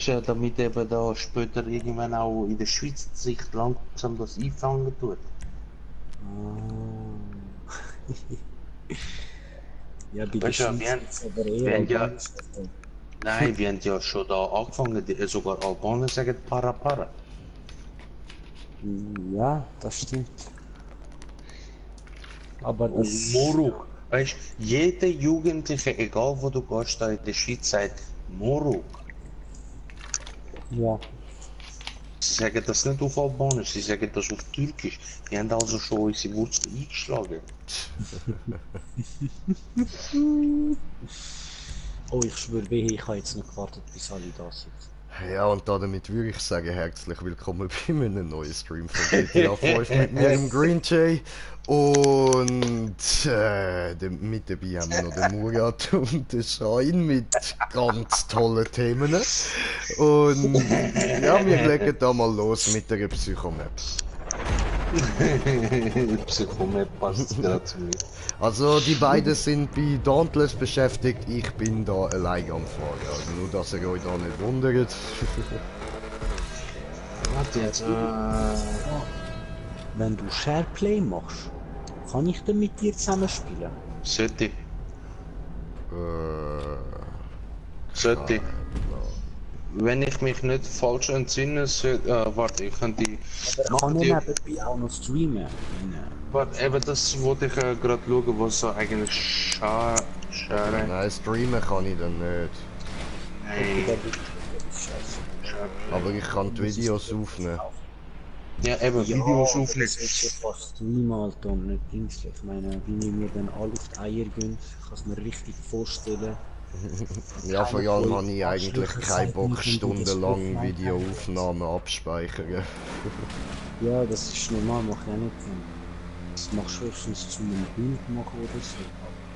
Ja, damit eben da später irgendwann auch in der Schweiz sich langsam das einfangen tut. Ah. Ja, bei der Weißt du, Schweiz gibt es aber eher wir haben ja, Albanisch. Also. nein, wir haben ja schon da angefangen, sogar Albaner sagen Para Para. Ja, das stimmt. Aber Und das, ja. Moruk, weißt du, jeder Jugendliche, egal wo du gehst, da in der Schweiz sagt Moruk. Ja, Sie sagen das nicht auf Albanisch, sie sagen das auf Türkisch. Die haben also schon unsere Wurzeln eingeschlagen. oh, ich schwöre, wehe, ich habe jetzt noch gewartet, bis alle da sind. Ja, und damit würde ich sagen, herzlich willkommen bei einem neuen Stream von GTA 5 mit mir im Green Jay. Und mit dabei haben wir noch den Murat und den Shine mit ganz tollen Themen. Und ja, wir legen da mal los mit der Psychomap. Psychomet passt gerade zu mir. Also die beiden sind bei Dauntless beschäftigt, ich bin da allein am Fahren. Also nur, dass ihr euch da nicht wundert. Warte jetzt. Wenn du Shareplay machst, kann ich dann mit dir zusammen spielen? Sollte. Äh, Sollte. Wenn ich mich nicht falsch entsinne, warte, ich kann die. Aber kann ich nebenbei auch noch streamen? Warte, eben das wollte ich gerade schauen, was so eigentlich Schare. Nein, streamen kann ich dann nicht. Nein. Scheiße. Aber ich kann die Videos aufnehmen. Ja, eben, Videos Das aufnehmen. ist ja fast streamen, Alter, und nicht Dings. Ich meine, wie ich mir dann alle auf die Eier gehen, ich kann es mir richtig vorstellen. Ja, vor allem habe ich eigentlich Arschlöcher keinen Bock, sagen, stundenlang wenn die das Videoaufnahmen abspeichern. Ja, das ist normal, mach ich auch nicht. Das machst du höchstens zu einem Bild machen oder so.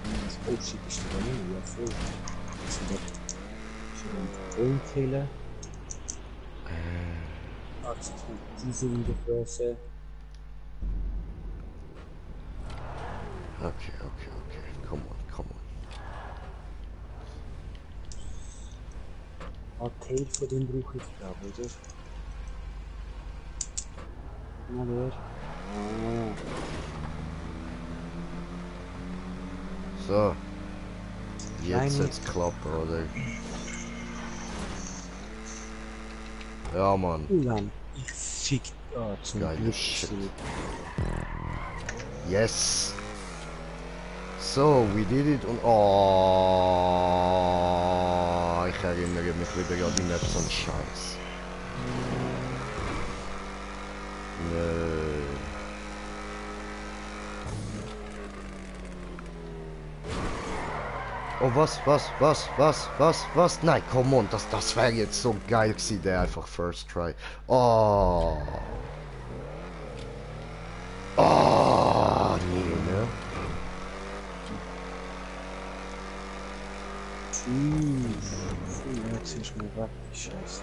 Aber das Bullshit ist da nicht, ja voll. Das sind doch Ballkiller. Also diese in der Fresse. Okay, come on. Teil von dem brauche ich glaube, oder? Na wer? So. Jetzt Kleine- hat's geklappt, oder? Ja, Mann. Ulan, ich fick zum Geiler Glück. Shit. Yes. So, we did it und... Oh, ich erinnere mich wieder an die Map, so ein Scheiß. Nö. Oh, was? Nein, come on, das wäre jetzt so geil gewesen, der einfach First Try. Oh. Oh, nee, ne? Jetzt ist mir weg, die Scheiße.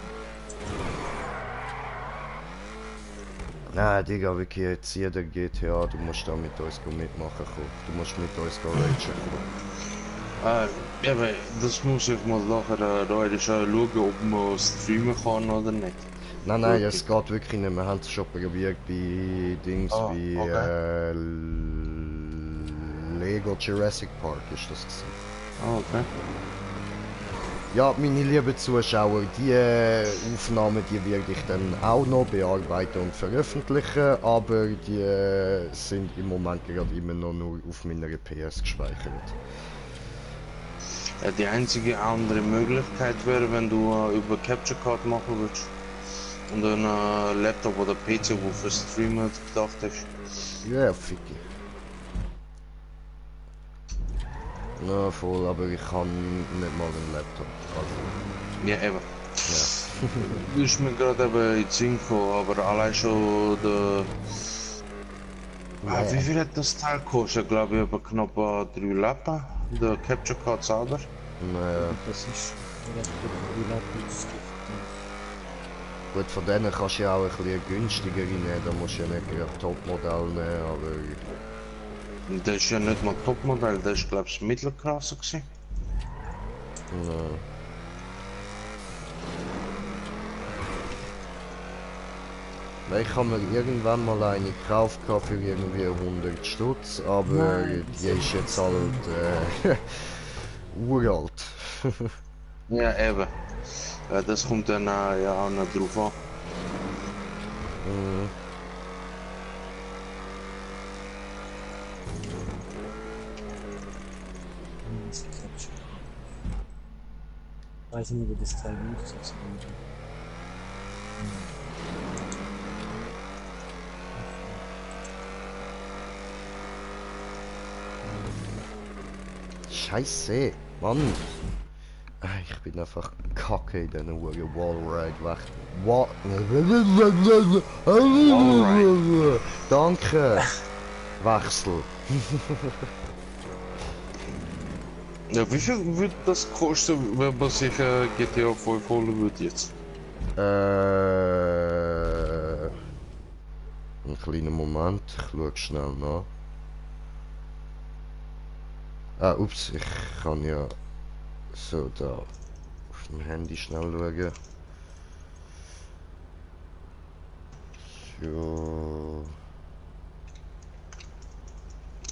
Nein, Digga, wirklich jetzt jeder GTA, du musst da mit uns mitmachen kommen. Du musst mit uns ragen kommen. Ja, aber das muss ich mal nachher schauen, ob man streamen kann oder nicht. Nein, es geht wirklich nicht. Wir haben es schon probiert bei Dings wie okay. Lego Jurassic Park ist das gewesen. Okay. Ja, meine lieben Zuschauer, die Aufnahmen, die werde ich dann auch noch bearbeiten und veröffentlichen, aber die sind im Moment gerade immer noch nur auf meiner PS gespeichert. Die einzige andere Möglichkeit wäre, wenn du über Capture Card machen würdest und einen Laptop oder PC, wo für Streamen gedacht ist. Ja, Ficky. Na voll, aber ich kann nicht mal einen Laptop. Also, Ja, eben. ja. Du bist mir gerade eben in den Sinn gekommen, aber allein schon der... Ja. Wie viel hat das Teil gekostet? Glaube ich, über knapp 3 Lappen. Der Capture Card selber. Naja. Das ist relativ Gut, von denen kannst du ja auch ein bisschen günstiger nehmen, da musst du ja nicht gerade Topmodell nehmen, aber... Das ist ja nicht mal Topmodell, das ist glaube ich Mittelklasse gewesen. Ja. Ich habe mir irgendwann mal eine gekauft gehabt für irgendwie 100 Stutz, aber Nein, die ist jetzt halt uralt. Ja, eben. Das kommt dann ja auch noch drauf an. Mhm. Das Capture. Weiß nicht, wie das Teil aussieht. Scheiße, Mann. Ich bin einfach kacke in diesen Uhren Wallride weg. Danke. Wechsel. Ja, wie viel wird das kosten, wenn man sich GTA 5 holen würde jetzt? Einen kleinen Moment, ich schaue schnell nach. Ah, ups, ich kann ja so da auf dem Handy schnell schauen. So.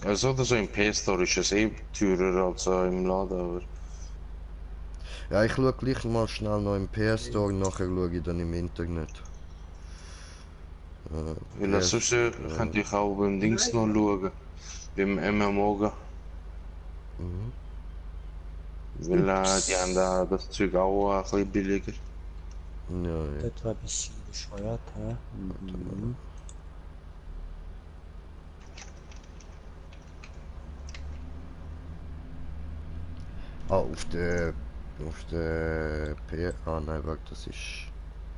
Also oder so im PS-Store ist es eh teurer als im Laden, aber... Ja, ich schaue gleich mal schnell noch im PS Store, nachher schaue ich dann im Internet. Weil sonst könnte ich auch beim Dings noch schauen. Beim MMO. Mhm. Weil die haben da das Zeug auch ein bisschen billiger. Ja, ja. Das war ein bisschen bescheuert, hä? Mhm. Auf der P... Ah nein, warte, das ist...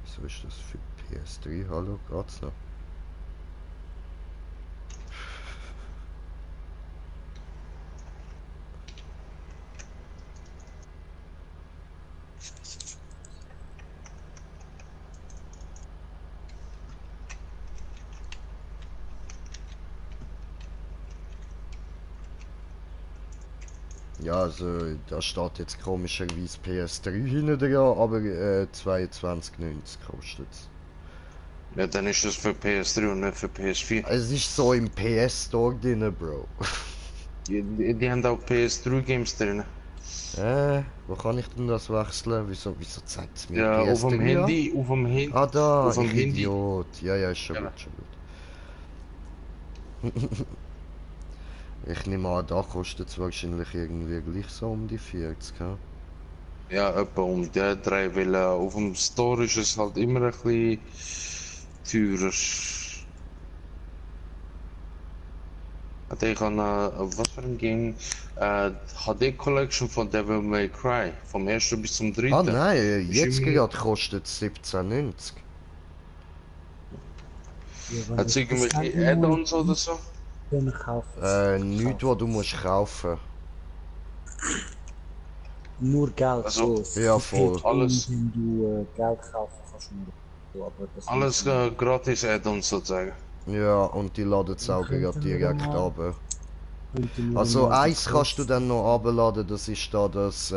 Wieso ist das für PS3? Hallo, geht's noch? Ja, also da steht jetzt komischerweise PS3 hinten dran, aber 22,90 kostet es. Ja, dann ist das für PS3 und nicht für PS4. Es ist so im PS Store drin, Bro. Die haben auch PS3 Games drin. Wo kann ich denn das wechseln? Wieso zeigt es mir Ja, auf dem PS3 an? Handy, auf dem Handy. Ah, da, Auf dem ich Handy. Idiot. Ja, ja, ist schon Genau. gut, schon gut. Ich nehme an, da kostet es wahrscheinlich irgendwie gleich so um die 40, ha? Ja, etwa um die drei, weil auf dem Store ist es halt immer ein bisschen teurer. Also ich habe was für ein Game? HD Collection von Devil May Cry. Vom ersten bis zum Ah dritten. nein, Ist jetzt immer- gerade kostet es 17,90. Ja, wenn Hat es ich das irgendwelche Handy mal Add-ons oder so? dann kaufe Nichts, was du musst kaufen. nur Geld, Also, so. ja, Es voll. geht Alles- wenn du Geld kaufen kannst, nur. Aber das Alles gratis Add-ons sozusagen. Ja, und die laden es auch Könnten gerade wir direkt mal- runter. könnten wir Also mal eins kannst du dann noch runterladen, das ist da das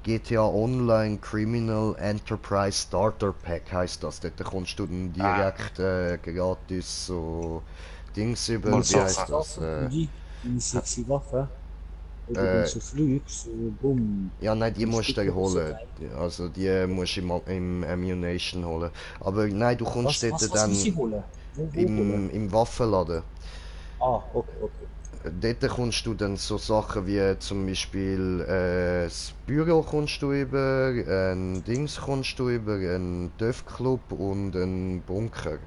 GTA Online Criminal Enterprise Starter Pack heisst das. Dort kommst du dann direkt gratis so Dings über, Und wie heisst das? Die sexy Waffe. Oder äh, wenn du so fliegst, so bumm. Ja, nein, die Ein musst Stück du oder so holen. geil. Also die musst du im Ammunition holen. Aber nein, du kommst dort Was dann muss ich holen? Wo holen? im Waffenladen. Ah, okay. Dort kommst du dann so Sachen wie zum Beispiel das Büro kommst du über, ein Dings kommst du über, ein TÜV-Club und ein Bunker.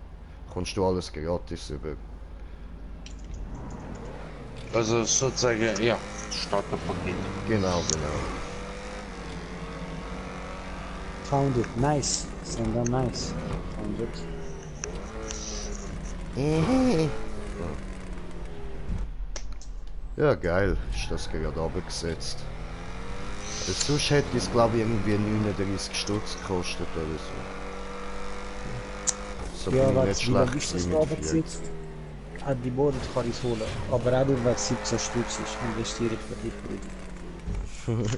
Kommst du alles gratis über. Also sozusagen, ja, Starterpaket. Genau. Found it. Nice. Sender nice. Found it. Ja, geil, ist das gerade runtergesetzt. Sonst hätte es glaube ich irgendwie 39 Stutz gekostet oder so. So Ja, bin ich warte, nicht wie lange schlecht ist das gewesen da mit 40. gesetzt? Ah, die Boden kann ich holen. Aber auch nur wegen 17 Stutz ist. Investiere ich für dich, Bruder.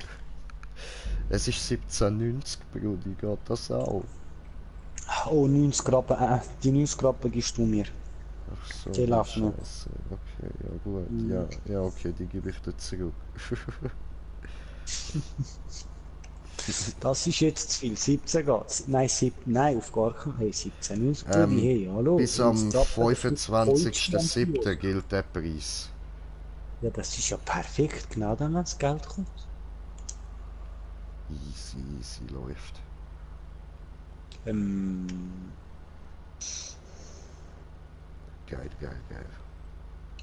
Es ist 1790, Brudi, geht das auch? Oh, 90 Rappen, die 90 Rappen gibst du mir. Ach so, Die laufen noch. Scheiße. Okay, ja gut. Mhm. Ja, okay, die gebe ich dir zurück. Das ist jetzt zu viel. 17 geht's. Nein, nein, auf gar keinen Fall. 17. 90 Tobi, hey, hallo. Bis am 90 Rappen, das ist voll 25.07. gilt der Preis. Ja, das ist ja perfekt, genau dann, wenn das Geld kommt. Easy, easy läuft. Ähm, Geil, geil, geil.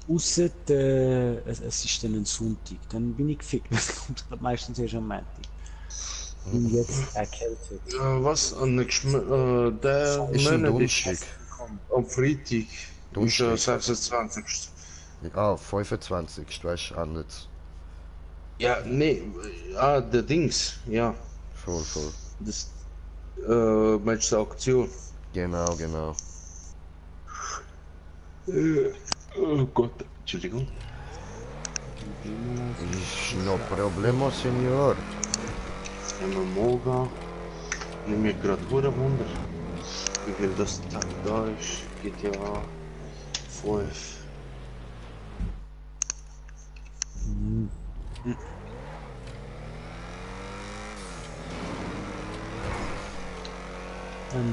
Ausser es ist dann ein Sonntag, dann bin ich gefickt. Das kommt glaub, meistens erst am Montag. Bin jetzt erkältet. Was? Der Ist ein Monat ist Donnerstag. am Freitag. Ist Donnerstag. 26. Ah, 25. Weißt du, anders. Ja, nee, der Dings, ja. Voll, voll. Das, meinst du die Aktion? Genau, genau. Oh Gott, Entschuldigung. Ist no problemo, Senor. Haben wir morgen. Nimm mir gerade hure Wunder. Wie viel das Tag da ist. GTA 5.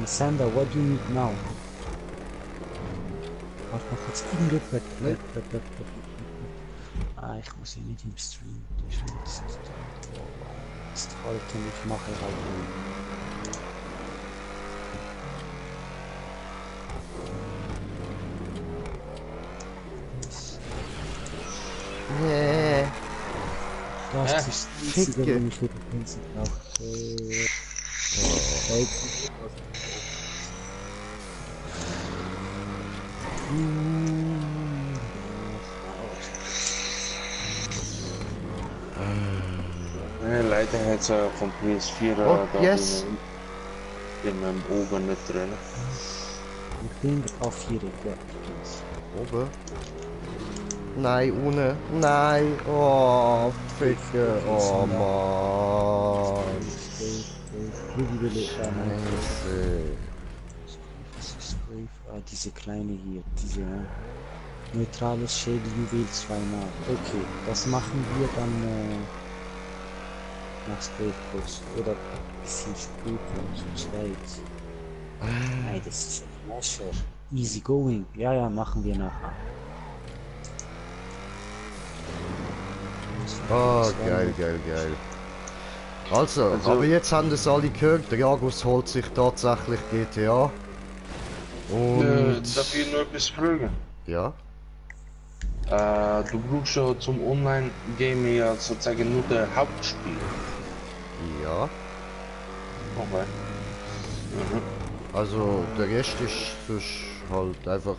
Sander, what do you need now? Warte mal kurz, irgendetwas. Ich muss ja nicht im Stream. Das ist jetzt halten, ich mache halt das ist das Einzige, wenn ich wieder Pencil brauche. Leider hat es vom PS4 Oh, da yes. in meinem Oben nicht drin. Ich bin auf 4 Oben? Nein, ohne. Nein. Oh, Ficke. Oh, Mann. Scheiße. Diese kleine hier, diese neutrales Schädeljuwel zweimal. Okay, das machen wir dann nach Spray kurz oder ein bisschen später zu zweit. Nein, das ist ein Flasher. Easy going. Ja, ja, machen wir nachher. Oh, geil, geil, geil. Also, aber jetzt haben das alle gehört, der Jagus holt sich tatsächlich GTA. Und... Darf ich nur etwas fragen? Ja? Du brauchst ja zum Online-Gaming ja sozusagen nur das Hauptspiel. Ja. Okay. Also, der Rest ist sonst halt einfach...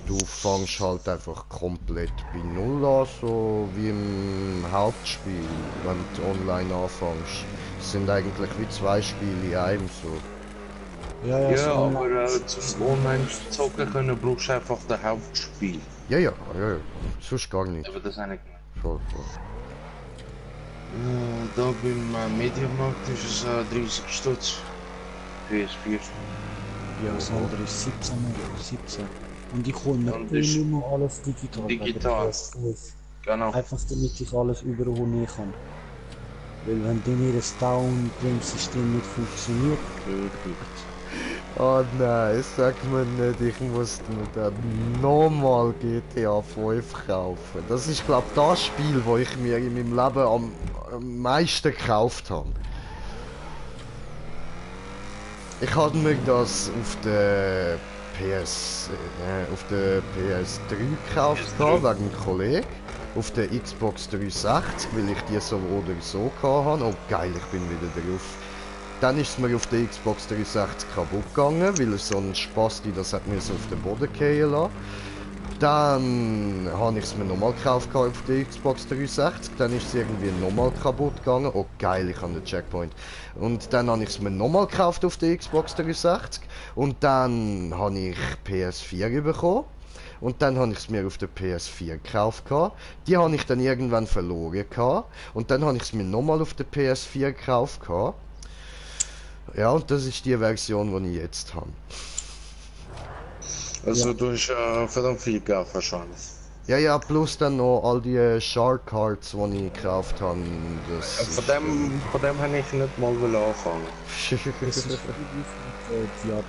Du fängst halt einfach komplett bei Null an, so wie im Hauptspiel, wenn du online anfängst. Es sind eigentlich wie zwei Spiele in einem so. Ja, so aber zum Online-Zocken können brauchst du einfach das Hauptspiel. Ja, ja, ja, ja. Sonst gar nicht. Aber das eigentlich. Voll, voll. Da beim Mediamarkt ist es 30 Stutz. PS4. Ja, das andere ist 17 Euro, 17. Und ich hole mir Und ist immer noch alles digital. digital. Genau. Einfach damit ich alles überall nehmen kann. Weil wenn dann ihr Down-Bremssystem nicht funktioniert, geht nicht. Oh nein, sag mir nicht, ich muss mir dann nochmal GTA 5 kaufen. Das ist glaub das Spiel, das ich mir in meinem Leben am meisten gekauft habe. Ich habe mir das auf der PS3 gekauft, wegen einem Kollegen. Auf der Xbox 360, weil ich die so oder so hatte. Oh geil, ich bin wieder drauf. Dann ist es mir auf der Xbox 360 kaputt gegangen, weil so ein Spasti das hat mir so auf den Boden fallen lassen. Dann habe ich es mir nochmal gekauft auf der Xbox 360, dann ist es irgendwie nochmal kaputt gegangen. Oh geil, ich habe den Checkpoint. Und dann habe ich es mir nochmal gekauft auf der Xbox 360 und dann habe ich PS4 bekommen. Und dann habe ich es mir auf der PS4 gekauft. Die habe ich dann irgendwann verloren. Und dann habe ich es mir nochmal auf der PS4 gekauft. Ja, und das ist die Version, die ich jetzt habe. Also Ja. du hast verdammt viel Geld wahrscheinlich. Ja, ja, plus dann noch all die Shark Cards, die ich gekauft habe. Das ist, Von dem habe ich nicht mal anfangen. Das ist wie Diablo.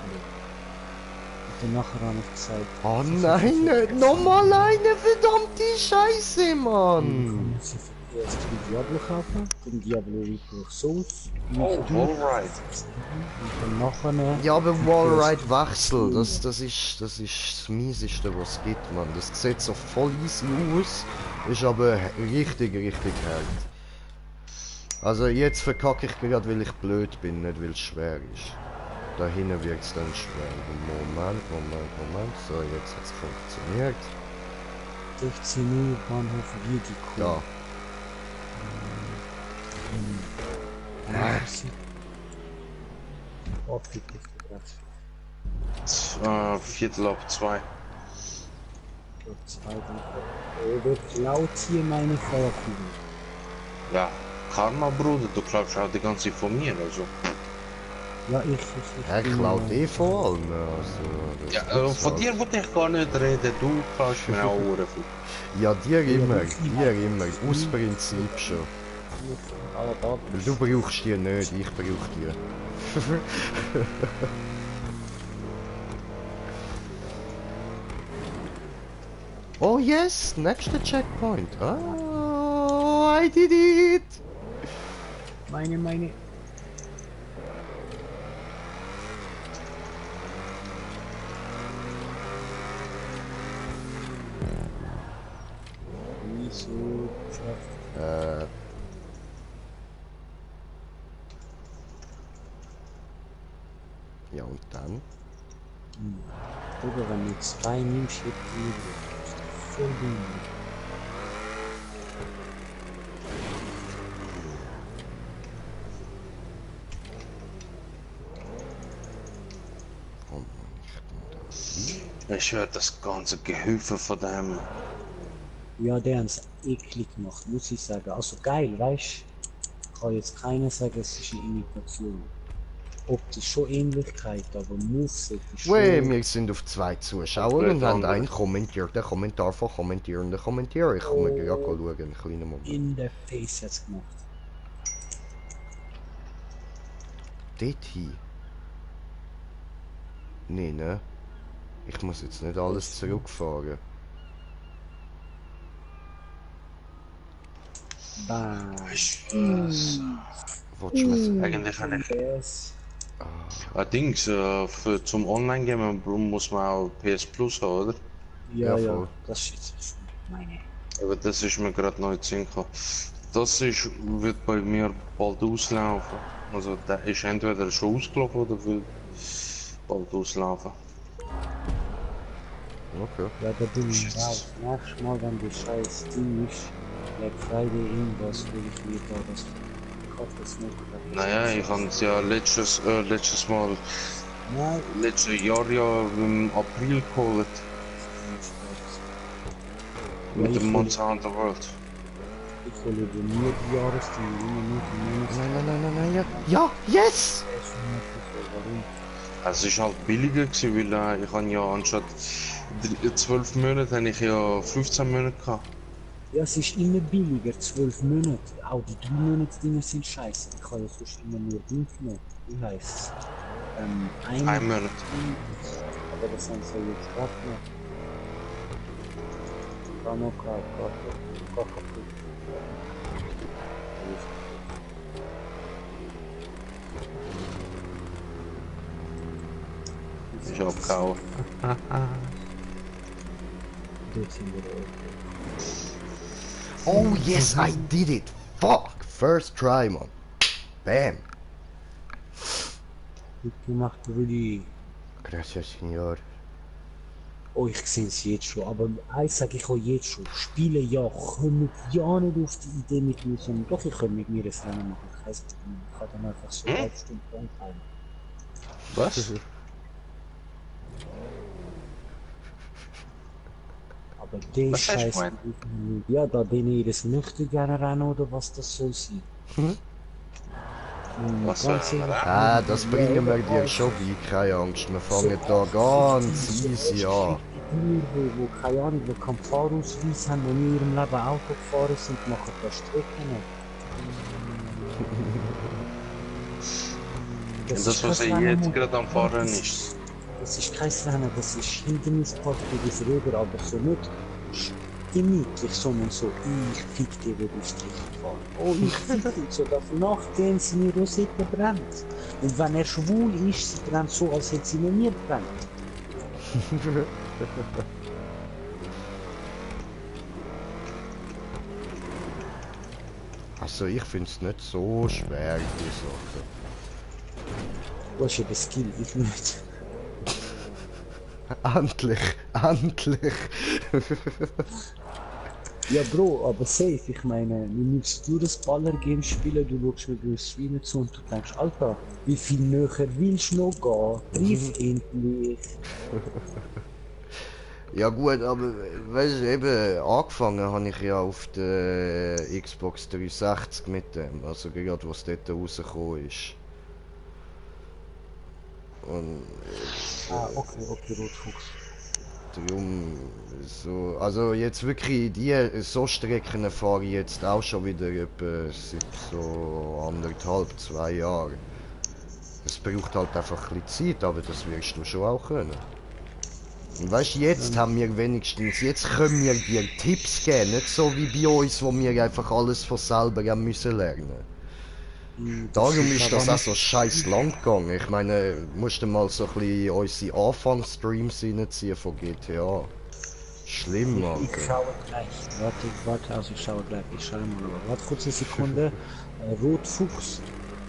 Und dann nachher habe ich gesagt... Oh nein, nicht nochmal eine verdammte Scheiße, Dann Mann! muss ich erst den Diablo kaufen, den Diablo Reaper Souls. Oh, alright. Und dann nachher... Ja, aber Wallride Wechsel, das ist das Mieseste, was es gibt, Mann. Das sieht so voll easy aus, ist aber richtig hart. Also jetzt verkacke ich gerade, weil ich blöd bin, nicht weil es schwer ist. Da hinten wird es dann schwer. Moment. So, jetzt hat es funktioniert. 16 Uhr Bahnhof Wiedikow. Ja. Oh, bitte, bitte. Viertel ab 2. Wird laut hier meine Feuerkugel. Ja, Karma, Bruder, du glaubst auch die ganze Zeit von mir, also. Ja, Er bin, klaut eh vor allem. Also, das Ja, gibt's von halt. dir wollte ich gar nicht reden, du klaust mir auch Ohren viel. Ja, dir immer. Aus Prinzip schon. Aber da Weil du brauchst die nicht, ich brauch die. Oh yes, nächster Checkpoint. Oh, I did it! meine. Wieso schafft Ja, und dann? Bruder, wenn du 2 nimmst, wird die voll dumm. Oh Mann, Ich höre das ganze Gehüpfe von dem. Ja, der haben es eklig gemacht, muss ich sagen. Also geil, weißt du? Kann jetzt keiner sagen, es ist eine Imitation. Optisch schon Ähnlichkeit, aber Moveset ist schon... wir sind auf 2 Zuschauer Blöd und haben andere. einen kommentierten Kommentar von kommentierenden Kommentarer. Ich komme gerade schauen, einen kleinen Moment. in der Face jetzt gemacht. Dort hin? Nee, ne? Ich muss jetzt nicht alles zurückfahren. Bam. Ich Willst du mir sagen? Eigentlich habe ich PS. Dings, zum Online-Game muss man auch PS Plus haben, oder? Ja, Ja, ja, voll. das ist jetzt schon meine. Aber das ist mir gerade neu zu Sinn gekommen. Das ist, wird bei mir bald auslaufen. Also der ist entweder schon ausgelaufen oder will bald auslaufen. Okay. Ja, da bin ich raus. Nächstes Mal, wenn du scheiß Ding ist, Black Friday irgendwas, will ich mir da das... Ich hoffe, das nicht. Naja, ich habe es ja letztes Mal, Nein, letztes Jahr ja im April geholt. Mit ich dem hol- Monster Hunter World. Ich hole dir nur die Jahresdinge, immer nur die Nein, ja. Ja, yes! Warum? Es ist halt billiger gewesen, weil ich habe ja anstatt 12 Monate habe ich ja 15 Monate gehabt. Ja, es ist immer billiger, 12 Monate. Auch die 3 Monate Dinge sind scheiße. Ich kann ja sonst immer nur 5 nehmen. Wie heisst es? Ein Monat. Aber das haben sie jetzt gerade gemacht. Kann noch gar kaputt. Ich habe gekauft. Dort sind wir auch. Oh yes, I did it! Fuck! First try, man. Bam! Gut gemacht, Rudi. Gracias, Senor. Oh, ich sehe es jetzt schon, aber eins sage ich auch jetzt schon. Spiele ja, kommt ja nicht auf die Idee mit mir, sondern doch, ich kann mit mir das Rennen machen. Ich weiß nicht, ich kann dann einfach so 1 Stunde anhalten. Was? Aber der Was hast du Scheiß, gemeint? ja, da den ihr das möchte gerne rennen oder was das soll sein. Was Ganz sollen wir ehrlich, Ah, das bringen wir dir ja, schon bei, keine Angst. Wir fangen da ganz easy an. Wo keine Ahnung, wo keinen Fahrausweis haben, noch nie in ihrem Leben Auto gefahren sind, machen da Strecken. Das, was kein er Rennen, jetzt gerade am Fahren ist. Das ist kein Rennen, das ist Hindernispark für die Räder, aber so nicht gemütlich, sondern so, ich fick dir, wo du Strich fahren. Oh, ich fick dich, so dass nachdem seine Rosette brennt. Und wenn er schwul ist, sie brennt so, als hätte sie noch nie brennt. Also ich finde es nicht so schwer, die Sache. Du hast ja den Skill, ich nicht. Endlich, endlich. Ja, Bro, aber safe, ich meine, wir müssen du das Baller-Game spielen, du schaust mir beim Streamen zu und du denkst, Alter, wie viel näher willst du noch gehen? Triff endlich. Ja gut, aber weißt du, eben angefangen habe ich ja auf der Xbox 360 mit dem, also gerade was dort rausgekommen ist. Und Okay, Rotfuchs. darum so, also jetzt wirklich so Strecken fahre ich jetzt auch schon wieder etwa seit so 2 Jahren. Es braucht halt einfach ein bisschen Zeit, aber das wirst du schon auch können. Und weißt du, jetzt haben wir wenigstens, jetzt können wir dir Tipps geben, nicht so wie bei uns, wo wir einfach alles von selber haben müssen lernen. Darum ist das auch so scheiß lang gegangen. Ich meine, musst du mal so ein bisschen unsere Anfangsstreams reinziehen von GTA. Schlimm, Ich Alter. schaue gleich. Warte, also ich schaue gleich. Ich schaue mal rüber. Warte kurz eine Sekunde. Rotfuchs.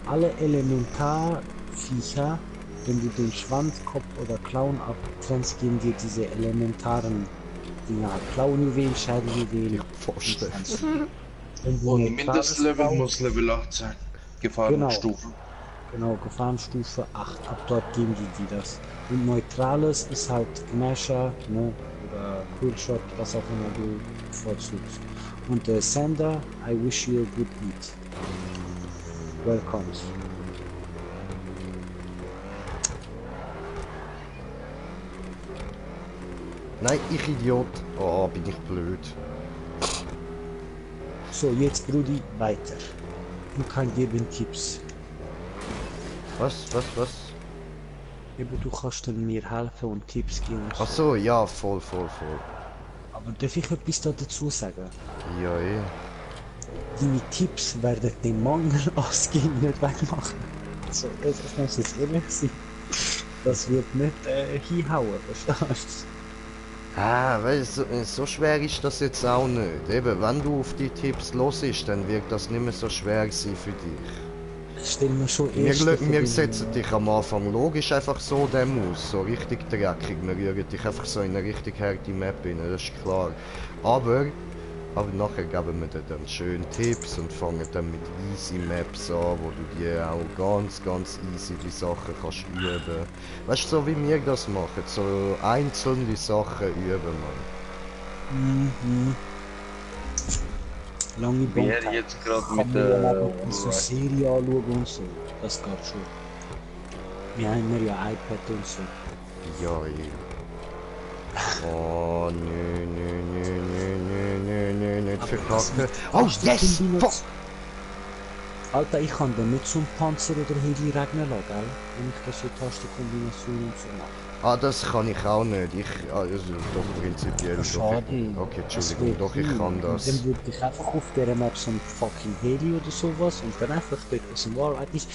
Alle Elementarviecher, wenn du den Schwanz, Kopf oder Klauen abtrennst, geben dir diese elementaren Dinger. Klauenjuwelen, Scheiteljuwelen. Vorstellen. Wenn du Und neutrales Mindestlevel Klauen- muss Level 8 sein. Gefahrenstufe. Genau, Gefahrenstufe 8. Ab dort geben die das. Und neutrales ist halt Gnasher, ne? Oder Coolshot, was auch immer du bevorzugst. Und der Sender, I wish you a good beat. Welcome. Nein, ich Idiot. Oh, bin ich blöd. So, jetzt Brudi, weiter. Du kannst geben Tipps. Was? Aber du kannst dann mir helfen und Tipps geben. Und Ach so, ja, voll. Aber darf ich etwas dazu sagen? Ja, Deine Tipps werden den Mangel als Game nicht wegmachen. Also, das muss jetzt ehrlich sein. Das wird nicht hinhauen, verstehst du? Ah, weißt du, so schwer ist das jetzt auch nicht. Eben, wenn du auf die Tipps hörst, dann wird das nicht mehr so schwer sein für dich. Ich stelle mir schon Wir, erst wir setzen dich am Anfang logisch einfach so dem aus, so richtig dreckig. Wir rühren dich einfach so in eine richtig harte Map rein, das ist klar. Aber nachher geben wir dir dann schön Tipps und fangen dann mit easy Maps an, wo du dir auch ganz easy die Sachen kannst üben. Weißt du, so wie wir das machen, so einzelne Sachen üben, man. Mhm. Lange Wie er Bandzeit. jetzt gerade Kann mit man ja der. mal so Serie anschauen und so. Das geht schon. Wir haben ja iPad und so. Ja, oh, nö, nicht verkacken. Oh, yes! Fuck! Alter, ich kann dann nicht zum Panzer oder Heli regnen lassen, gell? Wenn ich das so Tastenkombination und so mache. Ah, das kann ich auch nicht. Also doch prinzipiell. Schade. Okay, Das Entschuldigung, wäre doch, ich cool. kann Und das. dann würde ich einfach auf dieser Map so ein fucking Heli oder sowas und dann einfach dort aus dem Wahrheit ist.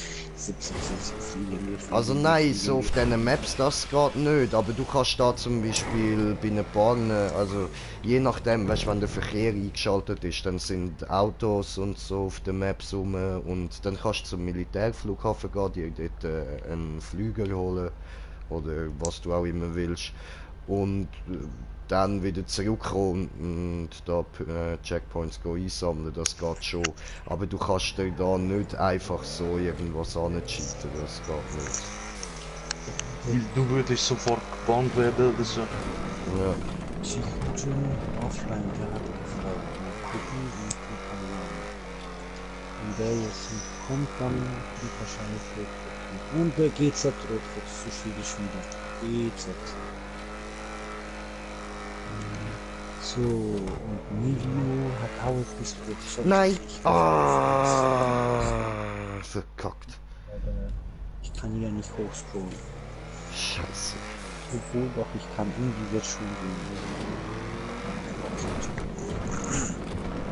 Also nein, so auf diesen Maps das geht nicht, aber du kannst da zum Beispiel bei ein paar, also je nachdem, weißt du, wenn der Verkehr eingeschaltet ist, dann sind Autos und so auf den Maps rum und dann kannst du zum Militärflughafen gehen, dir dort einen Flüger holen oder was du auch immer willst und dann wieder zurückkommen und da Checkpoints einsammeln, das geht schon. Aber du kannst dir da nicht einfach so irgendwas ancheaten, das geht nicht. Du würdest sofort gebannt werden oder so. Ja. Psychogen offline, der hat gefragt. Mal gucken, wie viel kann Und der jetzt kommt dann die wahrscheinlich. Und der GZ Rotfuchs, so viel ich wieder. GZ. So, und Nivio hat auch etwas tot. Nein! Ah, verkackt. Ich kann hier nicht hochscrollen. Scheiße. Obwohl doch, ich kann irgendwie jetzt schon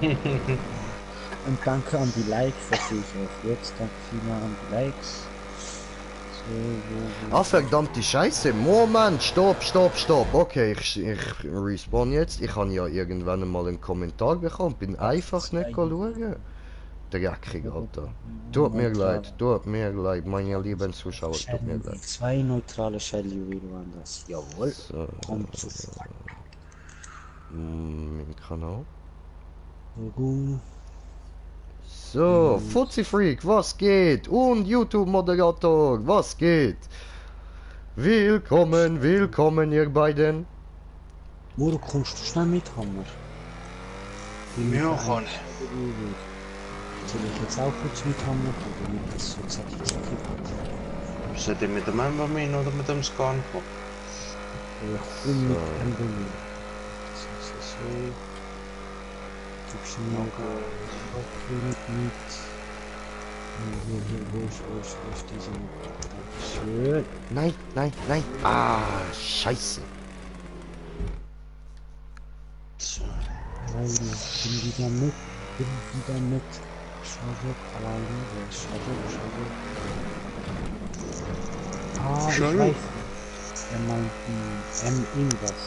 gehen. Und danke an die Likes, das sehe ich auch jetzt. Danke vielmal an die Likes. So, Ah, verdammte Scheiße. Moment, stopp. Okay, ich respawn jetzt. Ich habe ja irgendwann mal einen Kommentar bekommen. Bin einfach nicht schauen. Dreckig, Alter. Tut mir leid. Meine lieben Zuschauer, tut mir leid. Zwei neutrale Shell-Juwelen waren das. Jawohl. So, Kommt sofort. mein Kanal. Logo. So, Fuzzy Freak, was geht? Und YouTube-Moderator, was geht? Willkommen, ihr beiden. Moro, kommst du schnell mit, Hammer? Ja, kann ich. Soll ich jetzt auch kurz mit Hammer? Oder mit das so zacki geht? Seid ihr mit dem Embermin oder mit dem Scan? Ich bin mit Embermin. So. Gib's mir noch mit. Wo ist diese? Schön. Nein. Ah, Scheiße. So. Bin wieder mit. Schade, alleine. Schade. Ah, ich Schade. weiß. Er meint irgendwas.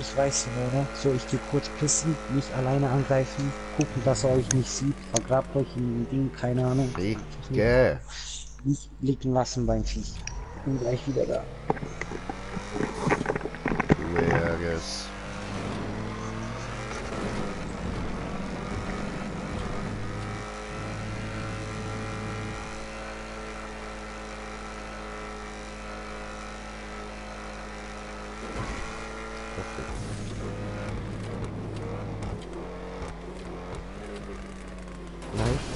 Ich weiß nicht, oder? So, ich geh kurz pissen, nicht alleine angreifen, gucken, dass er euch nicht sieht, vergrabt euch in dem Ding, keine Ahnung. Ficke. Nicht blicken lassen beim Viech. Bin gleich wieder da. Du Ärges.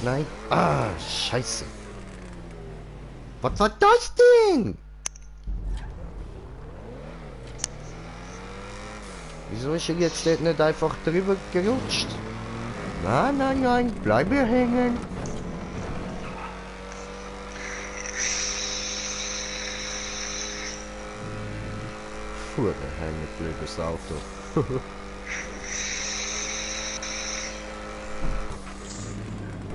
Nein. Ah, Scheiße. Was war das denn? Wieso ist er jetzt nicht einfach drüber gerutscht? Nein, bleib hier hängen. Fuhr hängen, blödes Auto.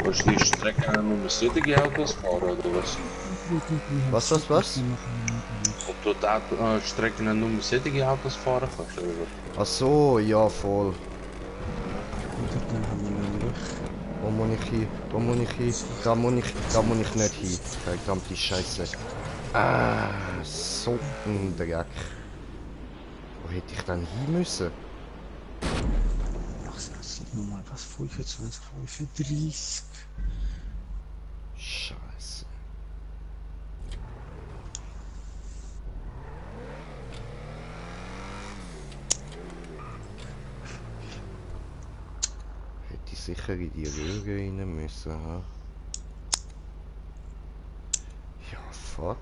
Willst du die Strecke nur solche Autos fahren oder was? Was? Ob du da Strecken nur solche Autos fahren kannst oder was? Ach so, ja voll. Dann haben wir nämlich. Wo muss ich hin? Da muss ich nicht hin. Verdammte Scheiße. Ah, so ein Dreck. Wo hätte ich dann hin müssen? Ach, sag nochmal, was fuhr ich für 20, fuhr ich für 30? Scheiße. Hätte ich sicher in die Röhre rein müssen, ha? Ja, fuck.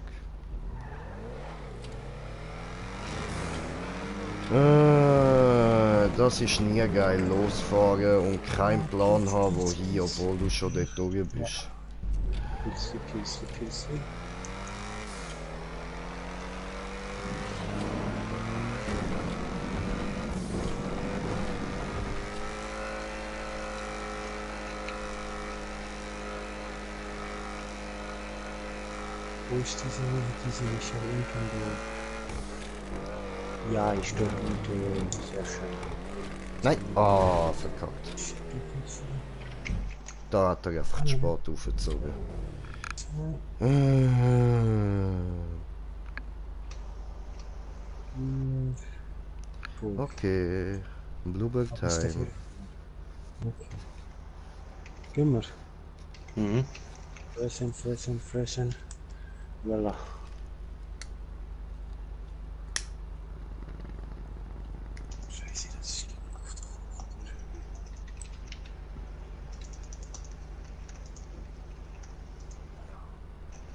Das ist nie geil, losfahren und keinen Plan haben, wohin, obwohl du schon dort durch bist. Pilze. Wo ist diese Michelin-Kandel? Ja, ich störe mit sehr schön. Nein! Ah, verkackt. Da hat er einfach den Sport aufgezogen. Okay. Bluebird Time. Gehen wir. Mhm. Fressen. Voila. Scheiße.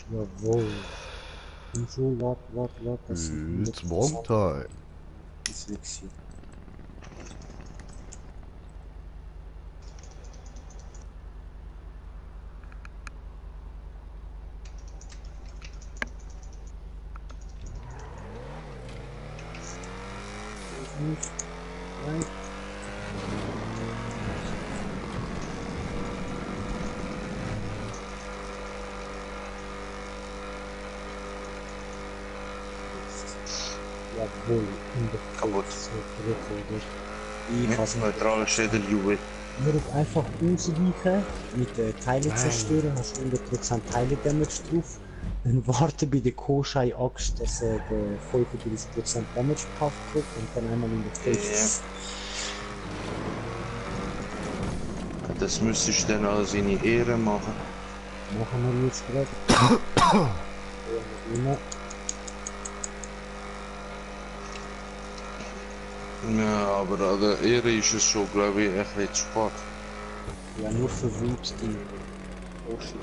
Jawohl. Und so, wart, das sind It's Morgen Time. ist nix hier. Nicht. Nein. Jawohl, in der Kaputt. So Rekorder. Ich Mit hasse neutraler Schädel, Juwe. Nur einfach ausweichen, mit Teile zerstören, hast 100% Teile Damage drauf. Dann warte bei der Koschei-Axt, dass der 35% Damage Puff kriegt und dann einmal in der Face. Das müsste ich dann als seine Ehre machen. Machen wir jetzt gerade. Ja, aber an der Ehre ist es schon, glaube ich, echt nicht spät. Ja, nur für Wut, die Oh shit,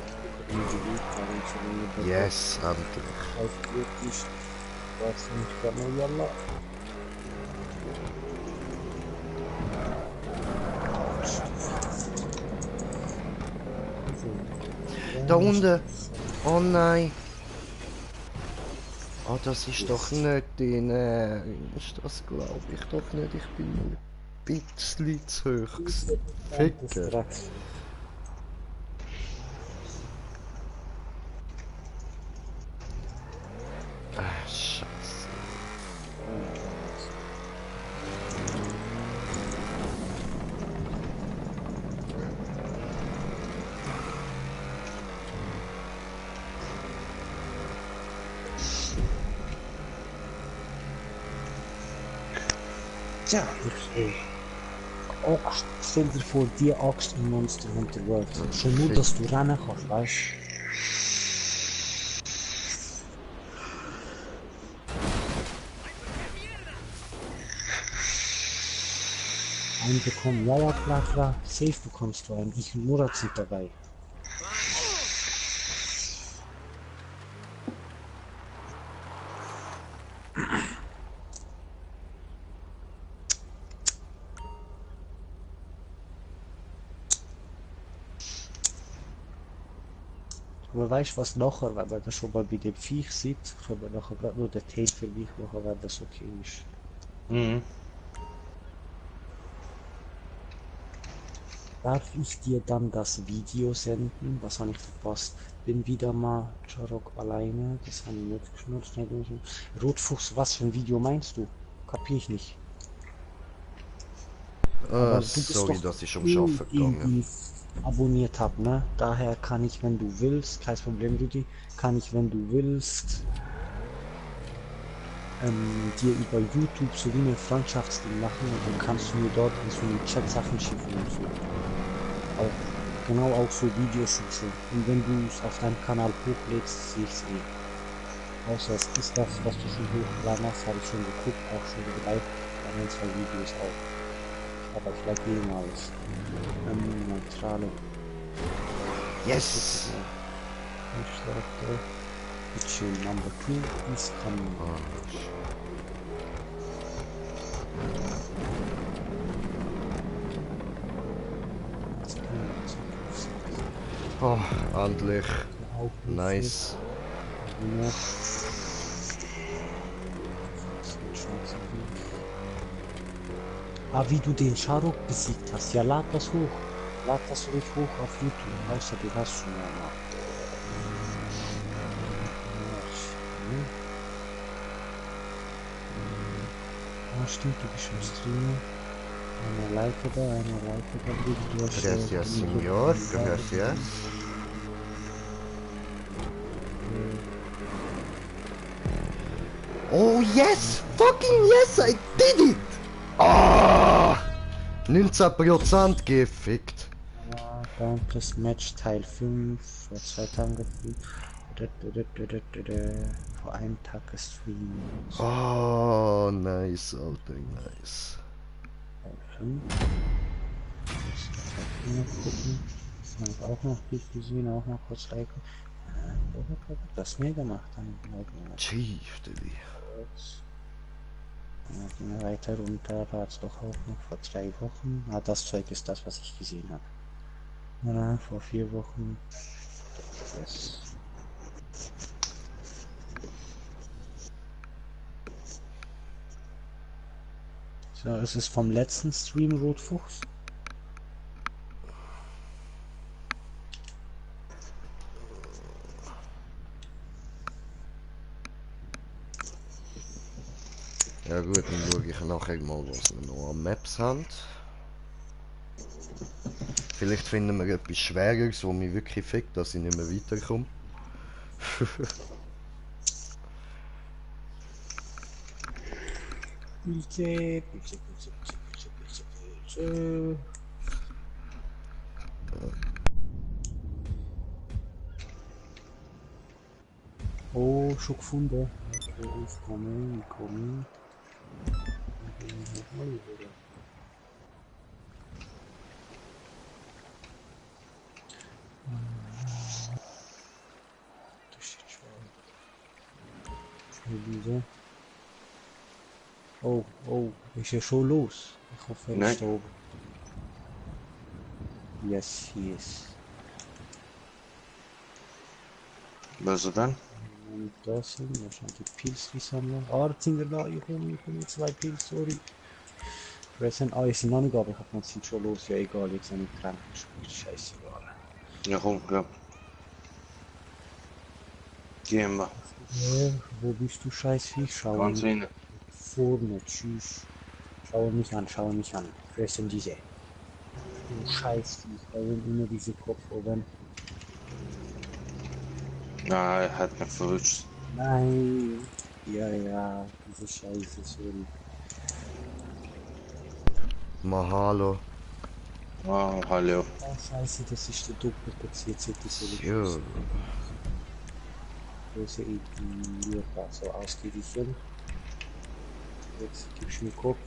die Wut, warum so lange Yes, endlich. aufgeregt ist. Weiß nicht genau, yalla. Da unten! Oh nein! Ah, das ist doch nicht drin. Ist das glaube ich doch nicht. Ich bin nur ein bisschen zu hoch gewesen. Ficker. Ah, Scheiße. Tja, Axt, stell dir vor, die Axt im Monster Hunter World. Schon nur, dass du rennen kannst, weißt du? Einen bekommen, ja, klar, safe bekommst du einen. Ich und Murat sind dabei. Aber weißt du was nachher, wenn man das schon mal bei dem Viech sieht, können wir nachher gerade nur den Tape für mich machen, wenn das okay ist. Mhm. Darf ich dir dann das Video senden? Was habe ich verpasst? Bin wieder mal Charok alleine. Das habe ich nicht geschnurrt. Rotfuchs, was für ein Video meinst du? Kapier ich nicht. Aber du bist Sorry, doch dass ich um Schaffen gegangen. Abonniert habe, ne? Daher kann ich, wenn du willst, kein Problem, Rudi, kann ich, wenn du willst, dir über YouTube so wie eine Freundschaftsding machen und dann kannst du mir dort in so einen Chat Sachen schicken und so. Auch, genau auch so Videos und so. Und wenn du es auf deinem Kanal hochlädst, sehe ich es eh. Außer es ist das, was du schon hochgeladen hast, habe ich schon geguckt, auch schon geliked, bei ein, zwei Videos auch. Aber ich like jemals. Neutrale. Yes! Ich sagte, Mission number 2 is coming. Oh, endlich. Nice. Ah, wie du den Sharuk besiegt hast. Ja, lad das hoch. Lad das ruhig hoch auf YouTube. Außer du hast schon mal. Ah, stimmt, du bist im Stream. Eine Like da, du hast Gracias, Senor. Gracias. Oh yes! Fucking yes! I did it! Ah! 19% gefickt. Ja, Boundless Match Teil 5 vor 2 Tagen gespielt. Vor einem Tag gestreamt. Oh, nice, Alter, nice. Teil 5. Jetzt noch gucken. Das habe ich auch noch nicht gesehen, auch noch kurz liken. das mehr gemacht dann. Chief, Dilly. Ja, gehen wir weiter runter, war es doch auch noch vor 3 Wochen. Ah, das Zeug ist das, was ich gesehen habe. Ja, vor 4 Wochen. Yes. So, es ist vom letzten Stream Rotfuchs. Ja gut, dann schaue ich nachher mal, was wir noch an Maps haben. Vielleicht finden wir etwas Schwereres, wo mich wirklich fickt, dass ich nicht mehr weiterkomme. Pilze, Pilze, Pilze, Pilze, Pilze, Pilze, Pilze. Oh, schon gefunden. Okay, ich komme, ich komme. Das ist schon. Oh, oh, ist ja schon los. Ich hoffe, er Nein. ist da oben. Yes, he is. Was ist denn? Und da sind wahrscheinlich die Pilze sammeln. Ah, da sind wir da. Ich komme 2 Pilze, sorry. Present. Ah, ich sind noch nicht, aber ich hab noch sind schon los. Ja, egal, jetzt habe ich Tränke gespielt. Scheißegal. Ja, komm, ja. Gehen wir. Ja, wo bist du, Scheißviech? Schau Ganz mich wenig. vorne, tschüss. Schau mich an, schau mich an. Fressen diese. Du Scheißviech, da sind immer diese Kopf oben. Ja, er hat mich verwünscht. Nein. Ja, ja, diese Scheiße, sorry. Mahalo. Ah, hallo. Ah, Scheiße, das ist der doppelte CC. Jo. Große Idee, so ausgewichen. Jetzt gibst du mir Kopf.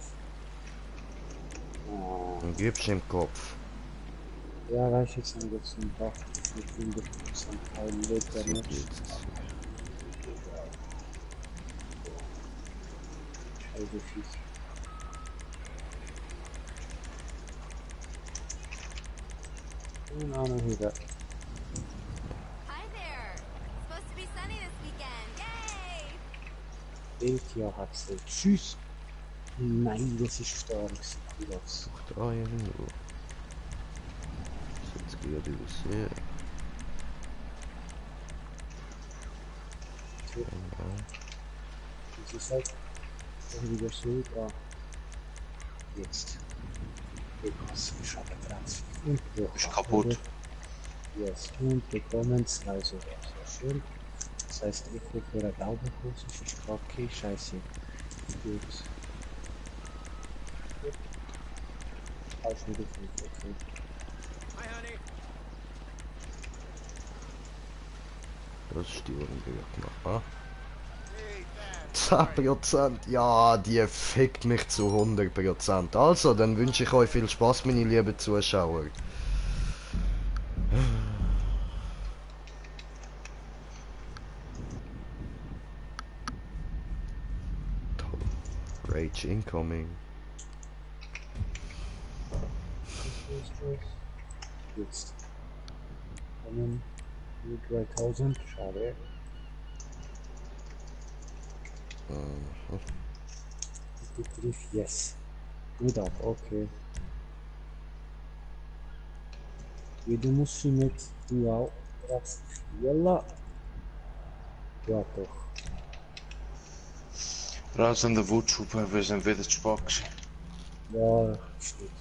Oh. Dann gib's im Kopf. Ja, weiß ich jetzt nicht, ob es ein Dach mit 100% Teil lebt er So nicht. geht's. Scheiße, Viech. Keine Ahnung, wieder. Hi there. It's supposed to be sunny this weekend. Yay! Bildtierhaxel. Tschüss. Nein, das ist stark. Sieht gut aus. Da irgendwo. Jetzt geht los hier. Das ist halt wieder so. Ah. Jetzt. Irgendwas. Ich habe ganz. Und wir Ist kaputt. Yes. Und bekommen 2 so. Sehr schön. Das heißt, ich hoffe, der Glaubenkurs ist kacke. Scheiße. Gut. Falsch mit okay. Das ist die Runde gemacht. 10%. Ja, die fickt mich zu 100%. Also, dann wünsche ich euch viel Spaß, meine lieben Zuschauer. Rage incoming. Jetzt. Kommen. 3000. Schade. Begriff, yes. Gut ab, okay. Du musst sie mit, du auch. Yalla. Ja, doch. Raus in der Wutschube, wir sind wieder zu spät gewesen. Ja,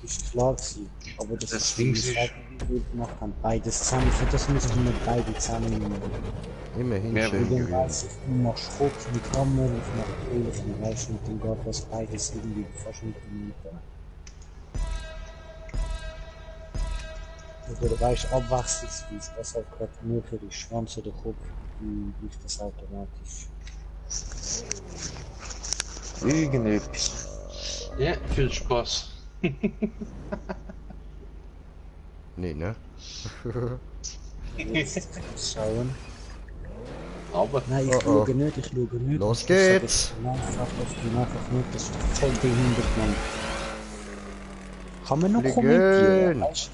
ist klar gewesen. Aber das Deswegen ist ist- wie wir gemacht haben. Beides zusammen. Für das müssen wir beide zusammen. Immerhin Ja, schön Dann grün. weiß ich, du machst Kopf mit Hammer, ich mach Öl mit Reis und dann geht das beides irgendwie fast mit Minuten. Oder weißt abwechslungsweise, deshalb gerade nur für den Schwanz oder Kopf, liegt das automatisch. Irgendetwas. Ja, viel Spaß. Nee, ne? Jetzt schauen. Aber Nein, ich Oh, oh. schaue nicht, ich schaue nicht. Los Ich sage geht's. jetzt, nein, ich bin einfach nicht, das ist voll behindert, Mann. Kann man noch Fliegen. kommentieren? Weißt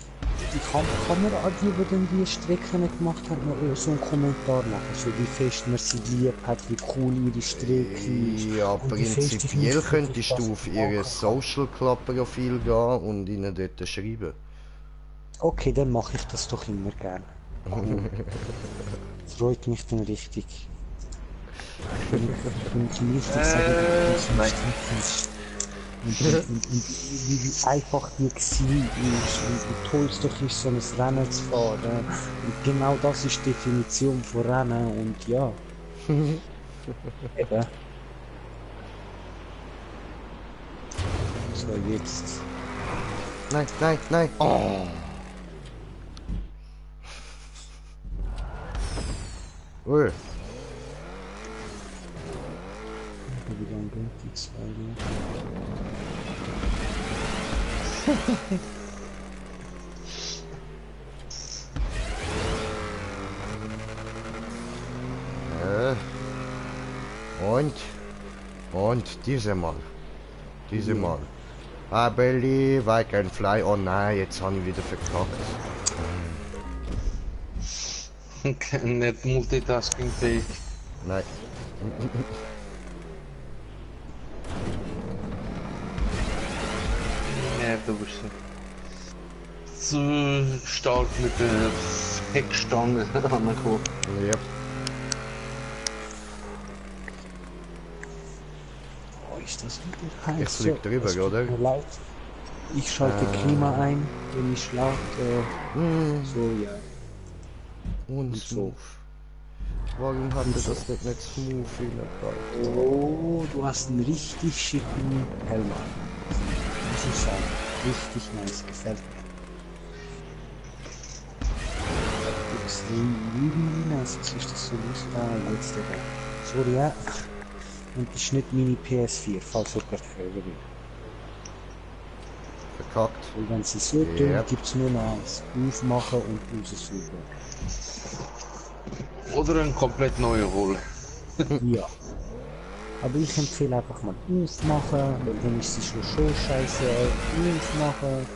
du, kann man an die, die dann die Strecke nicht gemacht haben, noch so einen Kommentar machen? So wie fest man sie lieb hat, wie cool ihre Strecke ist. Ja, und wie fest ich prinzipiell mich für könntest das du auf bedanken ihr kann. Social Club Profil gehen und ihnen dort schreiben. Okay, dann mache ich das doch immer gerne. Cool. Freut mich dann richtig. Wenn ich ihm richtig sage, nein. und wie einfach die war und wie toll es doch ist, so ein Rennen zu fahren. Und genau das ist die Definition von Rennen und ja. Eben. So, jetzt. Nein, nein, nein. Oh. Ui. Wieder ein Bild, die zwei. Und diese Mal. I believe I can fly. Oh nein, jetzt habe ich wieder verkackt. Nicht multitasking-fähig. Nein. Ja, du bist zu stark mit der Heckstange angekommen. Yep. Oh, ist das wieder heiß? Ich flieg drüber, es tut oder? mir leid. Ich schalte Klima ein, wenn ich laut. So, ja. Und so. smooth. Warum hat er das dort nicht smooth hingebracht? Oh, du hast einen richtig schicken Helm an. Muss ich sagen. Richtig nice, gefällt mir. Extrem nice, was ist das so los? Ah, jetzt der. Sorry, ja. Und das ist nicht meine PS4, falls ihr gerade fragen will. Verkackt. Weil wenn sie so tun, Yep. gibt es nur noch eins. Aufmachen und raussuchen. Oder eine komplett neue holen. Ja. Aber ich empfehle einfach mal aufmachen, weil dann ist sie schon scheiße. Aufmachen.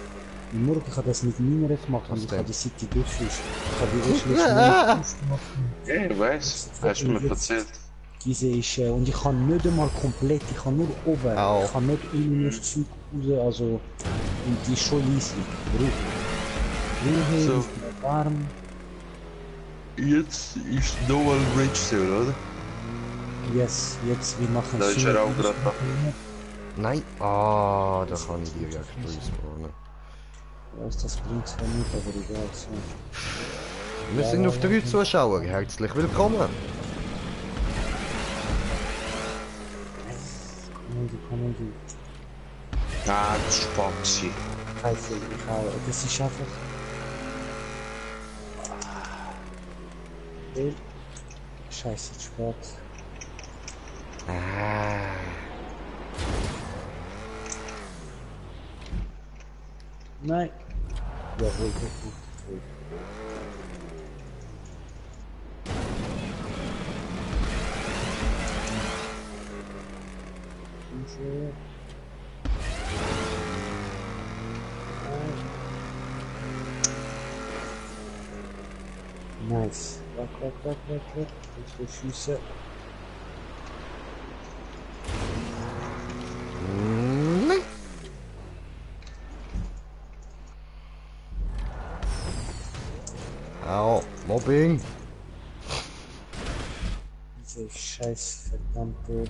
Und morgen, ich habe das mit meiner gemacht und ich habe die City durchfischt. Ich habe die erst letzten Monat aufgemacht. Ja, ich weiß. Hast du mir erzählt. Diese ist, und ich kann nicht einmal komplett, ich kann nur oben. Au. Ich kann nicht innen das Zeug raus, also, und die ist schon leislich. Ruhe, So. ist mir warm. Jetzt ist Noel Bridge still, oder? Yes, jetzt, wir machen Da ist er auch gerade da. Nein. Ah, da kann ich direkt respawnen. Was das bringt zwar nicht, aber egal. So. Wir Ja, sind ja, auf 3 Zuschauer. Herzlich willkommen. Kann die Ah, das ist Spaxi. Scheiße, ich habe, das ist einfach. Scheiße, zu spät. Ah. Nein. Jawohl, gut. So. Nice. Weg. Ich will schießen. Nein. Au, Mobbing. Diese scheiß verdammte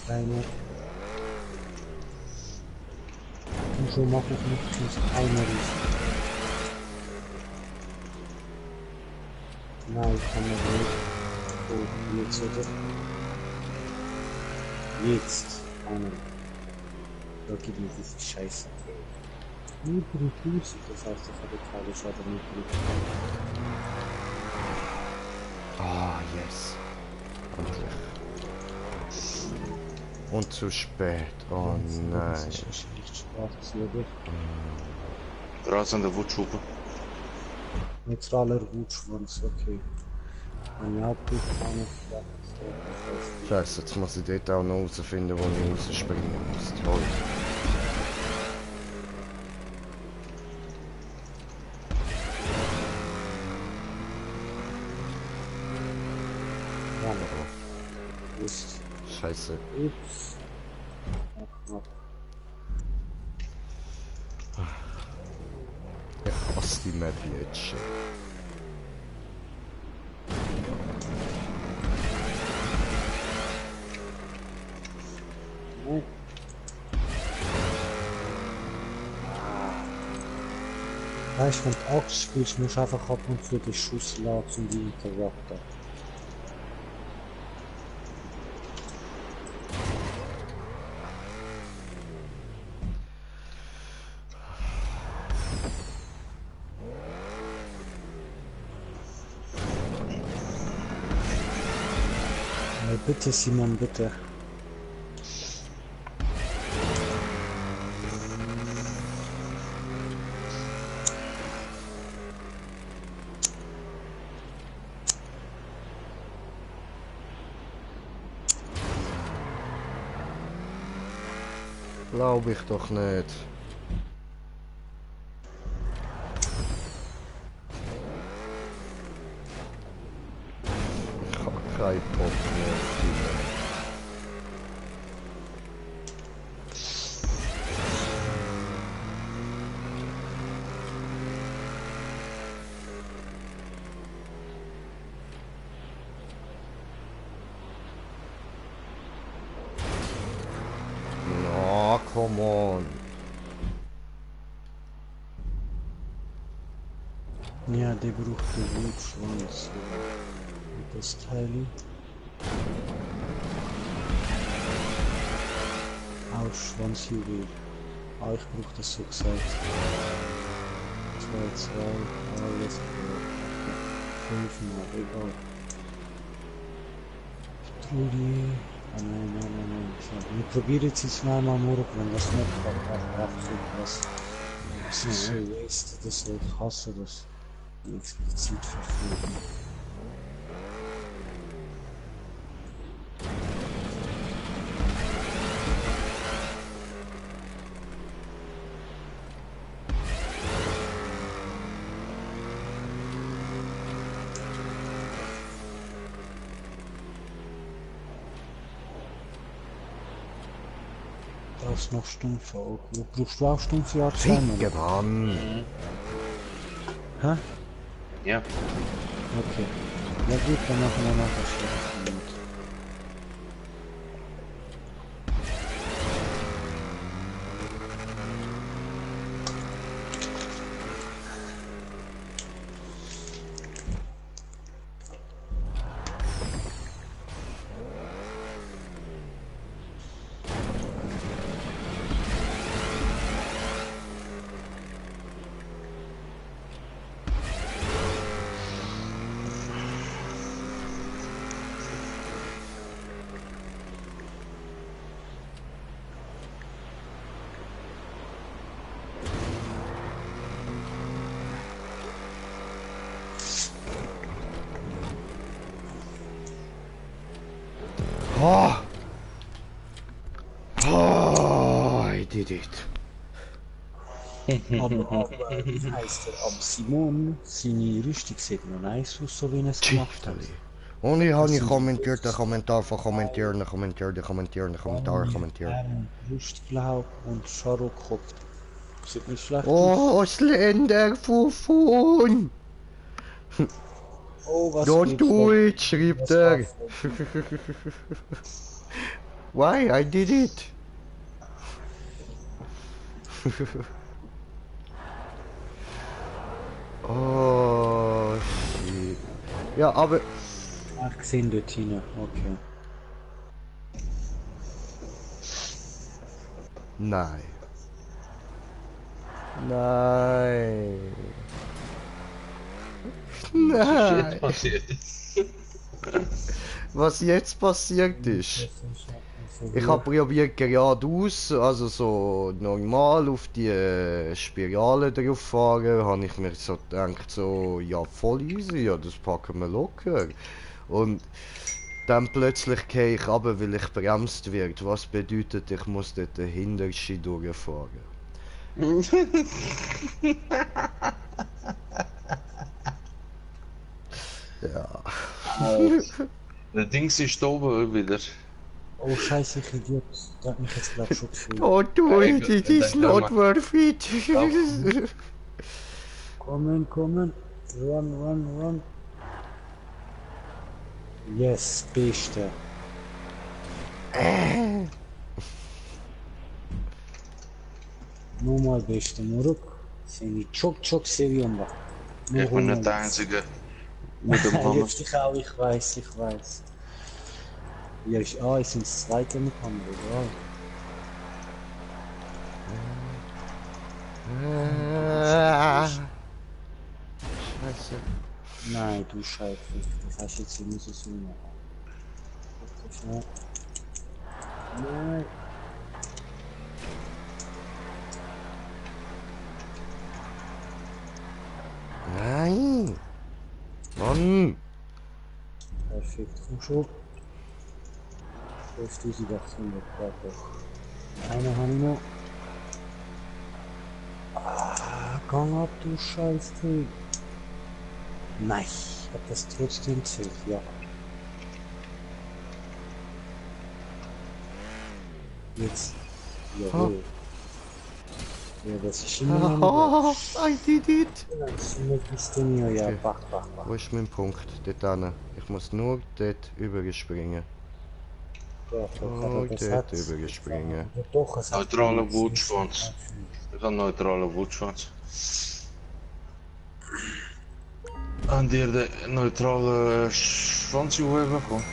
Kleine. Und so mache ich nicht einer ist. Nein, ich kann nicht. Oh, jetzt oder? Jetzt. Einer. Da gibt mir diese Scheiße. Nur Plus, das heißt, ich habe keine Schaden mit Plus. Ah, yes. Endlich. Und zu spät. Oh nein. Das ist nicht schwarz, oder? Draußen an der Wutschube. Neutraler Wutschwanz, okay. Wenn ich abbrüche, kann ich vielleicht Scheiße, jetzt muss ich dort auch noch herausfinden, wo ich rausspringen muss. Toll. ja, ist. Scheiße. Ups. Ach, Ich hasse die Map jetzt schon. nee. Weißt du, wenn du Axt spielst, musst du einfach ab und zu den Schuss laden zum Weiterraten. Bitte Simon, bitte. Glaube ich doch nicht. Ich habe keinen Bock mehr. No, come on. Ja, der braucht den Wildschwanz. Das Teil. Auch Schwanzjuwel. Ah, ich brauche das so gesagt. 2, alles klar. 5 mal, egal. Trudi. Ah, nein. So, wir probieren jetzt zweimal morgen, wenn das nicht klappt, einfach was. Das ist so waste, das ich hasse das. Explizit verfügen. Da ist noch Stumpfe auch. Brauchst du auch Stumpfe Arzneimittel? Ficke, Mann. Hä? Ja. Okay. Ja gut, dann machen wir nachher Schluss damit. Oh. Oh, I did it. Aber wie heißt er? Aber Simon, seine Rüstung sieht noch nice aus, so wie er es gemacht hat. Und ich habe nicht kommentiert, den Kommentar von kommentieren. Rüstglaub und Scharokop. Sieht nicht schlecht aus. Oh, Slenderfufun! Oh, was Don't gibt's do da? it, schreibt Was er. war's Why? I did it. Oh, shit. Ja, aber... Ach, gesehen dort hinein, okay. Nein. Nein. Nein. Passiert. Was jetzt passiert ist. Ich habe probiert geradeaus, also so normal auf die Spirale drauf fahren, habe ich mir so gedacht, so, ja voll easy, ja das packen wir locker. Und dann plötzlich gehe ich runter, weil ich bremst wird, was bedeutet, ich muss dort den Hinterste durchfahren. Ja. Der Dings ist da oben wieder. Oh scheiße, ich Idiot. Der hat mich jetzt glaub schon gefühlt. Oh du, it is not worth it. Kommen, kommen. Run, run, run. Yes, beste. Nochmal beste, Moruk. Seni çok seviyorum bak. Ich bin nicht der Einzige mit dem Ja, Hammer. jetzt ich auch, ich weiß. Ja, ich bin das zweite mit Hammer, egal. Scheiße. Nein, du Scheiße, das hast du jetzt hier nicht so machen. Guck schnell. Nein. Nein! Mann! Perfekt, komm schon. 5800, perfekt. Eine habe ich noch. Ah, gang ab, du Scheiße. Nein, hat das trotzdem zählt, ja. Jetzt. Jawohl. Ja, das ist immer noch Oh, I did it! das ist mir ja, Okay. bach. Wo ist mein Punkt? Dort hin. Ich muss nur dort überspringen. Ja, Oh, das dort hat überspringen. ja, doch, es hat Neutraler Wutschwanz. Ich habe neutraler Wutschwanz. Haben dir den neutralen Schwanz bekommen?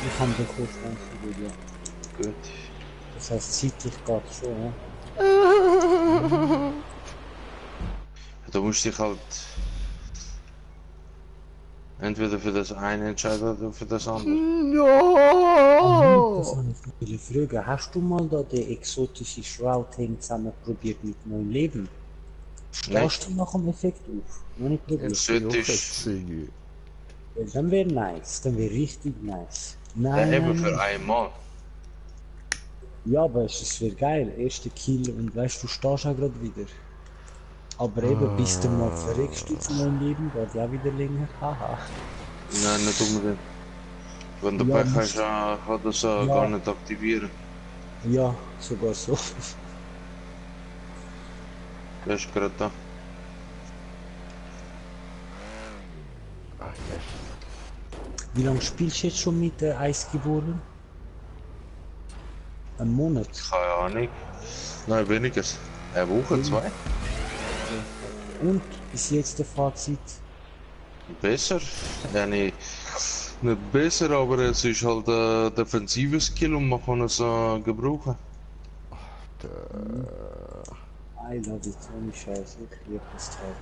Ich habe den kurz ja. Gut. Das heißt, zeitlich geht schon, ja. Du musst dich halt entweder für das eine entscheiden oder für das andere. No! Das habe ich viele Fragen. Hast du mal da die exotische Shroud-Hang zusammen probiert mit neuem Leben? Nein, Stehst du nach dem Effekt auf? Noch nicht probiert? exotisch. Ja, dann wäre nice, dann wäre richtig nice. Ja, Nein, eben nein, für nein. einmal. Ja, aber es wäre geil. Erster Kill und weißt du, stehst auch gerade wieder. Aber eben, bis du mal verreckst du zu neuem Leben, geht ja wieder länger. Haha. Nein, nicht unbedingt. Wenn du Ja, Pech musst- hast, kann das Ja. gar nicht aktivieren. Ja, sogar so. Das ist gerade da. Wie lange spielst du jetzt schon mit der Eisgeboren? Einen Monat. Keine Ahnung. Nein, weniger. Eine Woche, zwei. Und bis jetzt der Fazit? Besser. Ja, nicht besser, aber es ist halt ein defensiver Skill und man kann es gebrauchen. I love it, ohne Scheiß, ich liebe das Teil.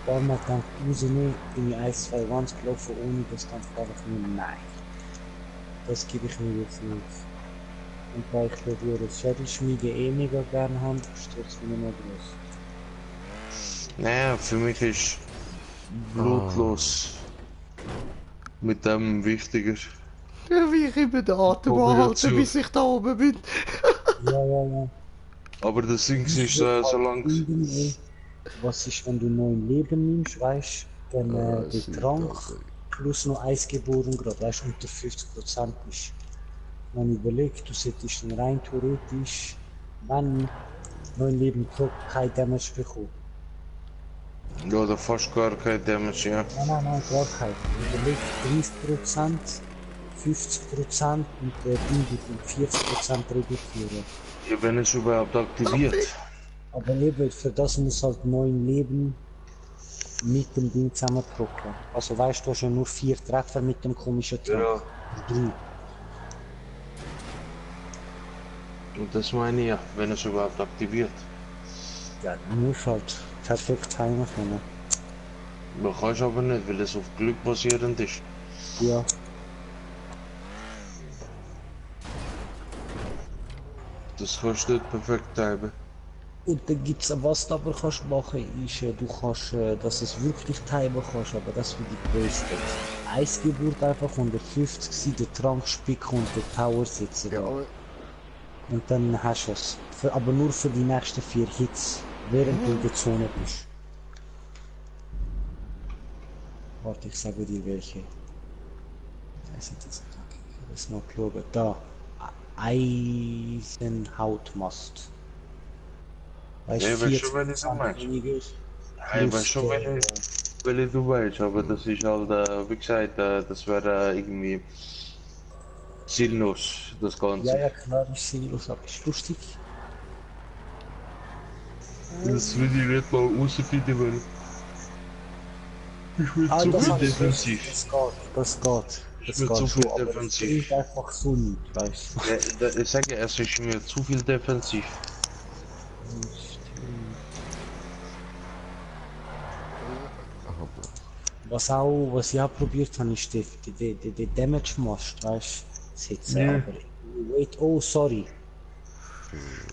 Ein paar Mal gedacht, rausnehmen, bin ich 1,22 gelaufen, ohne das dann frage ich mir, nein. Das gebe ich mir jetzt nicht. Und da ich das Schädelschmiede eh mega gern habe, stört es mich noch groß. Naja, für mich ist blutlos mit dem wichtiger. Wie ich über den Atem Kombination. anhalte, bis ich da oben bin. Ja. Aber das Ding ist so lang. Irgendwie, was ist, wenn du neuen Leben nimmst, weißt du, dann der shit, Trank Alter. plus noch Eisgeboren gerade, weißt du, unter 50% bist. Man überlegt, du solltest dann rein theoretisch, wenn neuen Leben kein Damage bekommen. Ja, oder fast gar kein Damage, ja. Nein, gar kein. Überleg 30%, 50% und der Ding wird um 40% reduzieren. Ja, wenn es überhaupt aktiviert. Aber eben, für das muss halt neuen Leben mit dem Ding zusammendrucken. Also weißt du, hast ja nur 4 Treffer mit dem komischen Trank. 3. Und das meine ich ja, wenn es überhaupt aktiviert. Ja, dann musst du halt perfekt timen können. Man kann es aber nicht, weil es auf Glück basierend ist. Ja. Das kannst du nicht perfekt timen. Und dann gibt's was du aber kannst machen, ist, du kannst, dass es wirklich timen kannst, aber das für die größte. Eins Geburt einfach 150 sein, den Trank spicken und den Tower sitzen da. Ja, Und dann hast du es. Aber nur für die nächsten 4 Hits, während du in der Zone bist. Warte, ich sage dir welche. Das sind das. Das ist noch klar. Da. Eisenhautmast. Weißt Ja, du, ich weiß 40 schon, welche du meinst. weniger. Ja, ich weiß schon, welche du weißt, aber das ist halt, wie gesagt, das wäre irgendwie sinnlos, das Ganze. Ja, klar, ist sinnlos, aber ist lustig. Das will ich nicht mal rausfinden, weil ich will zu Das viel habe ich defensiv. Das geht. Ich Das bin geht zu schon, viel aber es defensiv. bringt einfach so nicht, weißt du. Ja, ich sage, es ist mir zu viel defensiv. Was ich auch probiert habe, ist die Damage Mast, weißt du, setzen. Ja. Aber, wait, oh, sorry.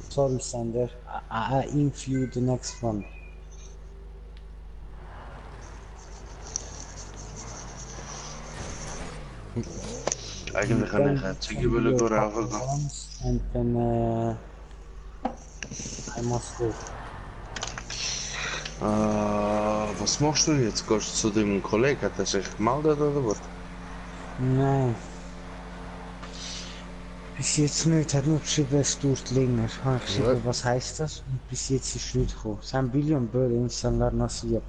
Sorry, Sander. I infuse the next one. Eigentlich kann ich ein Ziege will rauchen gehen. And then, I must go. Was machst du jetzt? Gehst du zu dem Kollegen? Hat er sich gemeldet oder was? Nein. Bis jetzt nicht, hat nur geschrieben, es dauert länger. Habe ich geschrieben, Ja. was heißt das? Und bis jetzt ist nicht gekommen. Sein Billion Böll installar nasıl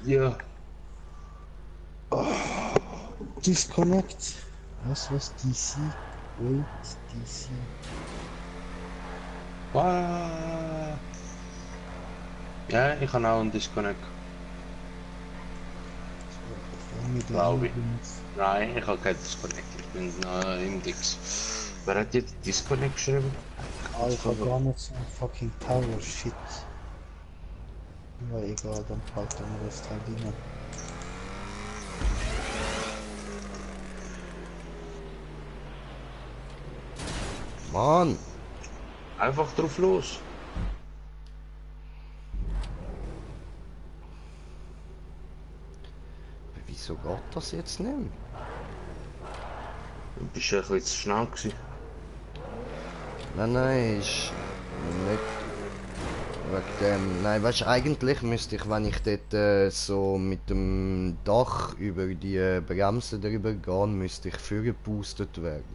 Ja. Disconnect. Was DC? Wait, DC. Ja, ich habe auch einen Disconnect. Glaube ich. Nein, ich habe keinen Disconnect. Ich bin im Dix. Wer hat jetzt Disconnect geschrieben? Alpha gar nicht so ein fucking Tower, shit. Ja, egal, dann packt er mir das Teil rein. Mann! Einfach drauf los. Wieso geht das jetzt nicht mehr? Du bist ja ein bisschen zu schnell gewesen. Nein, ist nicht wegen dem. Nein, weißt du, eigentlich müsste ich, wenn ich dort so mit dem Dach über die Bremse drüber gehe, müsste ich vorgeboostet werden.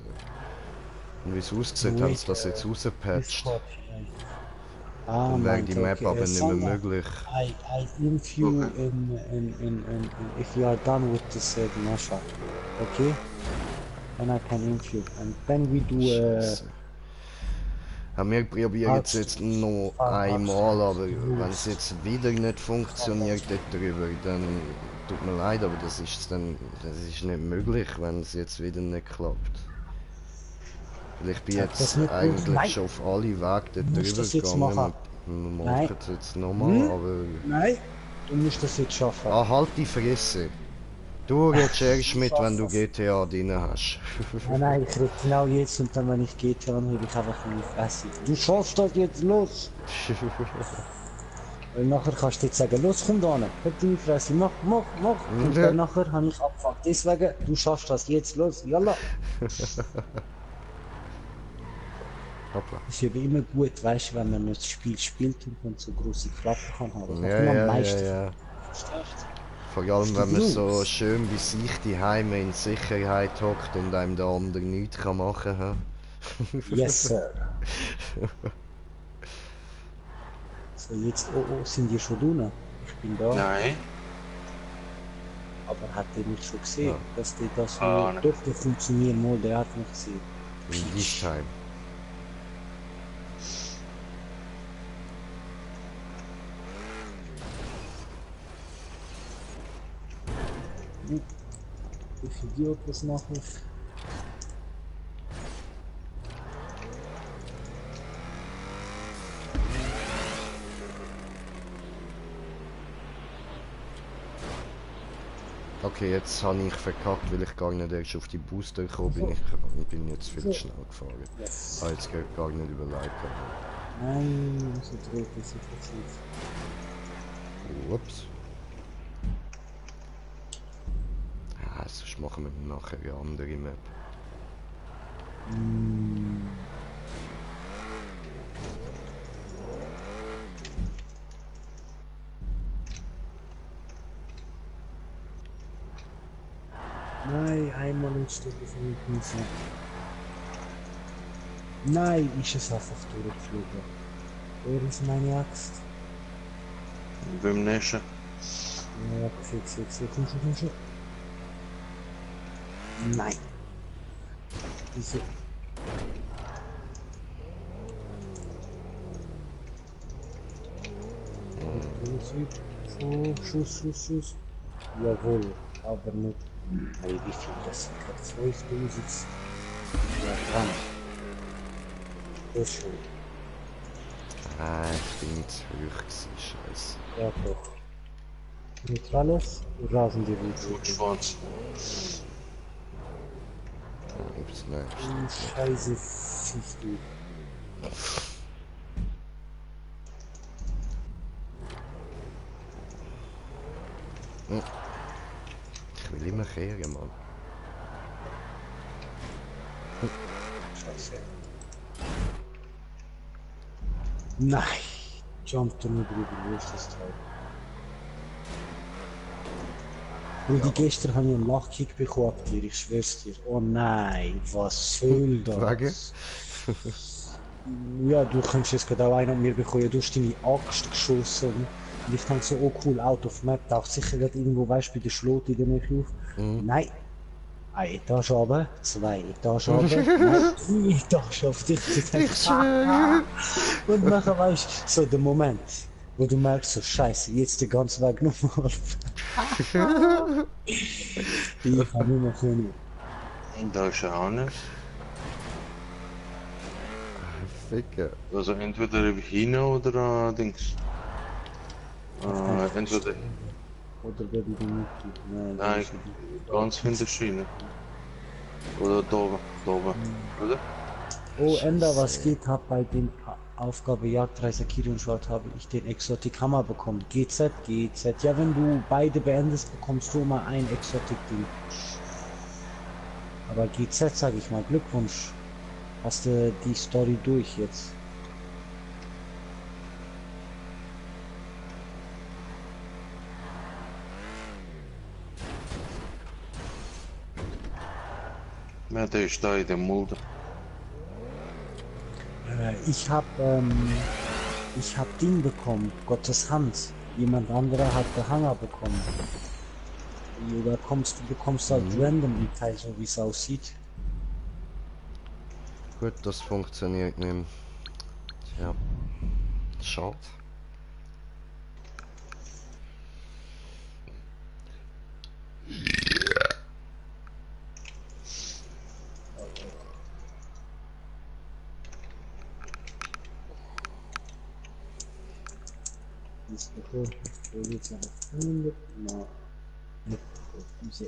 Und wie es aussieht, haben sie das jetzt rausgepatcht. Dann wäre die Map aber nicht mehr möglich. I infuse in if you are done with this Masha, okay? Then I can infuse and then we do Scheiße. Ja, wir probieren es jetzt noch einmal, aber wenn es jetzt wieder nicht funktioniert dort drüber, dann tut mir leid, aber das ist nicht möglich, wenn es jetzt wieder nicht klappt. Weil ich bin jetzt eigentlich schon auf alle Wege dort drüber gegangen. Wir machen es jetzt nochmal, aber... Nein, du musst das jetzt schaffen. Ah, halt die Fresse! Du redest erst mit, wenn du GTA drin hast. Nein, ich rede genau jetzt und dann, wenn ich GTA habe, habe ich einfach meine Fresse. Du schaffst das jetzt, los! Weil nachher kannst du jetzt sagen, los, komm da hin, hab deine Fresse, mach. Und dann nachher habe ich abgefuckt. Deswegen, du schaffst das jetzt, los, yalla! Hoppla. Es ist eben immer gut, weißt du, wenn man das Spiel spielt und man so große Klappen kann haben. Das Ja, macht man am ja, meisten. ja. Vor allem, wenn man so schön bei sich die Heime in Sicherheit hockt und einem der andere nichts kann machen kann. Yes, sir. So, jetzt, oh, sind die schon drinnen? Ich bin da. Nein. Aber hat der mich schon gesehen, Ja. dass der das Ah, doch, der funktioniert mal, der hat mich gesehen. In this time. Ich Idiot, was mache ich? Okay, jetzt habe ich verkackt, weil ich gar nicht erst auf die Booster gekommen bin. Ich bin jetzt viel zu schnell gefahren. Yes. Ah, jetzt geht gar nicht überlegt. Nein, so dreht es sich jetzt nicht. Ups. Ah, sonst machen wir nachher eine andere Map. Nein, einmal ein Stück von mir Pizza. Nein, ist es einfach durchgeflogen. Wer ist meine Axt? Beim nächsten. Ja, gesehen, komm schon. Nein. Wieso? Schuss. Jawohl, aber nicht. Ey, wie viel das sind? Gerade 12 Dosis. Ja, dran. Das ist schön. Ah, ich bin zu hoch gewesen, scheiße. Ja, doch. Neutrales, rasen die Wut. Schwarz. Ups, nein. Scheiße, Viech, du. Ich will immer kehren, Mann. Scheiße. Nein! Jumpt er nur drüber, wo ist das Teil? Und die gestern habe ich einen Lachkick bekommen ab dir, ich schwör's dir. Oh nein, was soll das? Wegen? Ja, du könntest jetzt gerade auch einen an mir bekommen, du hast deine Axt geschossen. Und ich denke so, oh cool, out of map, taucht sicher gerade irgendwo, weißt du, bei der Schlot in der Nähe auf. Nein! Eine Etage runter, 2 Etagen runter, nein, 3 Etagen auf dich. Ich schwöre! Und nachher weißt du, so der Moment, wo du merkst, so scheiße, jetzt den ganzen Weg nochmal. Ich kann nicht mehr können. Da ist ja auch nicht. Ficken. Also entweder hin oder Dings. Entweder. Oder bei die Mitte. Nein, ganz hinter Schiene. Oder da oben. Oder? Oh, Ender, was geht? Hab bei den Aufgabe Jagdreise Kiri und Schwert habe ich den Exotic Hammer bekommen. GZ. Ja, wenn du beide beendest, bekommst du immer ein Exotic Ding. Aber GZ, sag ich mal, Glückwunsch. Hast du die Story durch jetzt? Ja, der ist da in der Mulde. Ich hab Ding bekommen, Gottes Hand. Jemand anderer hat den Hanger bekommen. Oder du bekommst halt random einen Teil, so wie es aussieht. Gut, das funktioniert nicht. Tja. Schade. Ist okay, wo geht's nach 100 mal mit diese.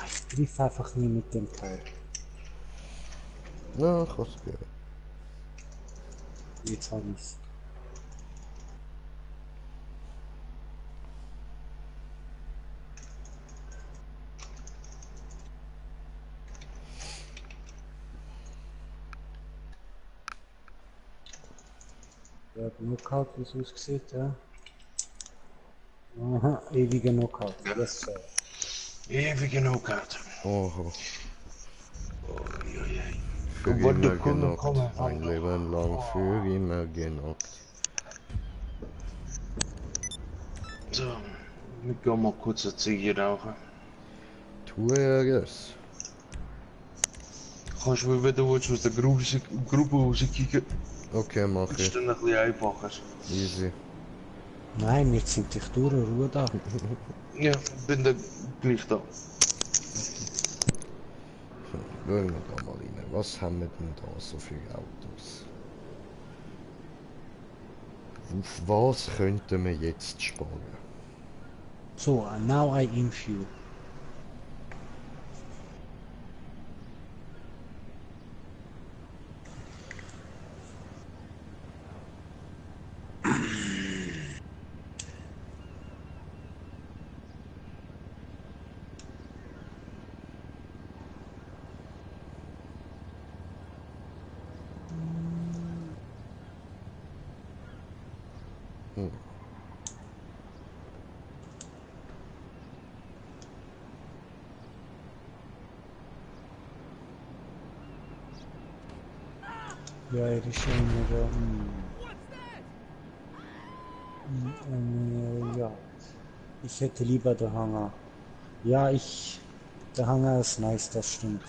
Ich triff einfach nie mit dem Teil. Ja, kannst du gehen. Jetzt hab ich's. Ja, Knockout, wie es aussieht, ja. Aha, ewiger Knockout. Yes, sir. Ewig genug gehabt. Oho. Uiuiui. Für Wo immer der Kunde genockt. kommen. Mein Leben lang für immer genockt. So, wir gehen mal kurz eine Ziege rauchen. Tue er es. Kannst du mir, wenn du willst, aus der Gruppe rauskicken? Okay, mach Das ich. ist dann ein bisschen einfacher. Easy. Nein, wir sind dich durch, Ruhe da. Ja, bin dann gleich da. Schauen wir da mal rein. Was haben wir denn da so für Autos? Auf was könnten wir jetzt sparen? So, now I inf you. Hm. Ja, die Schöne da. Ja. Ich hätte lieber den Hangar. Ja, der Hangar ist nice, das stimmt.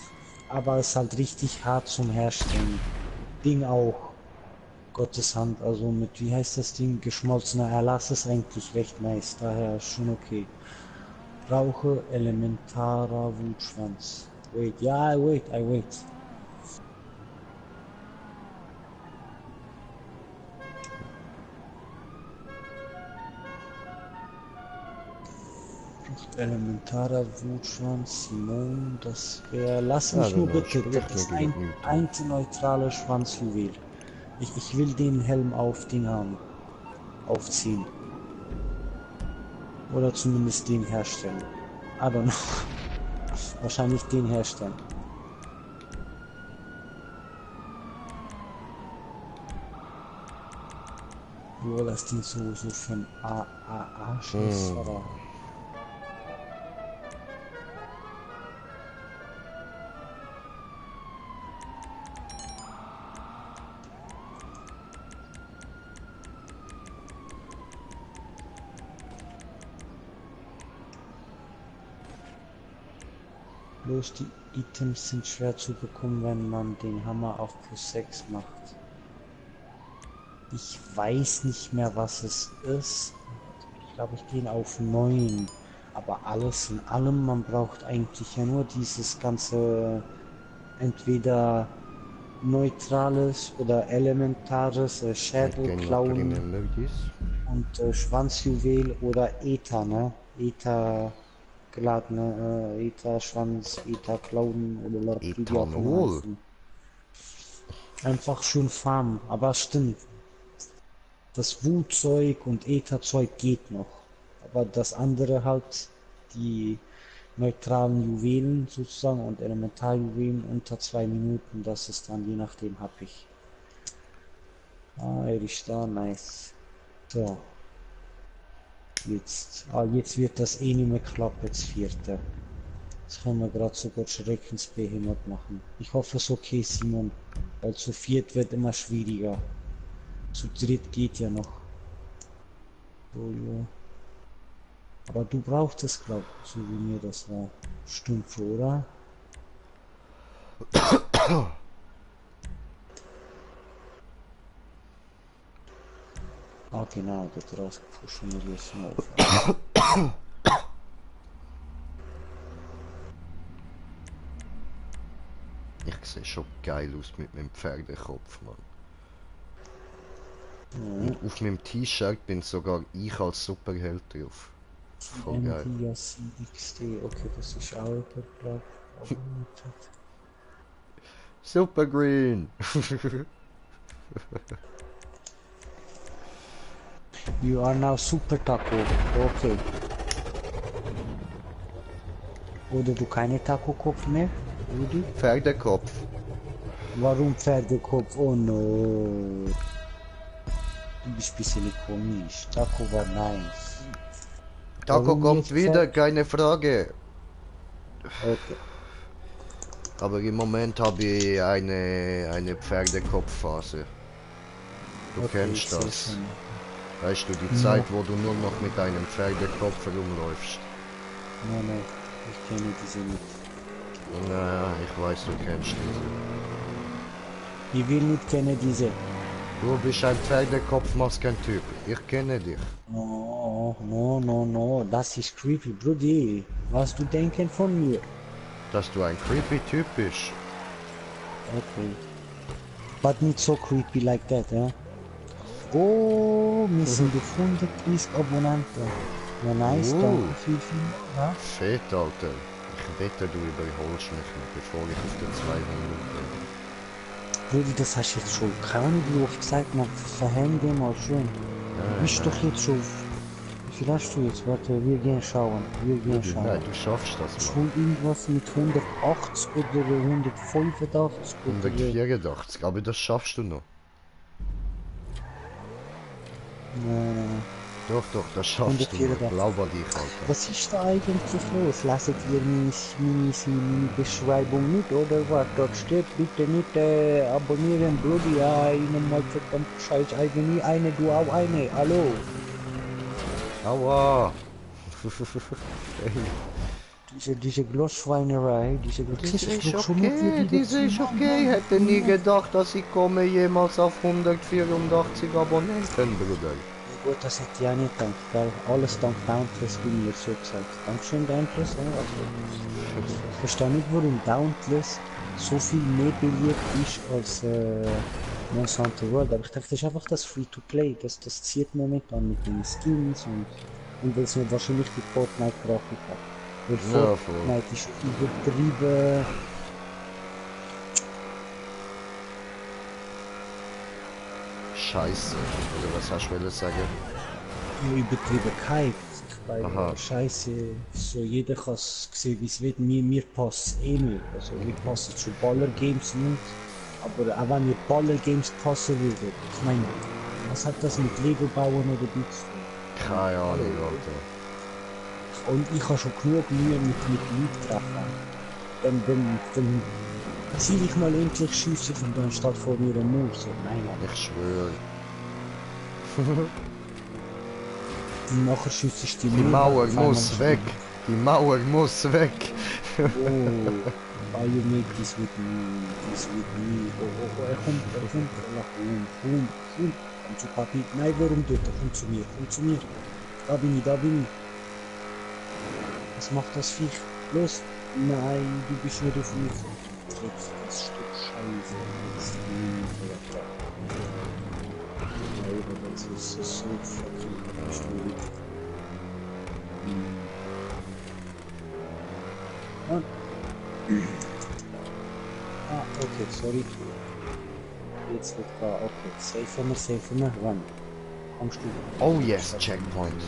Aber es ist halt richtig hart zum Herstellen. Ding auch. Gottes Hand, also mit, wie heißt das Ding? Geschmolzener Erlass ist eigentlich recht nice, daher ist schon okay. Brauche elementarer Wutschwanz. Wait, ja, I wait. Elementarer Wutschwanz, Simon, das wäre. Lass mich Ja, nur genau, bitte, sprich das ist mir ein gleich nicht. antineutraler Schwanzjuwel. Ich will den Helm auf Ding haben. Aufziehen. Oder zumindest den herstellen. I don't know. Wahrscheinlich den herstellen. Wo das Ding so von Arsch ist, oder? Bloß die Items sind schwer zu bekommen, wenn man den Hammer auf +6 macht. Ich weiß nicht mehr, was es ist. Ich glaube, ich gehe auf 9. Aber alles in allem, man braucht eigentlich ja nur dieses ganze entweder neutrales oder elementares Schädel, Klauen und Schwanzjuwel oder Ether, ne? Ether geladene Ether, Schwanz, Ether, Klauen oder wie die auch immer Ethanol. heißen. Einfach schön farmen, aber stimmt. Das Wutzeug und Ätherzeug geht noch. Aber das andere halt, die neutralen Juwelen sozusagen und Elementarjuwelen unter 2 Minuten, das ist dann je nachdem happig. Ah, er ist da, nice. So. Jetzt wird das eh nicht mehr klappen, jetzt 4. Das können wir gerade sogar schreckensbehindert machen. Ich hoffe es ist okay, Simon. Weil zu 4 wird immer schwieriger. Zu 3 geht ja noch. So, ja. Aber du brauchst es, glaub ich, so wie mir das war. Stumpfe, oder? Ah, genau, da draußen pushen wir jetzt mal auf. Ich sehe schon geil aus mit meinem Pferdekopf, Mann. Ja. Und auf meinem T-Shirt bin sogar ich als Superheld drauf. Voll geil. Nvidia CXT, okay, das ist auch der Super Green! You are now Super Taco, okay. Oder du keine Taco-Kopf mehr, Rudi? Pferdekopf. Warum Pferdekopf? Oh no. Du bist ein bisschen komisch. Taco war nice. Taco Warum kommt jetzt wieder, Pferd? keine Frage. Okay. Aber im Moment habe ich eine Pferdekopfphase. Du Okay, kennst ich seh das. schon. Weißt du, die Ja. Zeit, wo du nur noch mit einem Pferdekopf herumläufst. Nein, ich kenne diese nicht. Naja, ich weiß, du kennst diese. Ich will nicht kennen diese. Du bist ein Pferdekopf-Maskentyp. Ich kenne dich. No, das ist creepy, Brudi. Was du denken von mir? Dass du ein creepy Typ bist. Okay. But not so creepy like that, eh? Oh, wir sind auf 130 Abonnenten. Ja, nice, danke viel. Ja? Fett, Alter. Ich wette, du überholst mich noch, bevor ich auf den 200 bin. Brudi, das hast du jetzt schon. Keine Ahnung, wie oft gesagt, man verhängt den mal schön. Du bist doch jetzt schon. Wie viel hast du jetzt? Warte, wir gehen schauen. Nein, du schaffst das, Schon Mann. irgendwas mit 180 oder 185 oder 184, aber das schaffst du noch. Doch, das schaffst du noch. 184. Glaub an dich, Alter. Was ist da eigentlich los? Lasst ihr meine Beschreibung nicht oder was? Dort steht bitte nicht abonnieren, Brudi. Ja, Ihnen mal verdammt scheiß eigene eine, du auch eine. Hallo. Aua! Diese Glossschweinerei, diese Diese ist okay. Hätte nie gedacht, dass ich komme jemals auf 184 Abonnenten, Bruder. Gut, das hätte ich auch nicht gedacht, gell? Alles dank Dauntless bei mir, so gesagt. Dankeschön, Dauntless. Ja, also, ich verstehe nicht, warum Dauntless so viel mehr beliebt ist als Monsanto World. Aber ich dachte, das ist einfach das Free-to-Play. Das zieht momentan mit den Skins und weil es mir wahrscheinlich die Fortnite-Grafik hat. Weil Ja, Fortnite ist übertrieben. Scheiße. Oder was hast du sagen? Übertrieben gehypt. Bei Aha. Scheiße, so jeder kann es sehen, wie es will. Mir passt es eh nicht. Also, mir passen schon Baller-Games nicht. Aber auch wenn mir Baller-Games passen würden, ich meine, was hat das mit Lego bauen oder nichts zu tun? Keine Ahnung, Alter. Und ich habe schon genug Mühe mit Leuten treffen. Dann zieh ich mal endlich Schüsse und dann steht vor mir ein Mauer. So, nein, Mann. Ich schwöre. Und nachher schießt ich Die Mauer muss weg. Die Mauer muss weg. Oh, why you make this with me? Oh, er kommt, komm zu Papi. Nein, warum dort? Komm zu mir. Da bin ich. Was macht das Viech? Los! Nein, du bist nicht auf mich. Das Stück Scheiße. Das ist das ist so fucking schwierig. Okay, sorry. Jetzt wird klar, okay. Safe wir, run. Kommst du? Oh yes, Checkpoint.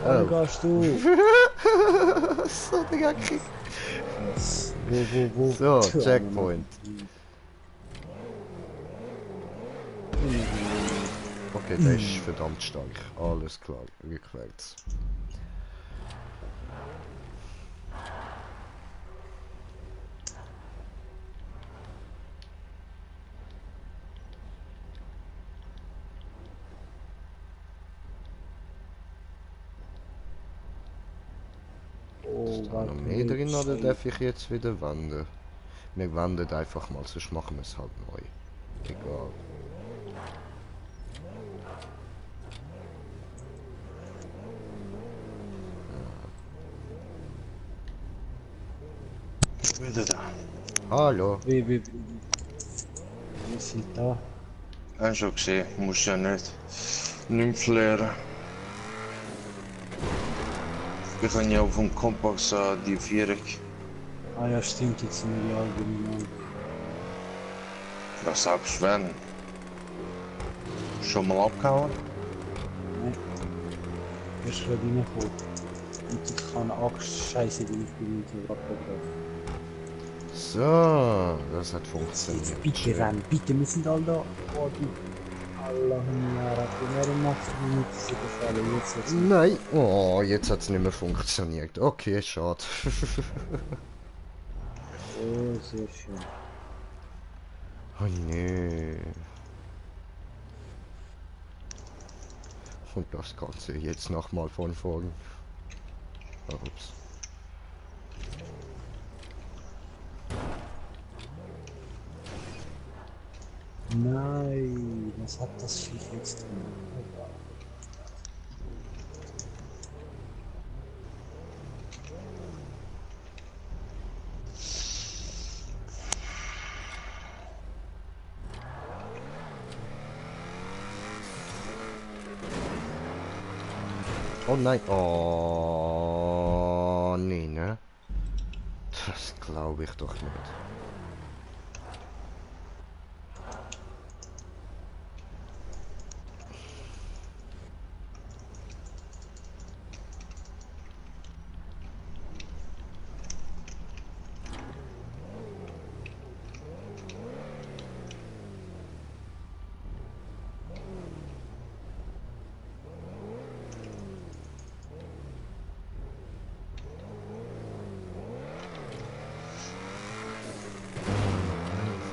Wo gehst du? So, Digga, krieg. Wo? So, Tja, Checkpoint. Okay, der ist verdammt stark. Alles klar, rückwärts. Ist da noch mehr drin oder darf ich jetzt wieder wandern? Wir wandern einfach mal, sonst machen wir es halt neu. Egal. Wieder da. Hallo. Wir sind da. Hast du gesehen, musst ja nicht. Nimm lernen. Wir können ja auf dem Kompass die Viereck. Ah ja, stimmt, jetzt sind wir ja allgemein. Ja, selbst wenn. Schon mal abgehauen? Nein. Erst gerade reingekommen. Und ich kann Angst, Scheiße, die ich bin mit dem Radbegriff. So, das hat funktioniert. Bitte rennen, bitte, wir sind alle da. Oh, du. Allah, warum machst du nicht diese Befehle jetzt? Nein. Oh, jetzt hat es nicht mehr funktioniert. Okay, schade. Oh, sehr schön. Oh nee. Und das Ganze jetzt nochmal von vorn. Ups. Nein, was hat das Viech jetzt drin? Oh nein. Oh, nee, ne? Das glaube ich doch nicht.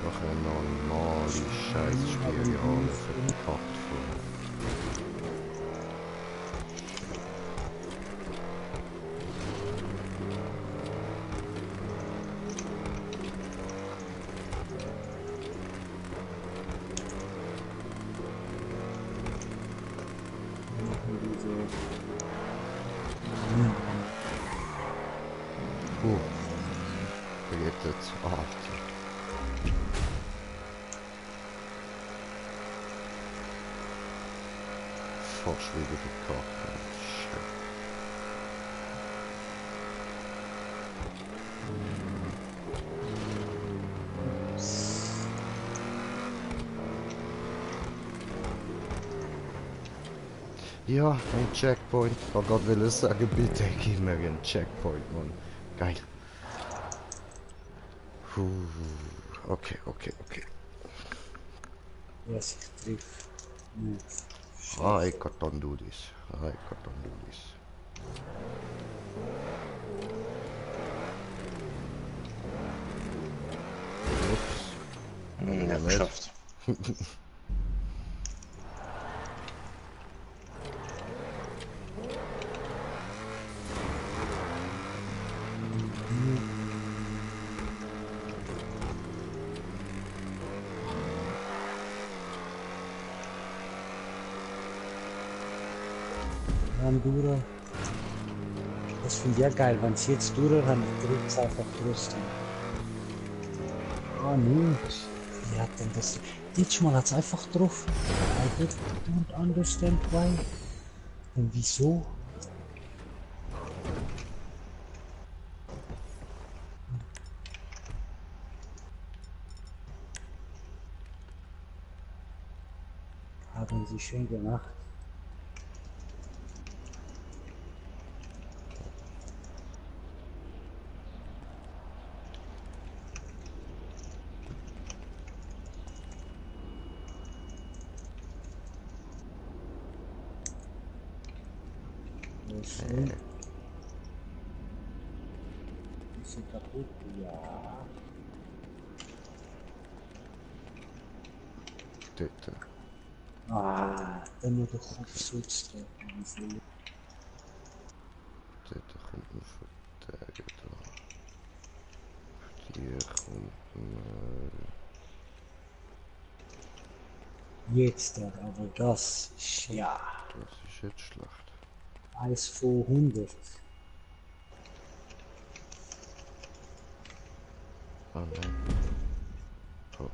Einfach eine normale Scheißspirale verpackt vorher. Gerettet. Ah, fast wieder gekackt. Shit. Ja, ein Checkpoint. Ich wollte gerade sagen, bitte gib mir einen Checkpoint, Mann. Geil. Puh. Okay. Ja, sich trifft. Nicht. I can do this. I can do this. Ups. Ja, Nicht. geschafft. Bandura. Das finde ich ja geil, wenn sie jetzt durch haben, drückt es einfach trotzdem. Ah, nicht. Wie hat denn das? Diesmal hat es einfach drauf. I don't understand why. Und wieso? Haben sie schön gemacht. Schön. Ist sie kaputt? Ja. Dort. Ah, dann nur der Kopf sitzt. Dort kommt ein Verteidiger da. Hier kommt Jetzt, aber das ist ja das ist jetzt schlecht. 1 von 100. Ah nein. Oh,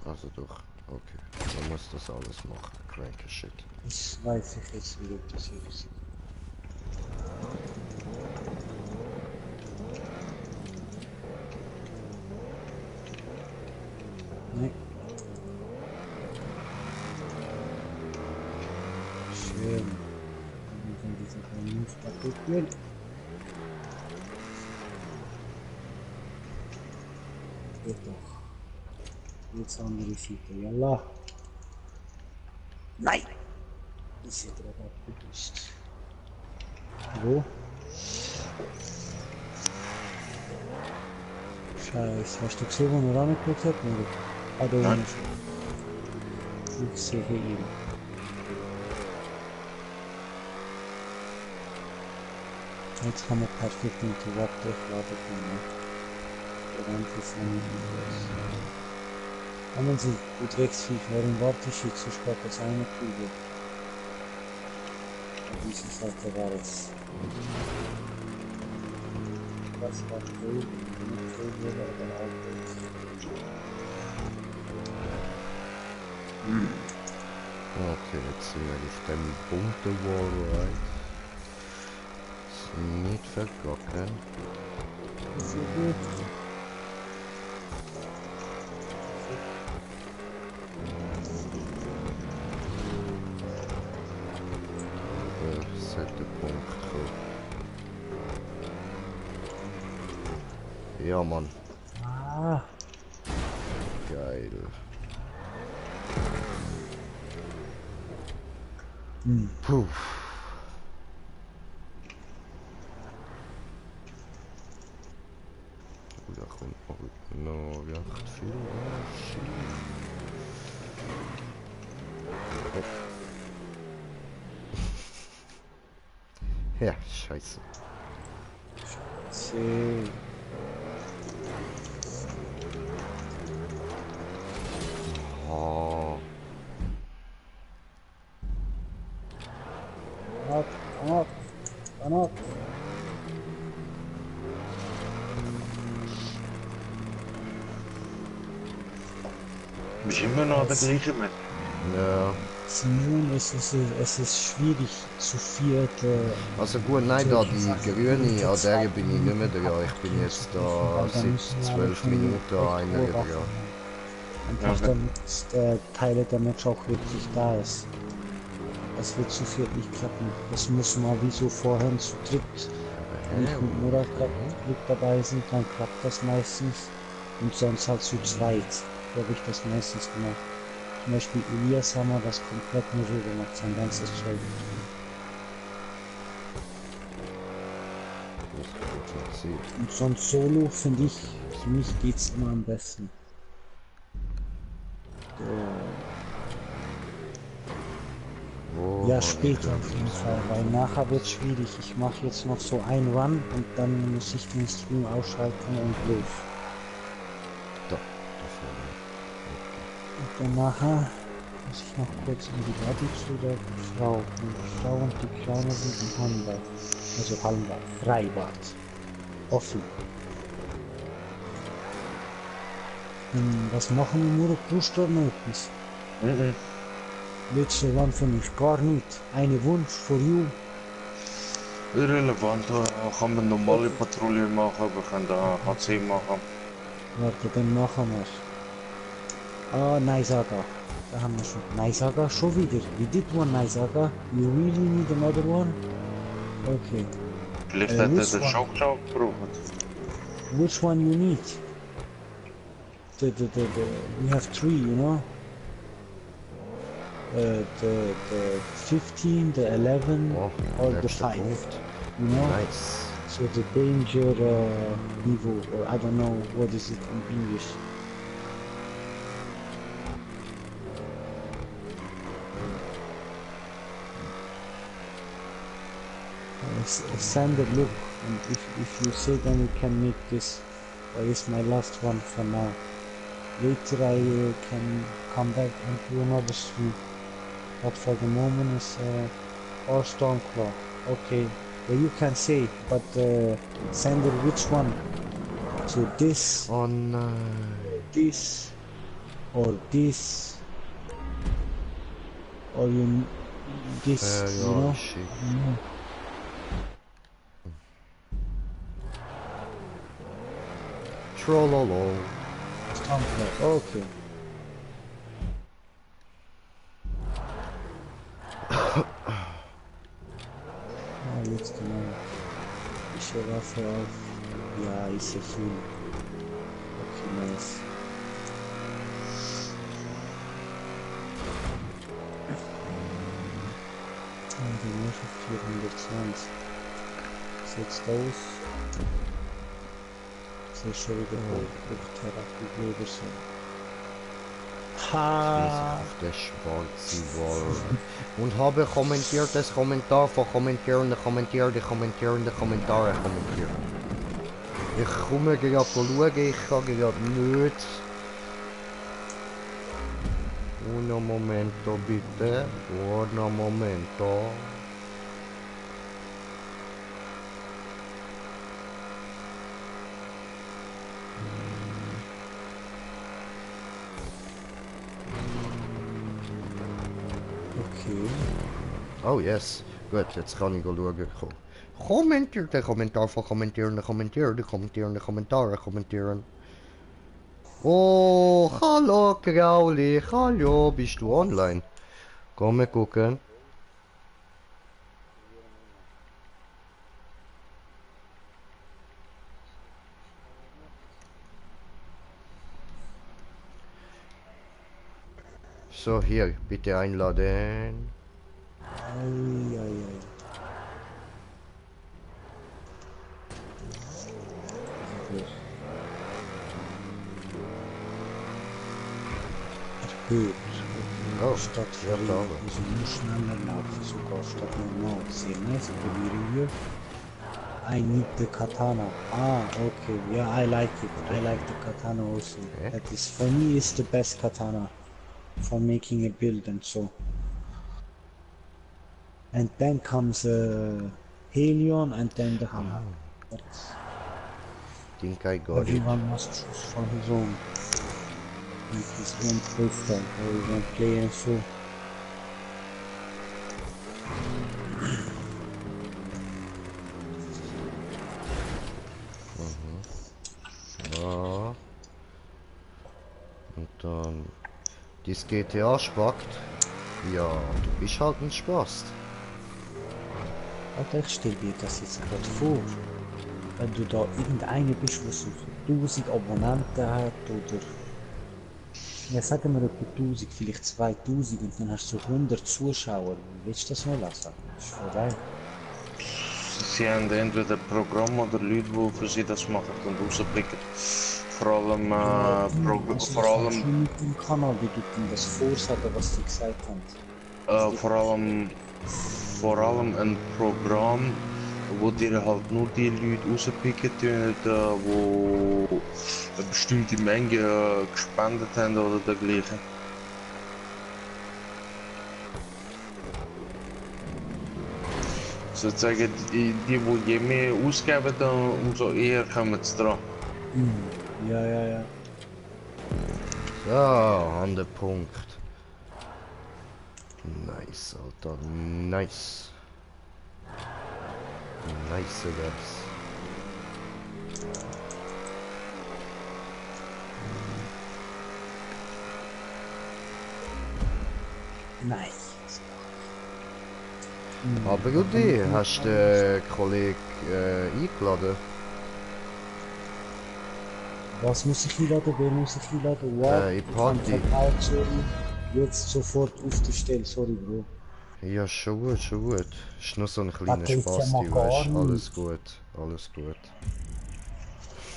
also doch. Okay. Man muss das alles machen. Cranker Shit. Das weiß ich jetzt nicht, ob das ist. Nein. Schön. Und dann dieser kleine Move kaputt gehen. Geht doch. Jetzt andere Seite. Yalla. Nein! Ist ja gerade abgeduscht. Wo? Scheiße, hast du gesehen, wo er angeguckt hat? Ah, da Nein. unten. Ich sehe ihn. Jetzt kann man perfekt Interrupt durchladen können. Der Rand ist noch nicht los. Kommen Sie, du Drecksviech, warum wartest du jetzt? Sonst geht das auch nicht gut. Diese Seite war es. Das war cool, nicht cool wurde, aber auch gut. Okay, jetzt sind wir auf dem bunten Wall, right? Nicht vergocken. Ist ja gut. Setpunkt. Ja, Mann. Ah, Geil. Puh. Oh, da kommt noch recht viel Asche. Oh. Ja, scheiße. see. Oh. Up, up, up. Bist immer noch der gleiche mit. Ja. Simon, es ist schwierig zu viert. Also gut, nein, da die grüne, an der bin ich nicht mehr dran. Ich bin jetzt da seit 12 Minuten einer dran. Einfach Okay. damit der Teil der Match auch wirklich da ist. Das wird zu viert nicht klappen. Das muss mal wie so vorhin zu dritt. Wenn ich mit Murat Glück dabei sind, dann klappt das meistens. Und sonst halt zu zweit. So habe ich das meistens gemacht. Zum Beispiel Elias haben wir das komplett nur so gemacht, sein ganzes Zeug. Und sonst Solo finde ich, für mich geht's immer am besten. Wo Ja, hab ich später das? auf jeden Fall, weil nachher wird schwierig. Ich mache jetzt noch so einen Run und dann muss ich den Stream ausschalten und los. Da, da vorne. Und dann nachher muss ich noch kurz in die Lobby zu der Frau. Und die Frau und die Kleine sind im Hallenbad. Also Hallenbad, Freibad. Offen. Was machen wir nur? Tust du noch etwas? Mhm. Letzte Run für mich, gar nicht. Eine Wunsch for you. Irrelevant, da kann man normale Patrouille machen, wir können da HC machen. Warte, dann machen wir's. Ah, Naisaga. Da haben wir schon. Naisaga, schon wieder. We did one Naisaga. You really need another one? Okay. Vielleicht hat er which den one? Schockshock gebraucht. Which one you need? We have three, you know? The 15, the 11, Oh, or the letzter 5. Punkt. You know? Nice. So the danger niveau, or I don't know what is it in English. Send a look, and if you say then we can make this, or is my last one for now. Later I can come back and do another stream, but for the moment it's or Stormclaw. Okay, well, you can say, but send it which one? So this, Oh nein. this, or this, or you this, you Ja, know? shit. Trollolo. Stormclaw. Okay. Ja, jetzt genau. Ich höre Waffe auf. Ja, ist ja viel. Okay, nice. Und die nur schon 420. Setzt aus. Sehr schön Therapie Leber so. Ha! Auf der schwarzen Wall. Und habe kommentiert das Kommentar von kommentierende Kommentare kommentiert. Ich komme gerade schauen, ich kann gerade nicht. Uno momento bitte. Uno momento. Okay. Oh yes. Gut, jetzt kann ich schauen kommen. Kommentiert den Kommentar von kommentieren, Kommentare kommentieren. Oh, hallo Grauli, hallo, bist du online? Komm mal gucken. So, hier, bitte einladen. Eieiei. Erhöht. Oh, Statt ja, da verlieren. aber. Also nur schneller laufen, sogar statt normal. Sehr nice. Probieren wir. I need the katana. Ah, okay. Yeah, I like it. I like the katana also. Okay. That is, for me, is the best katana for making a build and so. And then comes Helion and then the hammer. That's, Think I got it. everyone must choose for his own. And his own playstyle, or his own play and so. Ja. Und dann... Dies GTA spackt. Ja, du bist halt ein Spaß. Alter, ich stell dir das jetzt gerade vor. Wenn du da irgendeiner bist, der so 1000 Abonnenten hat oder ja, sagen wir etwa 1000, vielleicht 2000 und dann hast du so 100 Zuschauer. Willst du das noch lassen? Das ist vorbei. Sie haben entweder ein Programm oder Leute, die für sie das machen und rausblicken. Vor allem, vor allem, mit dem Kanal, wie du denn das vorsagen, was die gesagt haben. vor allem ein Programm, wo dir halt nur die Leute rauspicken tun, die eine bestimmte Menge gespendet haben oder dergleichen. Sozusagen, die je mehr ausgeben, dann umso eher kommen sie dran. Ja, ja, ja. So, an der Punkt. Nice, Alter, nice. Nice, das. Nice. Aber Rudi, hast du den Kollegen eingeladen? Was muss ich einladen? Wer muss ich einladen? Wow. In Party. Sorry. Jetzt sofort auf der Stelle. Sorry, Bro. Ja, schon gut, schon gut. Ist nur so ein kleiner Das ist ja Spaß, mal du gar weißt. Alles nicht. gut, alles gut.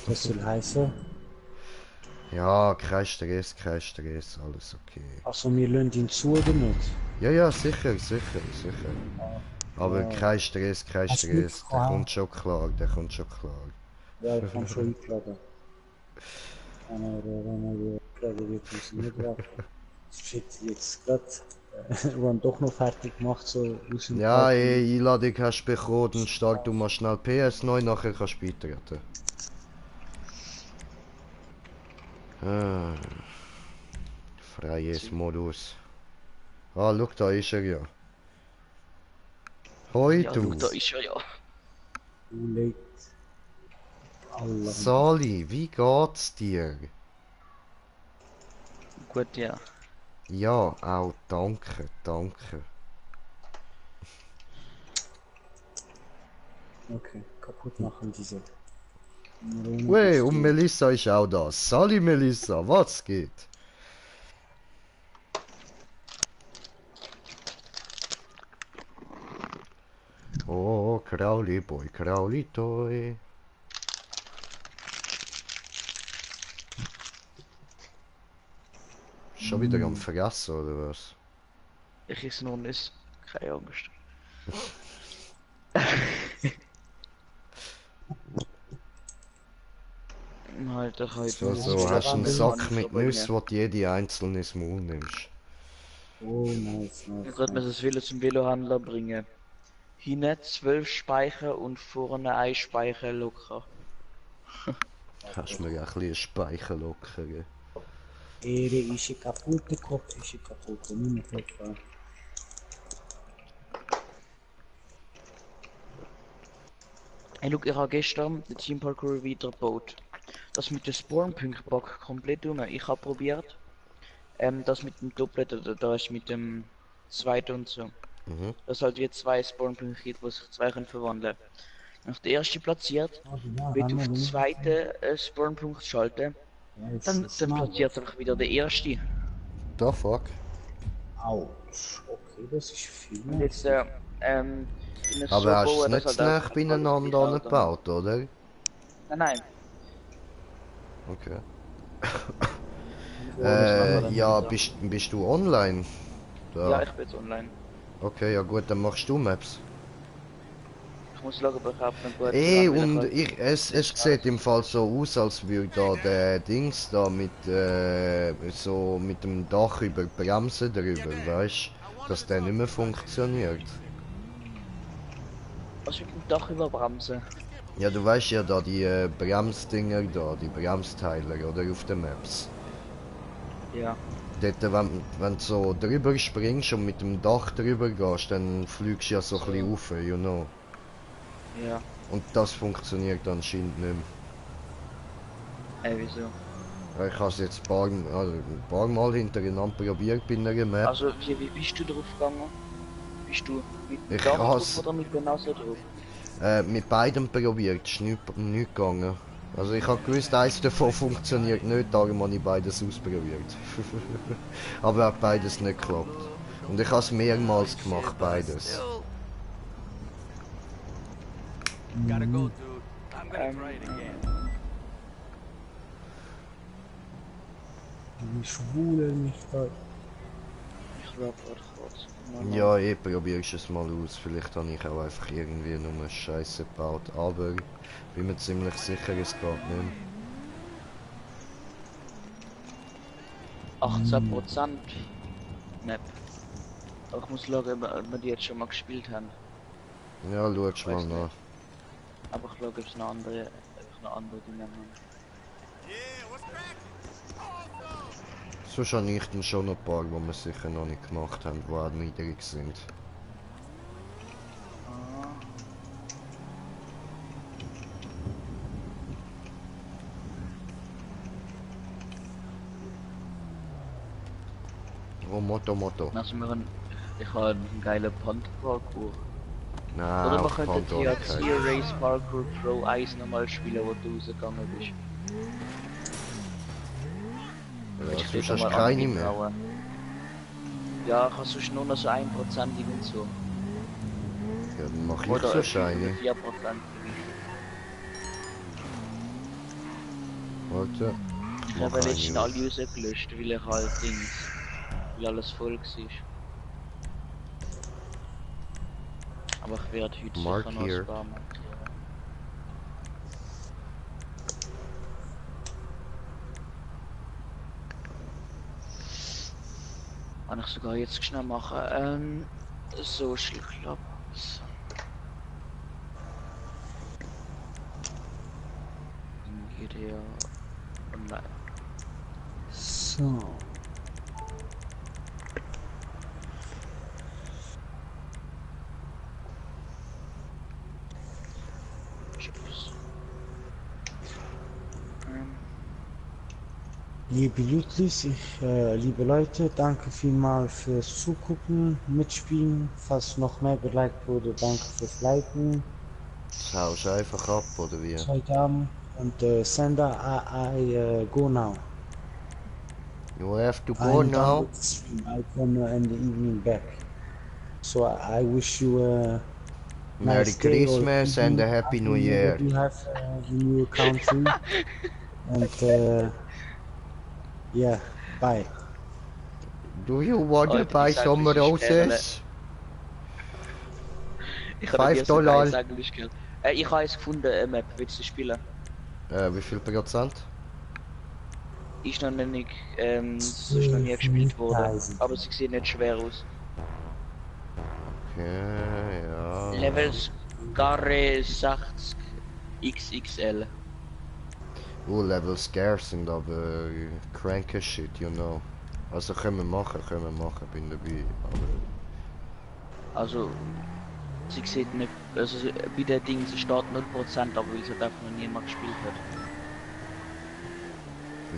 Das soll heißen. Ja, kein Stress, alles okay. Also, wir lassen ihn zu oder nicht? Ja, ja, sicher, sicher, sicher. Aber kein Stress, Hast du der Glück gehabt? kommt schon klar, der kommt schon klar. Ja, ich kann schon eingeladen. Wenn er eingeladen wird, muss ich nicht warten. Shit, jetzt gerade. Wir haben doch noch fertig gemacht, so aus dem Ja, Party. ey, Einladung hast du bekommen, dann start du mal schnell PS9, nachher kannst du beitreten. Ah, freies Modus. Ah, schau, da ist er ja. Hoi, Ja, du. schau, da ist er ja. Too late. Allah. Sali, wie geht's dir? Gut, ja. Ja, auch danke, danke. Okay, kaputt machen diese. Wey, und Melissa ist auch da. Sali Melissa, was geht? Oh, Krauli Boy, Krauli Toy. Schon wieder am Vergessen, oder was? Ich esse noch nicht. Keine Angst. Halt doch heute So, noch so, das hast du einen Velo Sack mit anbringen. Nüsse, wo du jede einzelne ins Maul nimmst. Oh, nice, nice. Ich wollte mir das Velo zum Velohändler bringen. Hinten 12 Speicher und vorne ein Speicher locker. Kannst du mir ja ein bisschen Speicher lockern. Ehre ist ein kaputter Kopf, ist ein kaputter. Nimm mich weg. Hey, schau, ich habe gestern den Team Parkour wieder gebaut. Das mit dem Spawnpunkt backt komplett um. Ich habe probiert, das mit dem Doppelten, oder da ist mit dem zweiten und so. Mhm. Das halt wie zwei Spawnpunkte gibt, wo sich zwei können verwandeln. Wenn ich den ersten platziert, Ja, wird auf dann den muss ich zweiten Spawnpunkt schalten, Ja, jetzt dann ist mal. platziert es einfach wieder der erste. Da fuck. Autsch. Okay, das ist viel. Und jetzt, in es so Aber hast du es bauen, dass nicht halt zu nah alles beieinander gleich nicht gebaut, oder? Nein, nein. Okay. Alles Ja, wieder. bist du online? Ja, Da. ich bin jetzt online. Okay, ja gut, dann machst du Maps. Ich muss schauen, ob ich überhaupt noch gut Eh, kann, weil ich und halt es nicht sieht im schnell Fall so aus, als würde da der Dings da mit, so mit dem Dach über die Bremse drüber, weißt dass der nicht mehr funktioniert. was mit dem Dach überbremsen. Ja, du weißt ja da die Bremsdinger da, die Bremsteiler, oder auf den Maps. Ja. Dort, wenn du so drüber springst und mit dem Dach drüber gehst, dann fliegst du ja so ein bisschen rauf, you know. Ja. Und das funktioniert anscheinend nicht Wieso? mehr. Ich habe es jetzt ein paar Mal hintereinander probiert bei einer Map. Also, wie bist du drauf gegangen? Bist du mit dem Ich Dach drauf has oder mit der Nase drauf? mit beidem probiert, ist nicht gegangen. Also ich habe gewusst, eins davon funktioniert nicht, darum habe ich beides ausprobiert. Aber hat beides nicht geklappt. Und ich habe es mehrmals gemacht, beides. Gotta go, dude. I'm gonna Ähm, try it again. Wie schwul mich da. Ich glaube, kurz. Ja, probierst es mal aus. Vielleicht habe ich auch einfach irgendwie nur Scheiße gebaut. Aber bin mir ziemlich sicher, es geht nicht. 18% Map. Aber ich muss schauen, ob wir die jetzt schon mal gespielt haben. Ja, schau mal Weiß nach. nicht. Aber ich schaue, ob es noch andere Dinge haben. Sonst habe ich dann schon noch ein paar, die wir sicher noch nicht gemacht haben, die auch niedrig sind. Ah. Oh, Motto. Also ich habe einen geilen Punt-Parkour. Nein, Oder wir auf könnten Pandora THC kein. Race Parkour Pro 1 nochmal spielen, wo du rausgegangen bist. Ja, Ich sonst dort hast du mal keine mehr. angetrauen. Ja, ich habe sonst nur noch so 1% und so. Ja, dann mach ich Oder so 5 Scheine. oder 4%. Warte. Ich Mach habe eine letztens auf. alle rausgelöscht, weil ich halt weil alles voll war. Aber ich werde heute Mark sicher noch here. ein paar markieren. Kann ich sogar jetzt schnell machen. Social Clubs. GTA Online. So. Tschüss. Liebe Ludlis, liebe Leute, danke vielmals fürs Zugucken, Mitspielen. Falls noch mehr geliked wurde, danke fürs Liken. Das haust du einfach ab, oder wie? Heute Abend. Und Sender, I go now. You have to go I'm done now. with the stream. I come in the evening back. So I wish you a Merry nice day or Christmas and a evening. Happy New Whatever Year. you have in your country. And yeah, bye. Do you want to Alter, buy die some sächlische Perle. roses? Ich habe dir sogar $5. eins Englisch gehört. Ich habe es gefunden, Map, willst du spielen? Wie viel Prozent? Ist noch nicht, es ist noch nie gespielt worden. Aber sie sieht nicht schwer aus. Okay, ja. Levels Garre 60 XXL. Level scarce sind aber cranker shit, you know. Also, können wir machen, bin dabei. Aber Also, Sie sieht nicht, also bei den Dingen sie steht 0%, aber weil sie halt einfach noch niemand gespielt hat.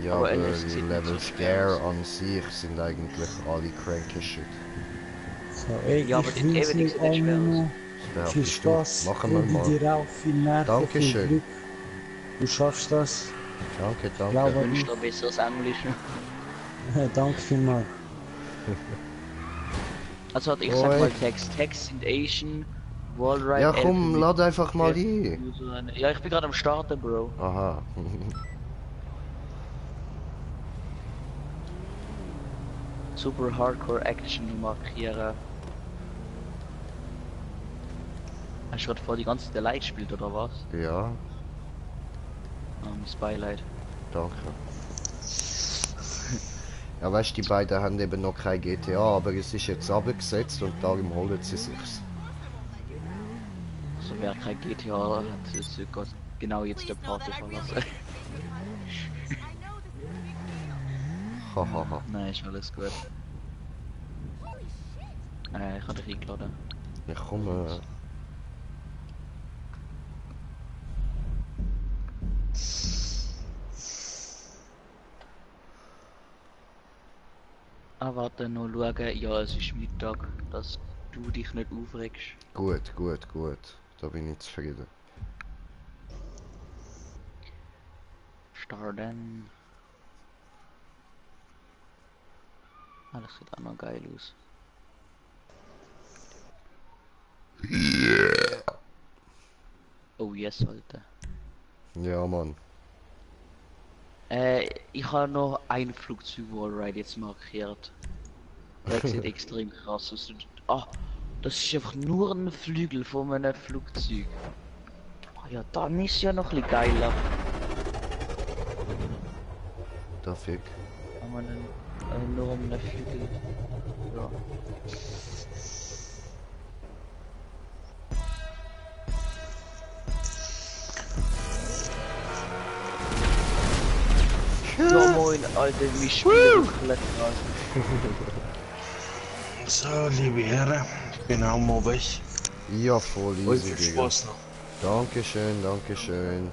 Ja, Aber aber ehrlich, die sieht nicht Level so schwer Scare aus. an sich sind eigentlich alle cranky shit. So, ey, Ja, aber ich die wünsche Ewig euch sieht nicht schwer allen aus. noch Das viel behauptest du. Spaß, Machen wir drücke mal. dir auch viel Nerven, viel Dankeschön. Glück. Du schaffst das. Danke, Glaube danke. an Wünscht dir besseres Englisch. Danke vielmals. Also ich Oi. sag mal Text. Text sind Asian, Wallride, Ja komm, lad einfach mal ein. Ja, ich bin gerade am Starten, Bro. Aha. Super Hardcore Action markieren. Hast du gerade vor die ganze Zeit allein gespielt oder was? Ja, Mein Beileid. danke. Ja, weißt du, die beiden haben eben noch kein GTA, aber es ist jetzt abgesetzt und darum holen sie sich's. Also wer kein GTA hat, ist Gott genau jetzt der Party verlassen. Hahaha. Nein, ist alles gut. Ich habe dich eingeladen. Ich komme. Warte, noch schauen. Ja, es ist Mittag, dass du dich nicht aufregst. Gut, gut, gut. Da bin ich zufrieden. Starten. Das sieht auch noch geil aus. Oh yes, Alter. Ja, Mann. Ich habe noch ein Flugzeug Wallride jetzt markiert. Der sieht extrem krass aus. Ah, das ist einfach nur ein Flügel von einem Flugzeug. Ah ja, dann ist ja noch ein bisschen geiler. Da fick. Aber nur um einen Flügel. Ja. Ja moin, Alter, wie spielen komplett krass. So, liebe Herren, ich bin auch mal weg. Ja, voll Euch easy, viel Digga. Spaß noch. Dankeschön, dankeschön.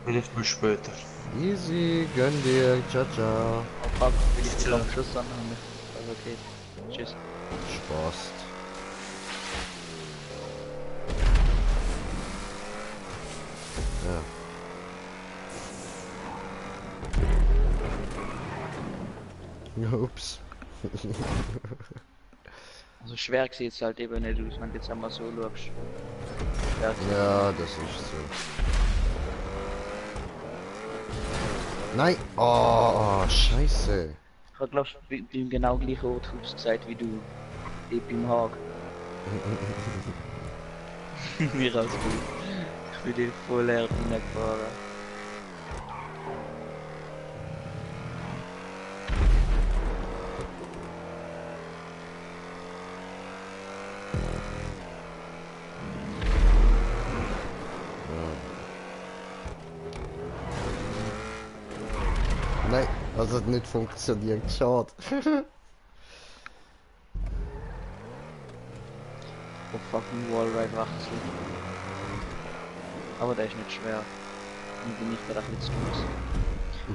Vielleicht bis später. Easy, gönn dir. Ciao, ciao. Oh fuck, will ich dich am Schluss anhaben? Also okay. Tschüss. Spaß. Ja. Ups. Also schwer sieht es halt eben nicht aus, wenn du jetzt einmal so schaust. Ja, das ist so. Nein! Oh, scheiße. Ich hab glaub ich beim genau gleichen Ort gesagt wie du. Ich beim Haag. Mir alles gut. Ich bin dir voll leer reingefahren. Nein, das hat nicht funktioniert. Schade. Oh fucking Wallride wachsen. Aber der ist nicht schwer. Und bin ich gerade ein bisschen zu los.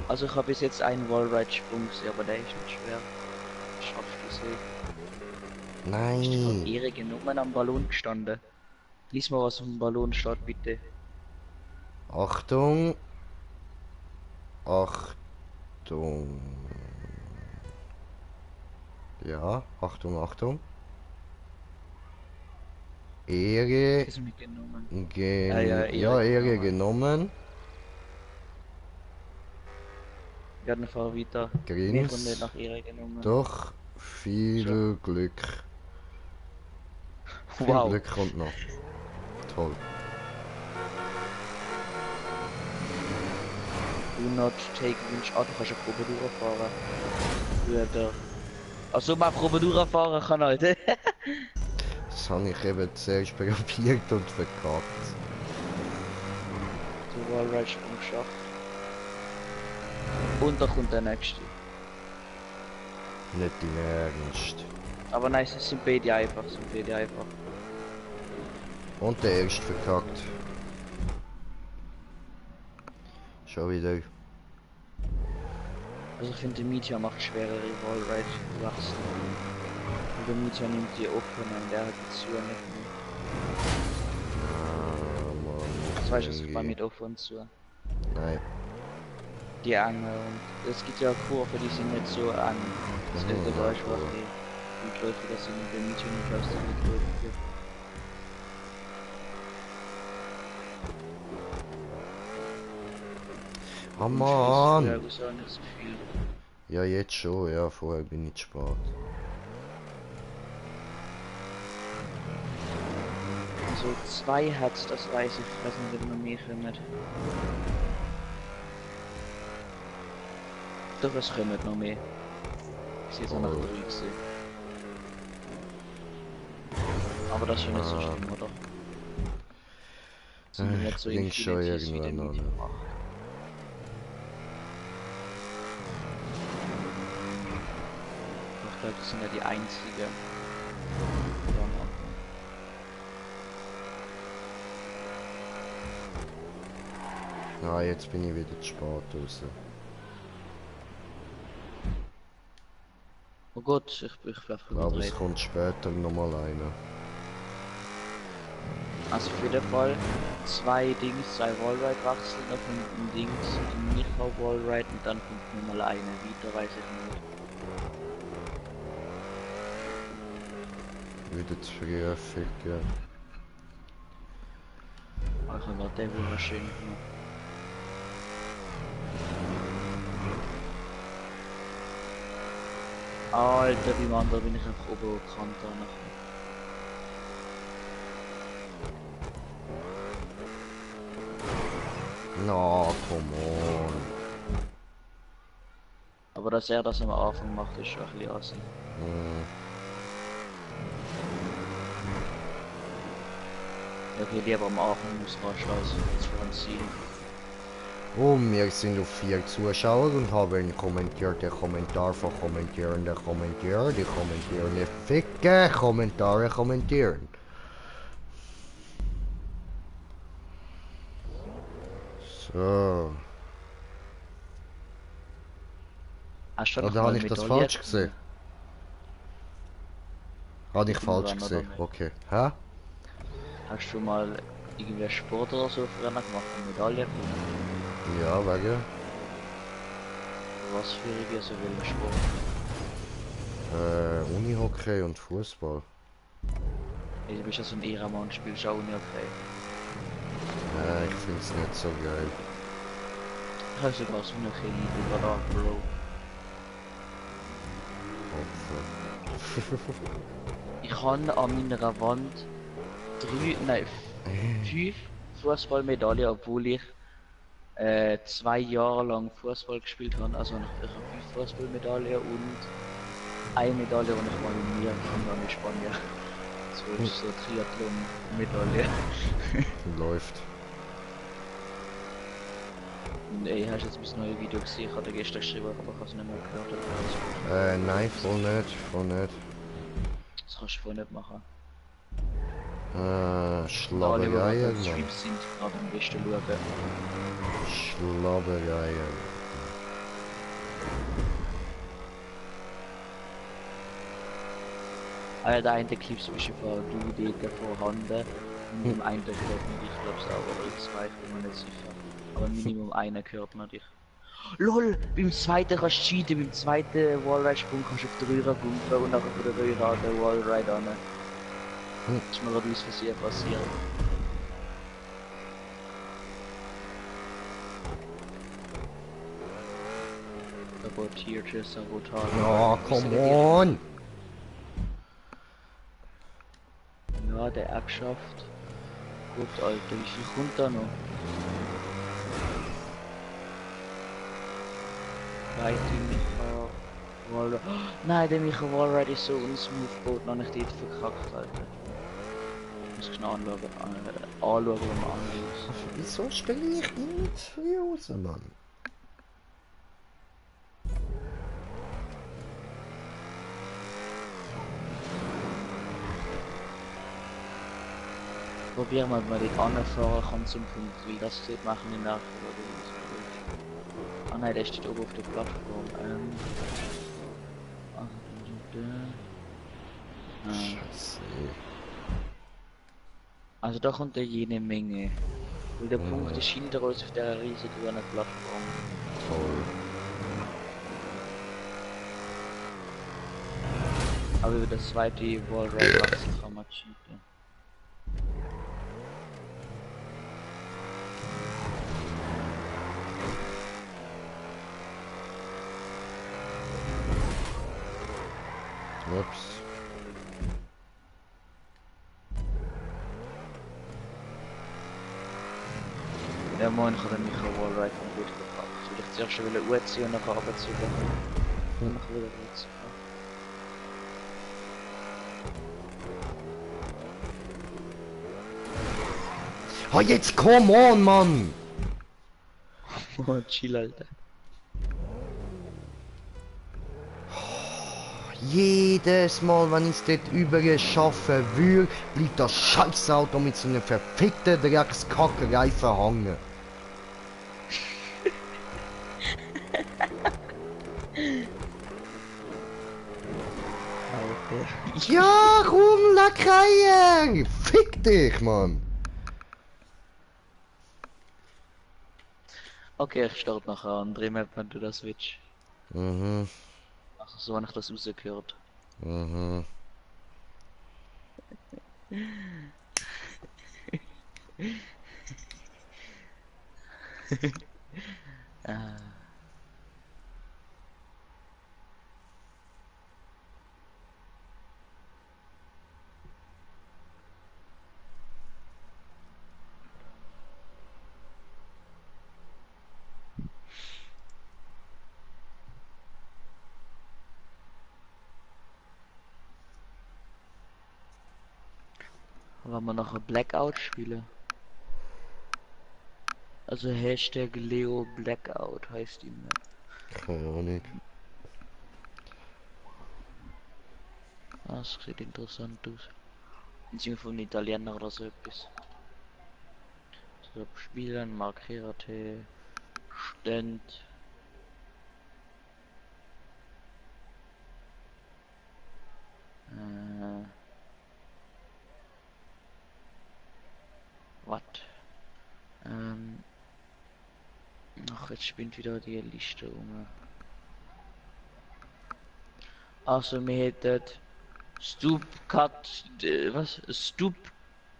Also ich habe bis jetzt einen Wallride-Sprung gesehen, aber der ist nicht schwer. Schaffst du sie? Ist die von Nein. ihre Nummern am Ballon gestanden? Lies mal, was auf dem Ballon steht, bitte. Achtung. Achtung. Ja, Achtung, Achtung. Ehre. Das ist mitgenommen. Ja, Ehre Ehre genommen. genommen. Wir hatten vorher weiter. Grins. Mehr und nicht nach Ehre genommen. Doch, viel Glück. Viel Wow. Glück kommt noch. Toll. Do not take Wunsch. Ah, du kannst eine Probe durchfahren. Wieder. Also mal Probe durchfahren kann halt. Das habe ich eben zuerst probiert und verkackt. Der Wallride-Sprung geschafft. Und da kommt der nächste. Nicht im Ernst. Aber nein, es sind beide einfach. Und der erste verkackt. Schon wieder. Also ich finde, der Meteor macht schwerere Wallride wachsen. Und der Meteor nimmt die offen und der hat die Tür nicht mehr. Ah, Mann. Das weißt du, ich fahre mit offen und zu. Nein. Die Ange und es gibt ja Kurven, die sind nicht so an. Das geht der Deutsch, was die Läufe, dass sie mit dem Meteor nicht aus der Läufe. Oh Mann! Ja, ist auch nicht so viel. Ja, jetzt schon, ja, vorher bin ich zu spät. Also 2 hat, das weiß ich nicht, ob noch mehr kommen. Doch, es kommen noch mehr. Ich sehe es auch nach 3 gesehen. Aber das ist schon nicht so schlimm, oder? Sind wir nicht so Links schon Infinities wie irgendwann der noch. Meteor macht. Ich glaube, das sind ja die einzigen. Ah, jetzt bin ich wieder zu spät raus. Oh Gott, ich bleib Aber es überdreht. kommt später nochmal einer. Also auf jeden Fall 2 Dings, 2 Wallride wachsen, dann kommt ein Dings, ein Micha Wallride und dann kommt nochmal eine weiter, weiß ich nicht. Wieder zu früh ficken. Aber ich habe der wohl schön gemacht. Alter, beim anderen bin ich einfach oben gekannt nachher. Na, come on. Aber dass er das am Anfang macht, ist schon ein bisschen assi. Hm. Ja, okay, lieber am Anfang muss rasch als vor dem Ziel. Oh, wir sind auf 4 Zuschauer und haben kommentiert, der Kommentar von kommentierender Kommentierer, die kommentierende Ficke, Kommentare kommentieren. So. Hast du noch Oder mal habe ich das Medaille falsch gesehen? Habe ich falsch Irgendwann oder gesehen? nicht? Okay. Hä? Hast du mal irgendwie Sport oder so früher gemacht und Medaille gewonnen? Ja, wegen. Was für irgendwie so welcher Sport? Unihockey und Fußball. Hey, du bist ja so ein Ehrenmann, spielst auch nicht okay. Ich finde es nicht so geil. Ich habe sogar so eine Chemie über Bro. Opfer. Ich habe an meiner Wand 5 Fußballmedaillen, obwohl ich 2 Jahre lang Fußball gespielt habe. Also ich habe 5 Fußballmedaillen und eine Medaille, die ich mal in mir gefunden habe in Spanien. So ist so Triathlon-Medaille. Läuft. Und ey, hast du jetzt mein neues Video gesehen? Ich hatte gestern geschrieben, aber ich habe es nicht mehr gehört. Nein, voll nicht, voll nicht. Das kannst du voll nicht machen. Äh, Alle, die Schlabbereien, auf Mann. Stream sind, gerade am besten schauen. Schlabbereien. Der eine Clip ist zwischen von du dort vorhanden. Und im einen gehört man dich, glaubst auch, oder im zweiten, bin mir nicht sicher. Aber Minimum einer gehört man dich. LOL! Beim zweiten kannst du cheaten, beim zweiten Wallride-Sprung kannst du auf den Röhrer gumpen und nachher von der Röhrer an den Wallride an. Das ist mir gerade aus Versehen passiert. Sabotierte Sabotage. Oh, come on! Ja, der auch geschafft. Gut, Alter, wie viel kommt da noch? Fighting Micha Wallride. Oh, nein, der Micha Wallride ist so unsmooth, Boot noch nicht dort verkackt, Alter. Ich muss schnell anschauen, wie man anlöst. Wieso spiele ich nicht früh raus, Mann? probieren wir mal den anfahren kann zum Punkt, weil das sieht machen in der Ah nein, der steht oben auf der Plattform. Scheiße. Also da kommt ja jede Menge. Weil der Punkt ist hinter uns auf der riesigen Plattform. Toll. Aber über das zweite Wallride wachsen kann man cheaten. Ups. Ja moin, ich habe mich ein Wallride vom Boot gepackt. Weil ich zuerst schon UC und nachher Arbeitsüber. Und nachher wieder UC. Oh, jetzt come on, Mann! Oh, chill, Alter. Jedes Mal, wenn ich es dort überschaffen will, bleibt das Scheißauto mit so einem verfickten Dreckskackreifen hängen. Alter. Ja, komm, Lackreier! Fick dich, Mann! Okay, ich starte nachher an. Dreh Map, wenn du das willst. Mhm, Ach, so habe ich das rausgehört. mhm. Wollen wir noch ein Blackout spielen? Also Hashtag Leo Blackout heißt die Map. Keine Ahnung. Ah, das sieht interessant aus. Beziehungsweise von Italiener oder so etwas. So, spielen, markierte, Stand. Was? Ach, jetzt spinnt wieder die Liste um. Also, wir hätten Stoop Cat, was? Stoop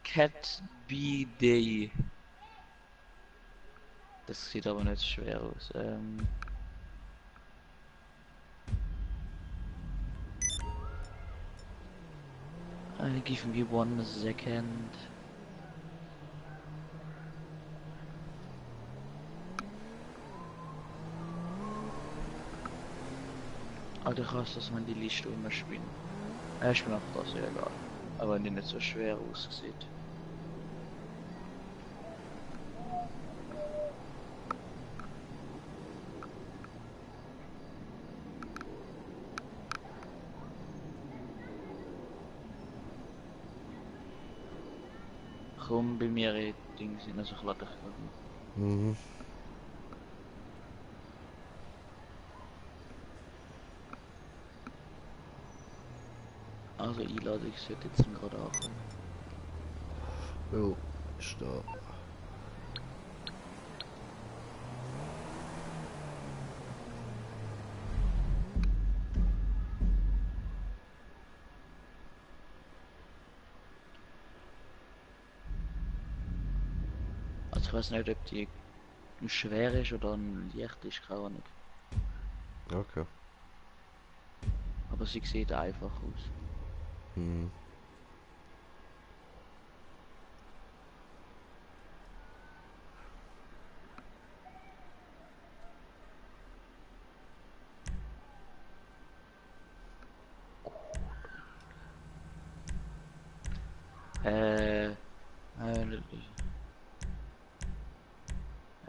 Cat B-Day. Das sieht aber nicht schwer aus. Give me 1 second. Alter, krass, dass man die Liste umspielen. Ich bin auch das, ja egal. Aber die nicht so schwer aussieht. Komm bei mir Ding sind, also ich lade dich gerade. Mhm. Also einlade, ich sollte jetzt gerade ankommen. Jo, ist da. Also ich weiß nicht, ob die schwer ist oder ein leicht ist, keine Ahnung. Okay. Aber sie sieht einfach aus. Mhm.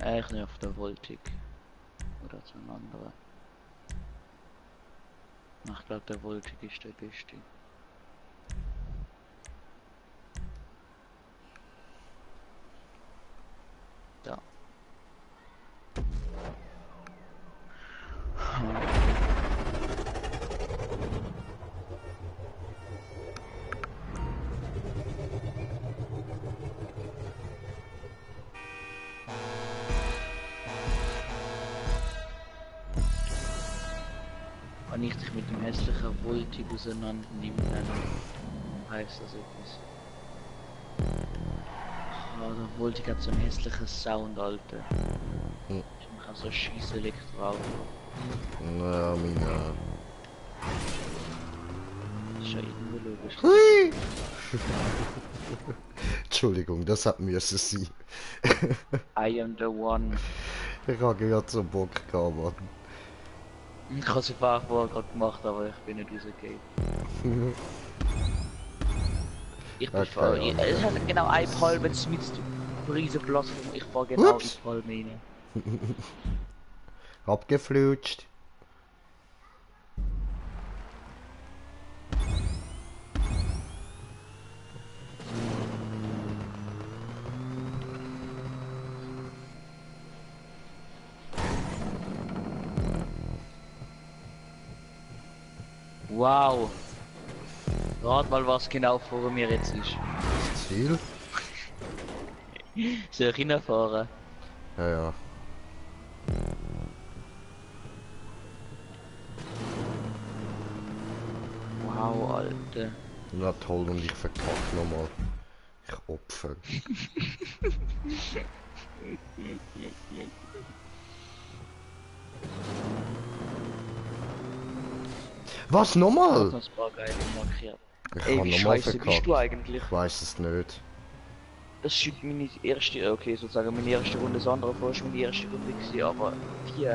Ich nicht auf der Voltic. Oder zu einem anderen. Ich glaube, der Voltic ist der beste. hässlicher Voltig auseinandernehmen, dann heißt das etwas. Oh, der Voltig hat so einen hässlichen Sound, Alter. Hm. Ich mache so scheiß Elektroauto. Na, meine. Das ist ja irgendwo logisch. Hui! Entschuldigung, das hat müssen sein. I am the one. Ich habe gerade so Bock gehabt, Mann. Ich habe es einfach vorher gerade gemacht, aber ich bin nicht rausgegangen. Ich bin Okay, voll. okay. Es hat genau ein Palm, wenn es mit der riesen Plattform. Ich fahre genau in Ups. die Palme rein. Abgeflutscht. Wow. Rat mal, was genau vor mir jetzt ist. Das Ziel? Soll ich reinfahren? Ja, ja. Wow, Alter. Na toll, und ich verkack nochmal. Ich opfer. Was, nochmal? Das war geil markiert. Ich Ey, hab wie nochmal scheiße bist verkackt. du eigentlich? Ich weiß es nicht. Das ist meine erste, okay, sozusagen meine erste Runde. Das andere vorher ist meine erste Runde gewesen, aber wie?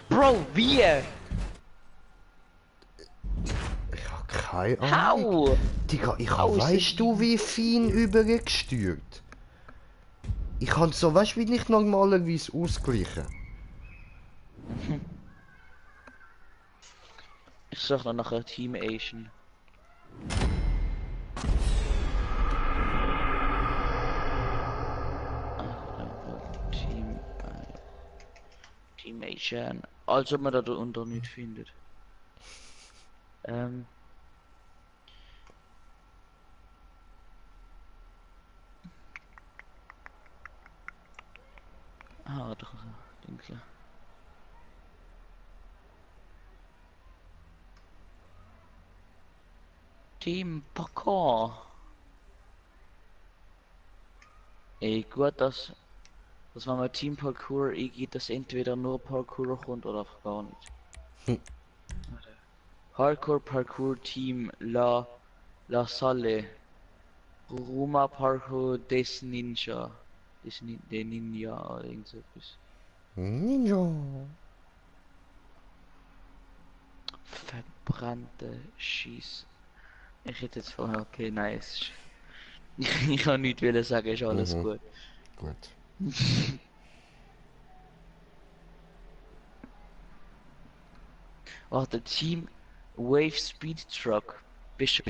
Bro, wie? Ich hab keine Ahnung. How? Digga, ich How hab, ist weißt das- du, wie fein übergesteuert? Ich kann so, weißt du, wie nicht normalerweise ausgleichen. Ich sag noch nachher Team Asian. Team, Team Asian. Als ob man da drunter nicht findet. Ah, doch, denke. Team Parkour. Ey, gut, dass wenn man Team Parkour eingeht, dass entweder nur Parkour kommt oder auch gar nicht. Hm. Warte. Hardcore Parkour Team La Salle. Roma Parkour des Ninja. Der Ninja oder irgend so etwas. Ninja. Verbrannte Schieß. Ich hätte jetzt vorher, okay, nice. Ich kann nicht wollen sagen, ist alles Mhm. gut. Gut. Warte, Team Wave Speed Truck. Bishop.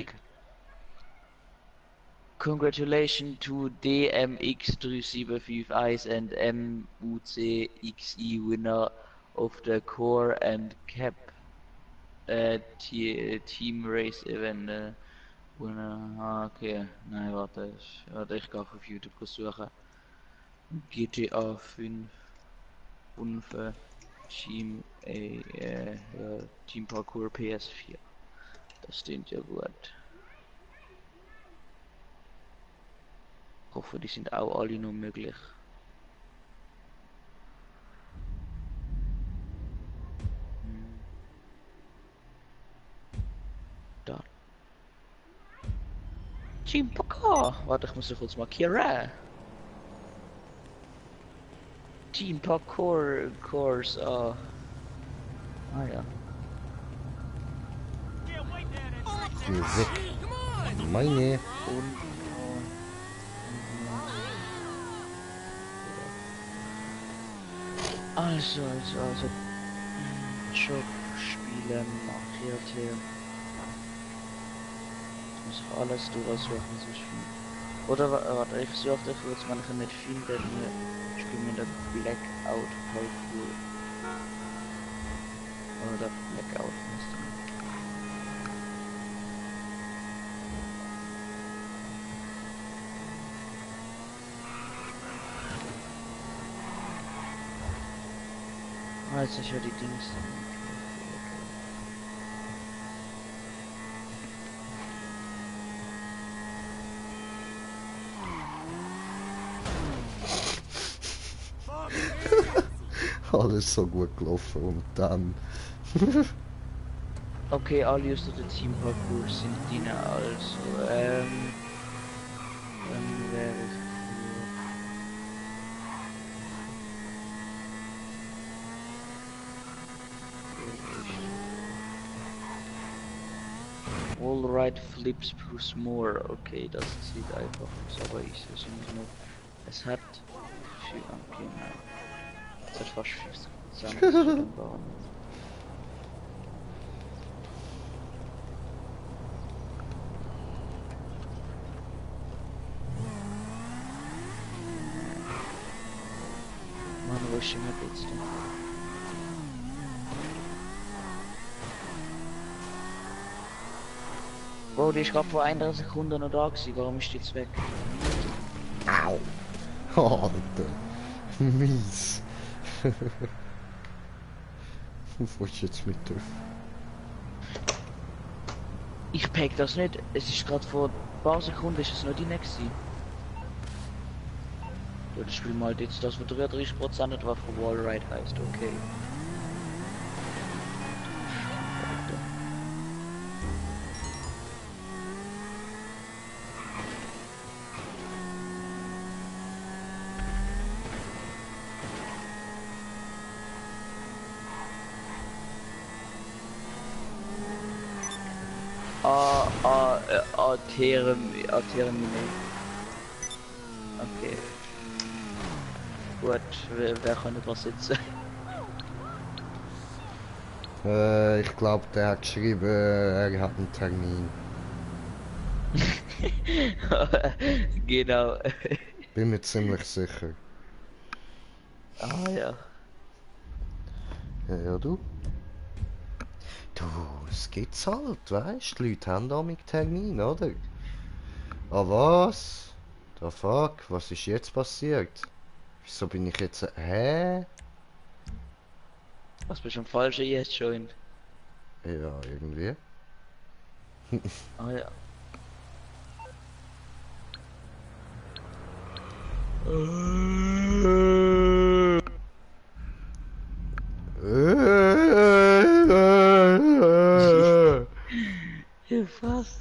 Congratulations to DMX3751 and MUCXI winner of the core and cap team race event. Winner. Ah, okay. Nein, warte, ich gehe auf YouTube suchen. GTA 5 Unfall Team Team Parkour PS4. Das klingt ja gut. Ich hoffe, die sind auch alle noch möglich. Da. Team Parkour. Warte, ich muss dich kurz markieren. Team Parkour Course. Ah ja. Geh weg. Meine. Und also Job spielen, markierte. Ich muss alles durchsuchen, so schön. Oder warte, ich suche dich jetzt, wenn ich ihn nicht finde, dann spielen wir den Blackout Parkour. Oder Blackout müsste man. Ah, jetzt ist ja die Dings. alles so gut gelaufen und dann... Okay, alle aus der Teamparcours sind drin, also, dann wäre ich für... Wallride Flips plus more, okay, das sieht einfach aus, aber ich sehe es noch. Es hat... Okay, nein. Es hat fast 50% von dem Baum. Mann, wo ist die Map jetzt denn? Bro, die ist gerade vor 31 Sekunden noch da gewesen, warum ist die jetzt weg? Au! Oh, Alter. Mies. Wo ist jetzt mit drauf? Ich pack das nicht, es ist gerade vor ein paar Sekunden ist es noch drin gewesen. Ja, das Spiel mal jetzt das, was 33% etwa von Wallride heißt, okay. Termine. Okay. Gut, wer kann nicht was sitzen? Ich glaube, der hat geschrieben, er hat einen Termin. Genau. Bin mir ziemlich sicher. Ah ja. Ja, du? Du, es gibt's halt, weißt du? Die Leute haben damit Termin, oder? Ah, was? The fuck? Was ist jetzt passiert? Wieso bin ich jetzt... Hä? Was bist du am falschen jetzt schon? Ja, irgendwie. Ah ja. Was?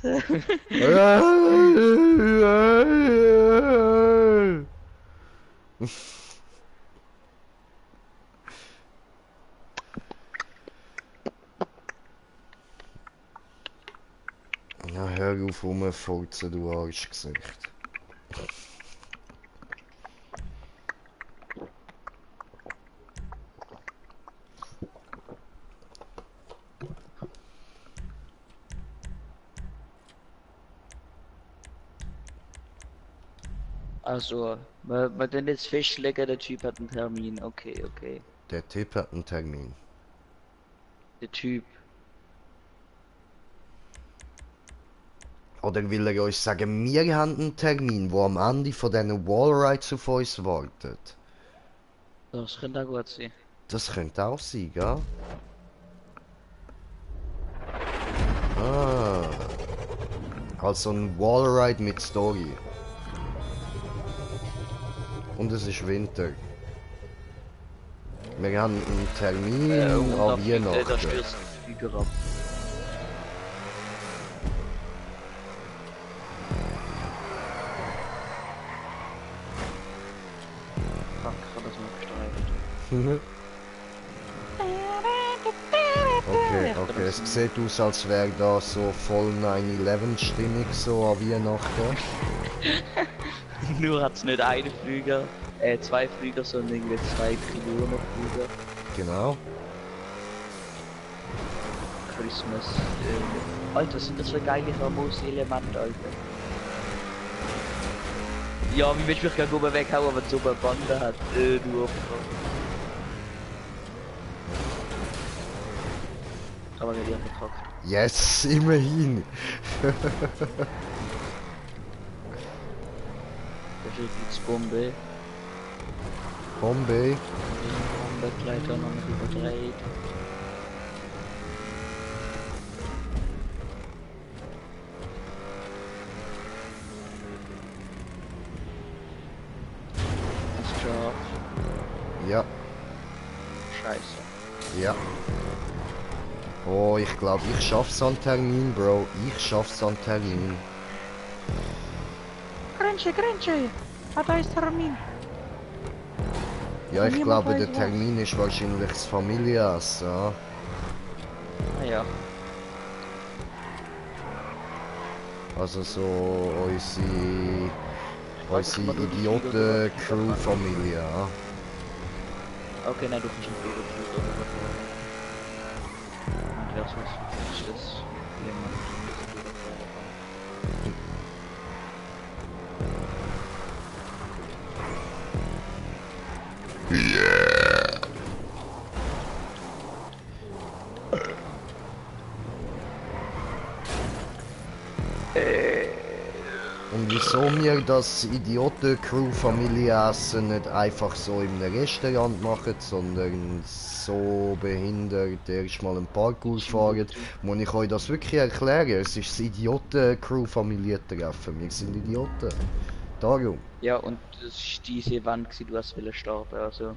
Ja, hör auf rumfurzen, du Arschgesicht. Also, wir denn jetzt festlegen, der Typ hat einen Termin. Okay, okay. Der Typ hat einen Termin. Der Typ. Oder will er euch sagen, wir haben einen Termin, wo am Ende von diesen Wallrides auf uns wartet? Das könnte auch gut sein. Das könnte auch sein, gell? Ah. Also ein Wallride mit Story. Und es ist Winter. Wir haben einen Termin Und an da Weihnachten. stürzt der Flüger ab. Fuck, ich habe das mal gestreift. Okay, es sieht aus, als wäre da so voll 9/11-Stimmung so an Weihnachten. Nur hat's nicht einen Flüger, zwei Flüger, sondern irgendwie 2 Trillionen Flüger. Genau. Christmas. Alter, sind das so geile famose Elemente, Alter. Ja, wie willst du mich gerne oben weghauen, wenn es so eine Bande hat? Du Opfer. Aber wir haben verkackt. Yes, immerhin. Da steht jetzt Bombe. Bombay. Bombegleiter noch nicht überdreht. Ist klar. Ja. scheiße. Ja. Oh, ich glaube, ich schaff's an Termin, Bro. Ich schaff's an Termin. Grenze! Ah, da ist Termin. Ja, ich Niemand glaube, weiß der was. Termin ist wahrscheinlich das Familienessen, ja. Ah ja. Also so unsere Warte, ich mach nur die Flügel drüber. Idioten-Crew-Familie, ja. Okay, nein, du kannst nicht drüber. Und wer ist das? Und wieso wir das Idioten-Crew-Familie-Essen nicht einfach so in einem Restaurant machen, sondern so behindert erstmal einen Parkour fahren, muss ich euch das wirklich erklären. Es ist das Idioten-Crew-Familie-Treffen. Wir sind Idioten. Darum. Ja, und das ist diese Wand, gewesen, du hast will starten, also.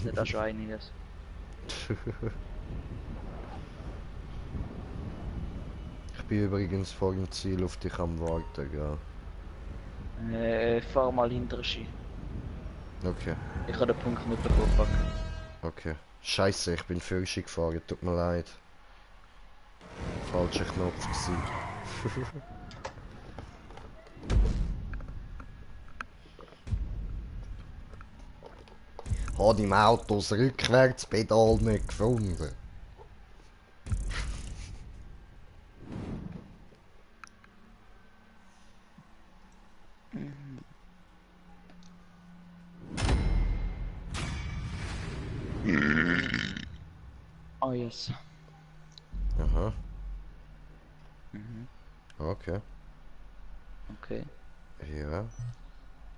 Das ist schon einiges. Ich bin übrigens vor dem Ziel auf dich am Warten, gell? Fahr mal hinter Ski. Okay, Ich habe den Punkt nicht bekommen. Fuck. okay. Scheiße, ich bin Fürschi gefahren, tut mir leid. Falscher Knopf gewesen. Habe im Auto das Rückwärtspedal nicht gefunden. Oh yes. Aha. Okay. Okay. Ja.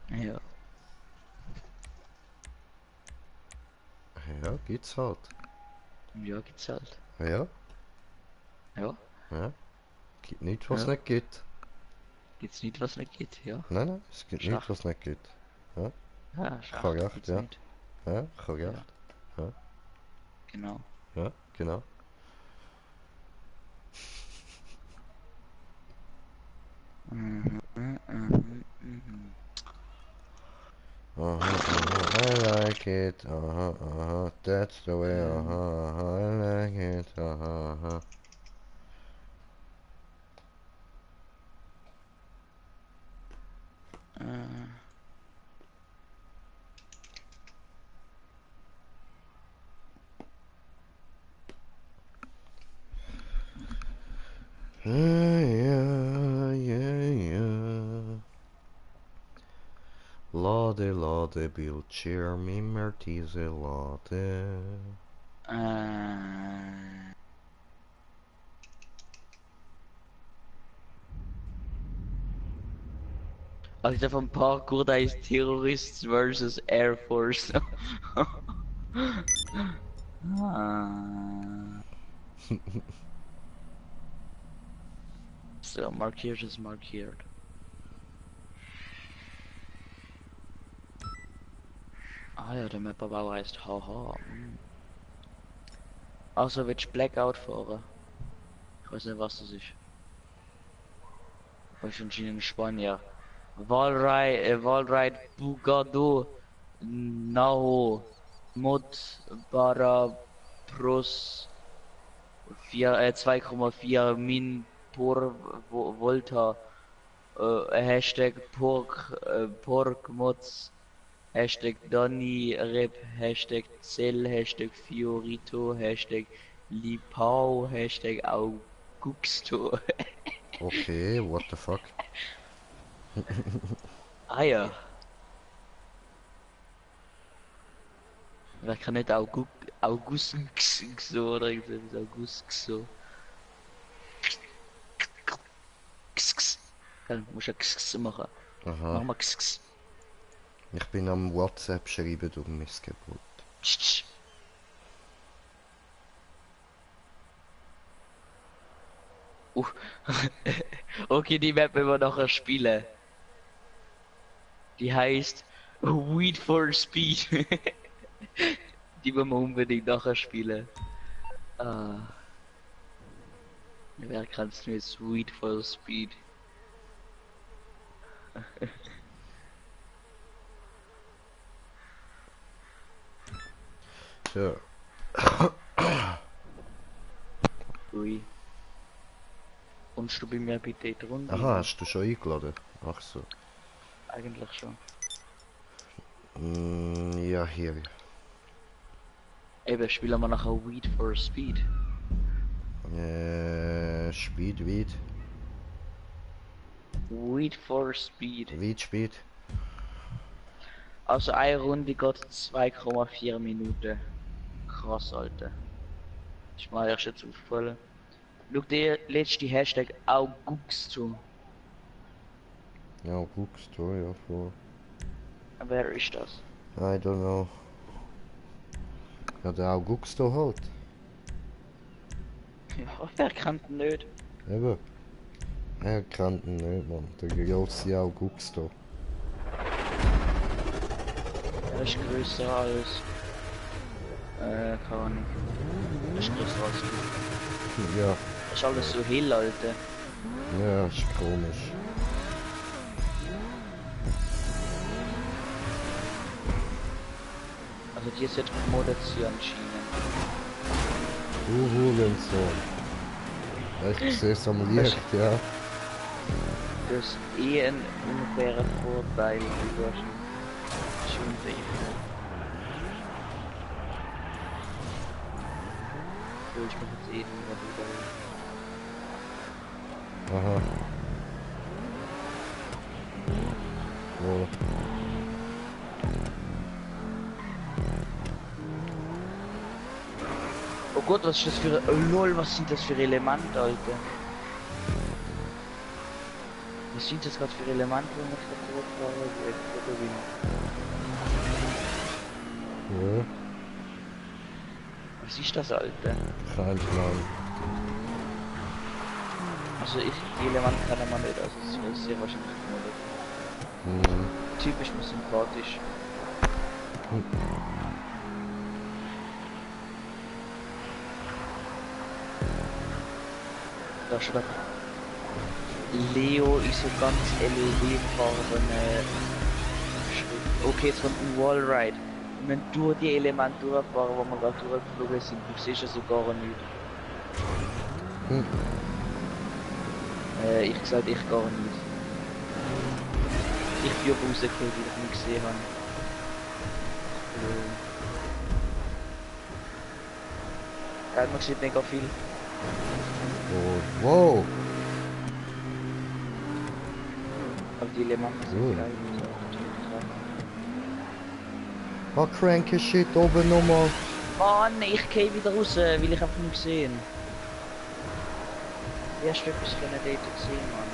Ja. Ja, gibt's halt. Ja, gibt's halt. Ja. Ja. Ja. Gibt nichts, was Ja. nicht gibt. Gibt's nicht, was nicht geht, ja. Nein, es gibt Schach. nichts, was nicht gibt. Ja, Schach. Korrekt, gibt's ja. nicht. Ja, korrekt. Genau. Ja, genau. I like it. That's the way. I like it. Lade, Bildschirm immer diese Lade. Alter, vom Parkour, da ist Terrorists versus Air Force. So, markiert ist markiert. Ah ja, der Mapperbau heißt Haha. Also willst du Blackout fahren? Ich weiß nicht, was das ist. Das ist anscheinend in Spanier. Walride Bugado Nao Mod Bara Pros 2,4 Min por Volta Hashtag Pork Mods Hashtag Donny Rep Hashtag Cell Hashtag Fiorito Hashtag Lipau Hashtag Augusto. Okay, what the fuck? Ah ja. Wer kann nicht August so oder irgendwas August so. Muss ja machen. Aha. Mach mal x. Ich bin am WhatsApp schreiben, du Missgeburt. Okay, die Map werden wir nachher spielen. Die heißt Weed for Speed. Die wollen wir unbedingt nachher spielen. Wer kann's nur Sweet for Speed? Ja. Ui. Kommst du bei mir bitte in die Runde? Aha, hast du schon eingeladen? Ach so. Eigentlich schon. Ja, hier. Eben, spielen wir nachher Weed for Speed. Speed, Weed. Weed for Speed. Weed, Speed. Also eine Runde geht 2,4 Minuten. Krass, Alter. Ist mir erst jetzt aufgefallen. Schau dir letzte Hashtag Augusto. Ja, guckst du, ja, voll. Wer ist das? I don't know. Ja, der Augusto halt. Ja, wer kennt ihn nicht? Eben. Er kennt ihn nicht, Mann. Der grosse Augusto. Er ist größer als... keine Ahnung. Er ist größer als du. Ja, Das ist alles so hell, Alter. ja, ist komisch. Also die ist jetzt gemodet zu anscheinend. Du Hurensohn. Ich sehe es am Licht, ja. Das ist eh ein unfairer Vorteil über schon sicher. So, ich mache jetzt eh nur drüber. Aha. So. Oh Gott, was ist das für... Oh lol, was sind das für Elemente, Alter? Was sind das gerade für Elemente, wenn ich kaputt fahre? Ja, Was ist das, Alter? kein Plan. Also die Elemente kann man nicht, also es ist sehr wahrscheinlich nicht. Hm. Typisch mir sympathisch. Da steht Leo ist so ganz LED-farbene Schrift. Okay, jetzt kommt ein Wallride. Und wenn durch die Elemente durchfahren, wo wir gerade durchgeflogen sind, du siehst also gar nichts. Hm. Ich gesagt, ich gar nicht. Ich bin aber rausgekommen, weil ich nicht gesehen habe. Ja, man sieht mega viel. Oh, wow. Aber die Elemente sind Cool. geil. Ah, cranky Shit oben nochmal. Mann, ich gehe wieder raus, weil ich einfach nicht gesehen. Erst etwas können dort sehen, Mann.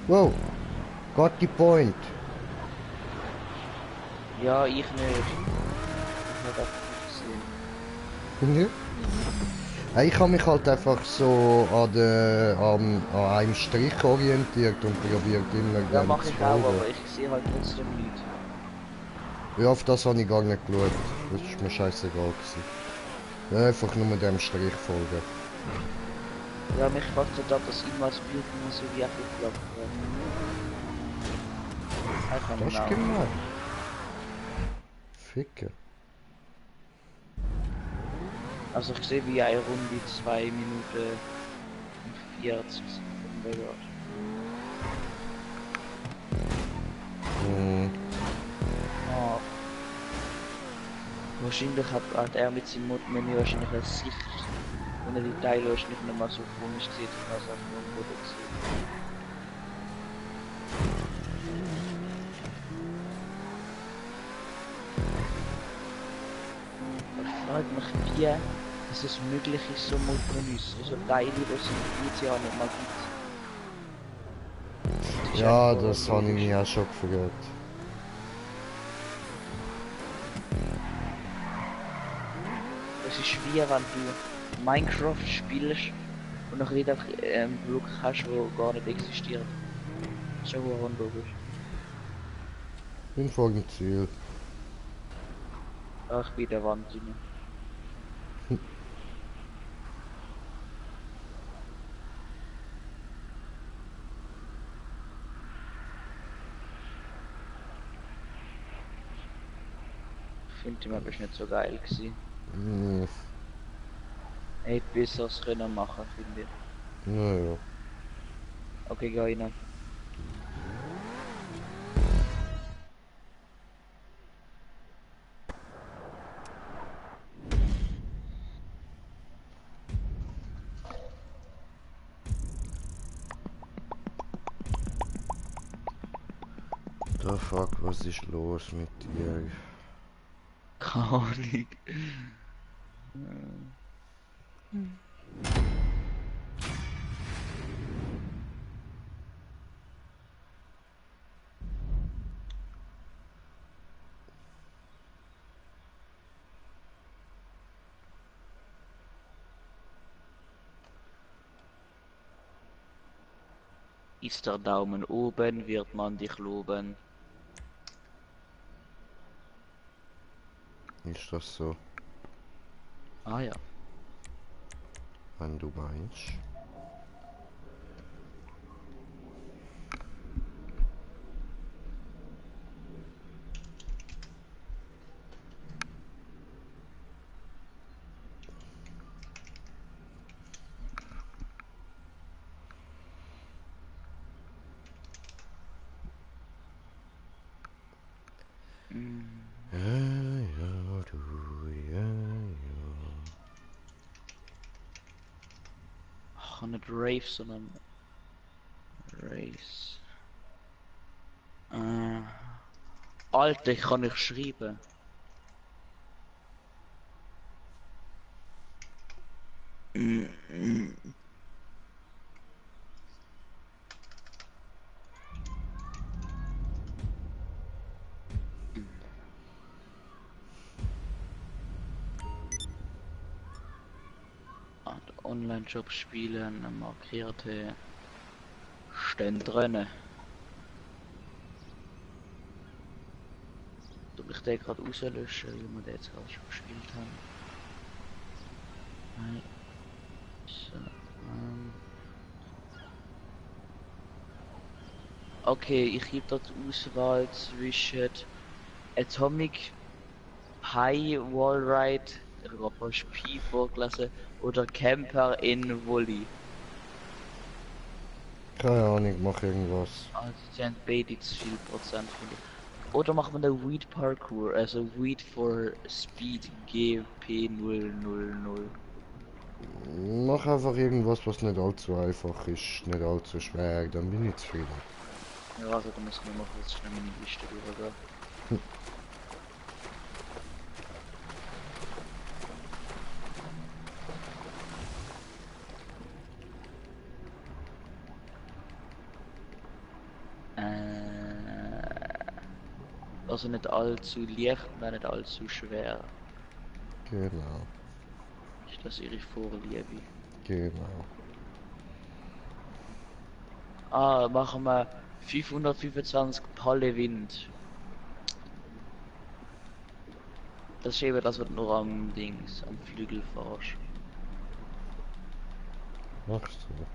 Wow. Got the point. Ja, ich nicht. Ich habe einfach nicht gesehen. Mhm. Ich habe mich halt einfach so an einem Strich orientiert und probiert immer Ja, den mach zu ich auch, folgen. aber ich sehe halt trotzdem nichts. Ja, auf das habe ich gar nicht geschaut. Das ist mir scheißegal gewesen. Ja, einfach nur dem Strich folgen. Ja, mich fuckt halt ab, dass immer das Bild immer so wie abgeklappt wird. Einfach Das ist genau. gemein. Ficker. Also ich sehe wie eine Runde 2 Minuten und 40 Sekunden geht. Hm. Ah. Wahrscheinlich hat er mit seinem Menü wahrscheinlich eine Sicht, und er die Teile wahrscheinlich nicht mal so komisch sieht, als er nur am Boden sieht. Ich frage mich, wie es möglich ist, so Modmenüs, also Teile, die es in GTA nicht mal gibt. ist Ja, einfach das habe ich logisch. mich auch schon gefragt. Es ist schwer, wenn du Minecraft spielst und noch wieder einen Block hast, der gar nicht existiert. Das ist schon unlogisch. Bin vor dem Ziel. Ach, wie der Wand rein. Ich finde die Map ist nicht so geil gewesen. Hm, Ey, besseres Rennen machen, finde ich. naja. Okay, geh rein. The fuck, was ist los mit dir? Keine Ahnung. Ist der Daumen oben, wird man dich loben. Ist das so, Ah ja. wenn du meinst? Ja, ja, du, ja, ja. Ach, nicht Rave, sondern Race. Alter, ich kann nicht schreiben. Online-Job spielen, markierte stehen drin. Soll ich den gerade rauslöschen, weil wir den jetzt gerade schon gespielt haben? Nein. So, okay, ich gebe dort Auswahl zwischen Atomic High Wallride, ich habe fast Pi vorgelesen, oder Camper in Woolly. Keine Ahnung, mach irgendwas. Also sie haben beide zu viel Prozent, finde ich. Oder machen wir den Weed Parkour, also Weed for Speed GP000. Mach einfach irgendwas, was nicht allzu einfach ist, nicht allzu schwer, dann bin ich zufrieden. Ja, also da müssen wir mal kurz schnell meine Liste durchgehen. Also nicht allzu leicht und auch nicht allzu schwer. Genau, Ist das ihre Vorliebe? genau. Ah, machen wir 525 Palle Wind. Das ist eben das, was du nur am Dings, am Flügel fährst. Machst du.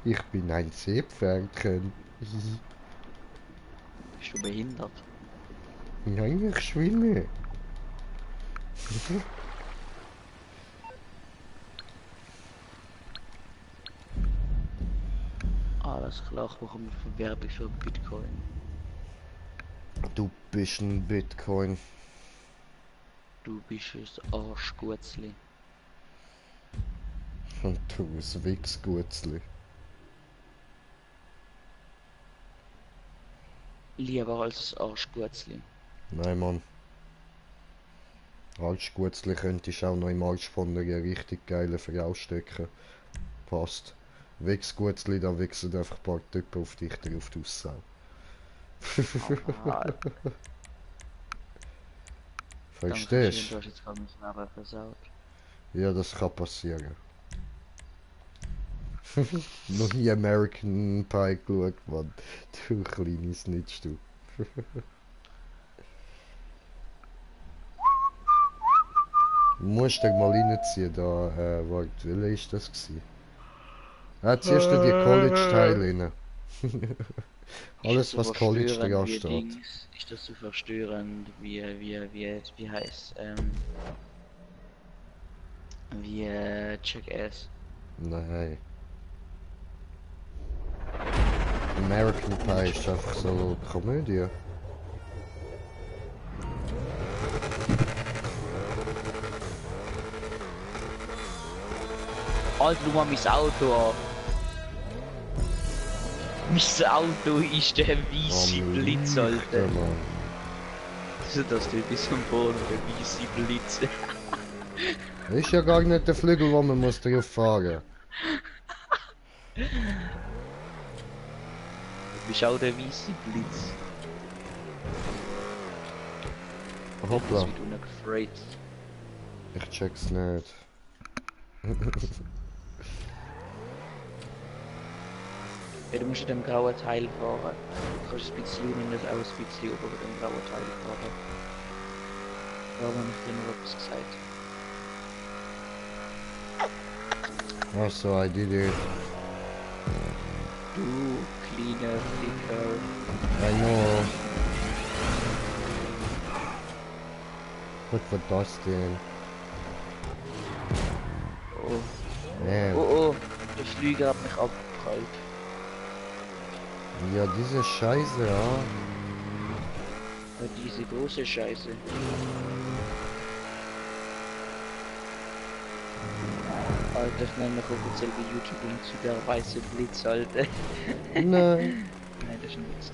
Ich bin ein Seepferdchen. Bist du behindert? Nein, ich schwimme. Alles klar, ich bekomme von Werbung für Bitcoin. Du bist ein Bitcoin. Du bist ein Arschgutzli. Und du ein Wichsgutzli. Lieber als ein Arschgutzli. Nein, Mann. Als könntest du auch noch im Arsch von einer richtig geilen Frau stecken. Passt. Wichsgutzli, da wichsen einfach ein paar Typen auf dich drauf die Aussau. Ah, Verstehst du du? hast jetzt gerade mein Leben versaut. Ja, das kann passieren. Noch nie American Pie geschaut, Mann. Du kleine Snitch, du. Du musst dich mal reinziehen, da, warte, welcher ist das gewesen? Ah, ziehst du die College-Teile rein. Alles, was College dran wie steht. Dings, ist das so verstörend wie heißt, wie Jackass. Nein. American Pie ist einfach so Komödie. Alter, schau mal mein Auto an. Mein Auto ist der weiße Blitz, Ja, Alter. Mann. So, das tut bis zum Boden, der weiße Blitz. Ist ja gar nicht der Flügel, wo man muss drauf fahren. Du bist auch der weiße Blitz. Hoppla, Das wird unafraid. ich check's nicht. Ja, du musst in dem grauen Teil fahren. Du kannst ein bisschen unten das auch ein bisschen über dem grauen Teil fahren. Da habe ich dir noch etwas gesagt. Also, I did it. Du kleiner Ficker. I know. Was war das denn? Oh, Man. oh, der Flüger hat mich abgeprallt. Ja, diese Scheiße, ja. Ja, diese große Scheiße. Alter, ich nenne mich offiziell bei YouTube um zu der weiße Blitz, Alter. Nein. Nein, das ist ein Witz.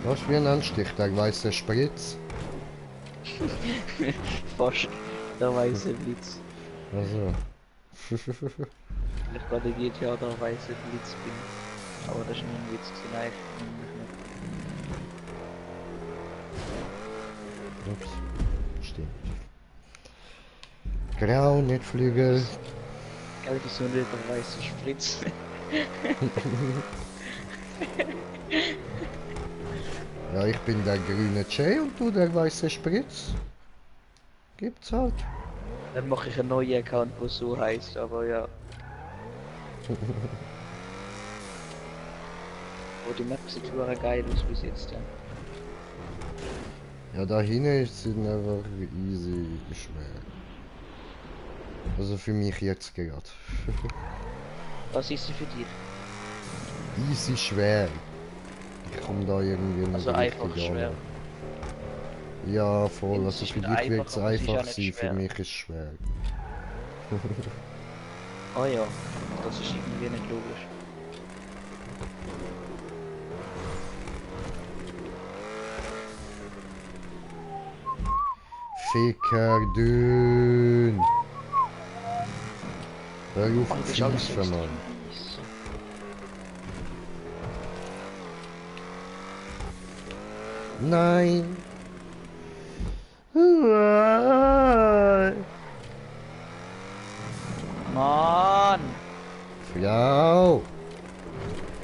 Das ist wie ein Anstich, der weiße Spritz. Fast der weiße Blitz. Also. Ich gerade jedes Jahr der weiße Blitz bin. Aber das ist nur ein Witz gewesen, nein, ich nenne mich nicht. Ups. Stimmt. Grau, nicht Flügel. Gell, wieso nicht der weiße Spritz? Ja, ich bin der grüne Jay und du der weiße Spritz. Gibt's halt. Dann mache ich einen neuen Account, der so heißt, aber ja. Oh, die Map sieht super geil aus bis jetzt, ja. Ja, da hinten sind einfach easy schwer. Also für mich jetzt gerade. Was ist sie für dich? Easy schwer. Ich komme da irgendwie nicht Also einfach richtig schwer. an. Ja, voll. Ja, Also es für ist dich wird es aber es ist auch einfach nicht sein, für schwer. mich ist es schwer. Oh ja, das ist irgendwie nicht logisch. Ficker dünn. Hör auf Oh, das ist alles so Pfeifen, Mann. extrem mies. Nein. Mann! Frau.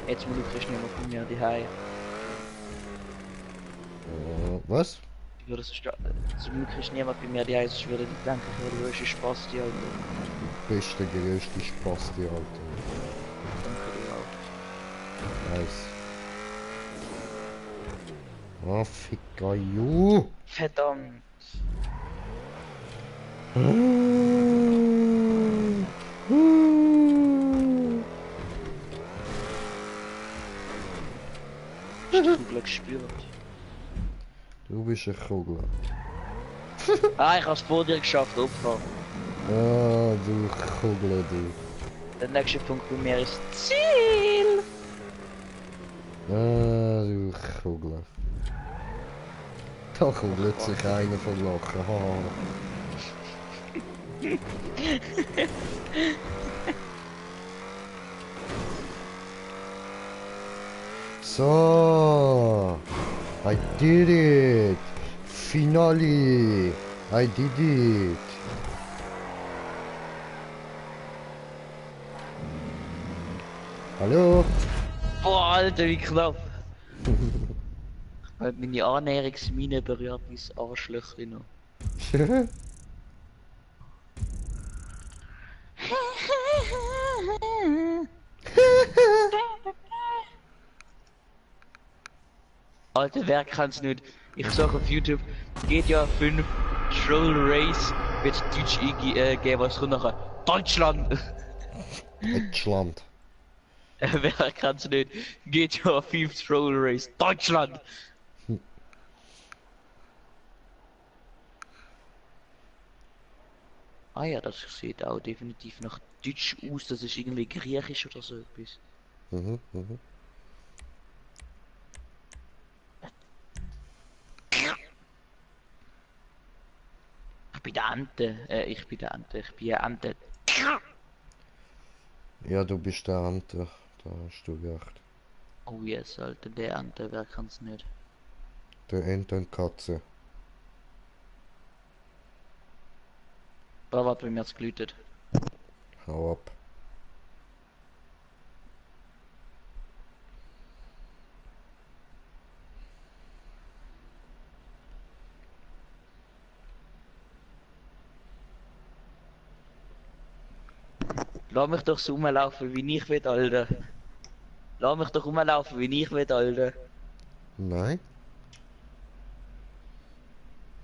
Jetzt muss ich nicht mehr von mir daheim. Was? Ich würde so zum Glück ist niemand bei mir daheim, sonst würde ich denken, ich würde größte Spaß die Alter. Du bist der größte Spasti, Alter. Danke dir auch. Nice. Oh, Ficker, ju. Verdammt! Ich hab die Kugel gespürt. Du bist ein Kugel. Ah, ich hab's vor dir geschafft, Opfer. Ah, du Kugel, du. Der nächste Punkt bei mir ist Ziel! Ah, du Ach, Kugel. Da kugelt sich einer von Lachen. Ha. So, I did it. Finally, I did it. Hallo? Boah, Alter, wie knapp. Weil meine Annäherungsmine berührt mein Arschlöchchen noch. Alter, wer kann's nicht? Ich sag auf YouTube, GTA 5 Troll Race wird Deutsch eingeben, was kommt nachher? Deutschland! Deutschland. Wer kann's nicht? GTA 5 Troll Race Deutschland! Ah ja, das sieht auch definitiv nach Deutsch aus, das ist irgendwie griechisch oder so etwas. Mhm, mhm. Ich bin der Ante, ich bin der Ante, ich bin der Ante. Ja, du bist der Ante. Da hast du recht. Oh yes, Alter, der Ante, wer kann's nicht? Der Entenkatze. Da warte, bei mir hat's gelütet. Hau ab. Lass mich doch so rumlaufen, wie ich will, Alter. Lass mich doch rumlaufen, wie ich will, Alter. Nein?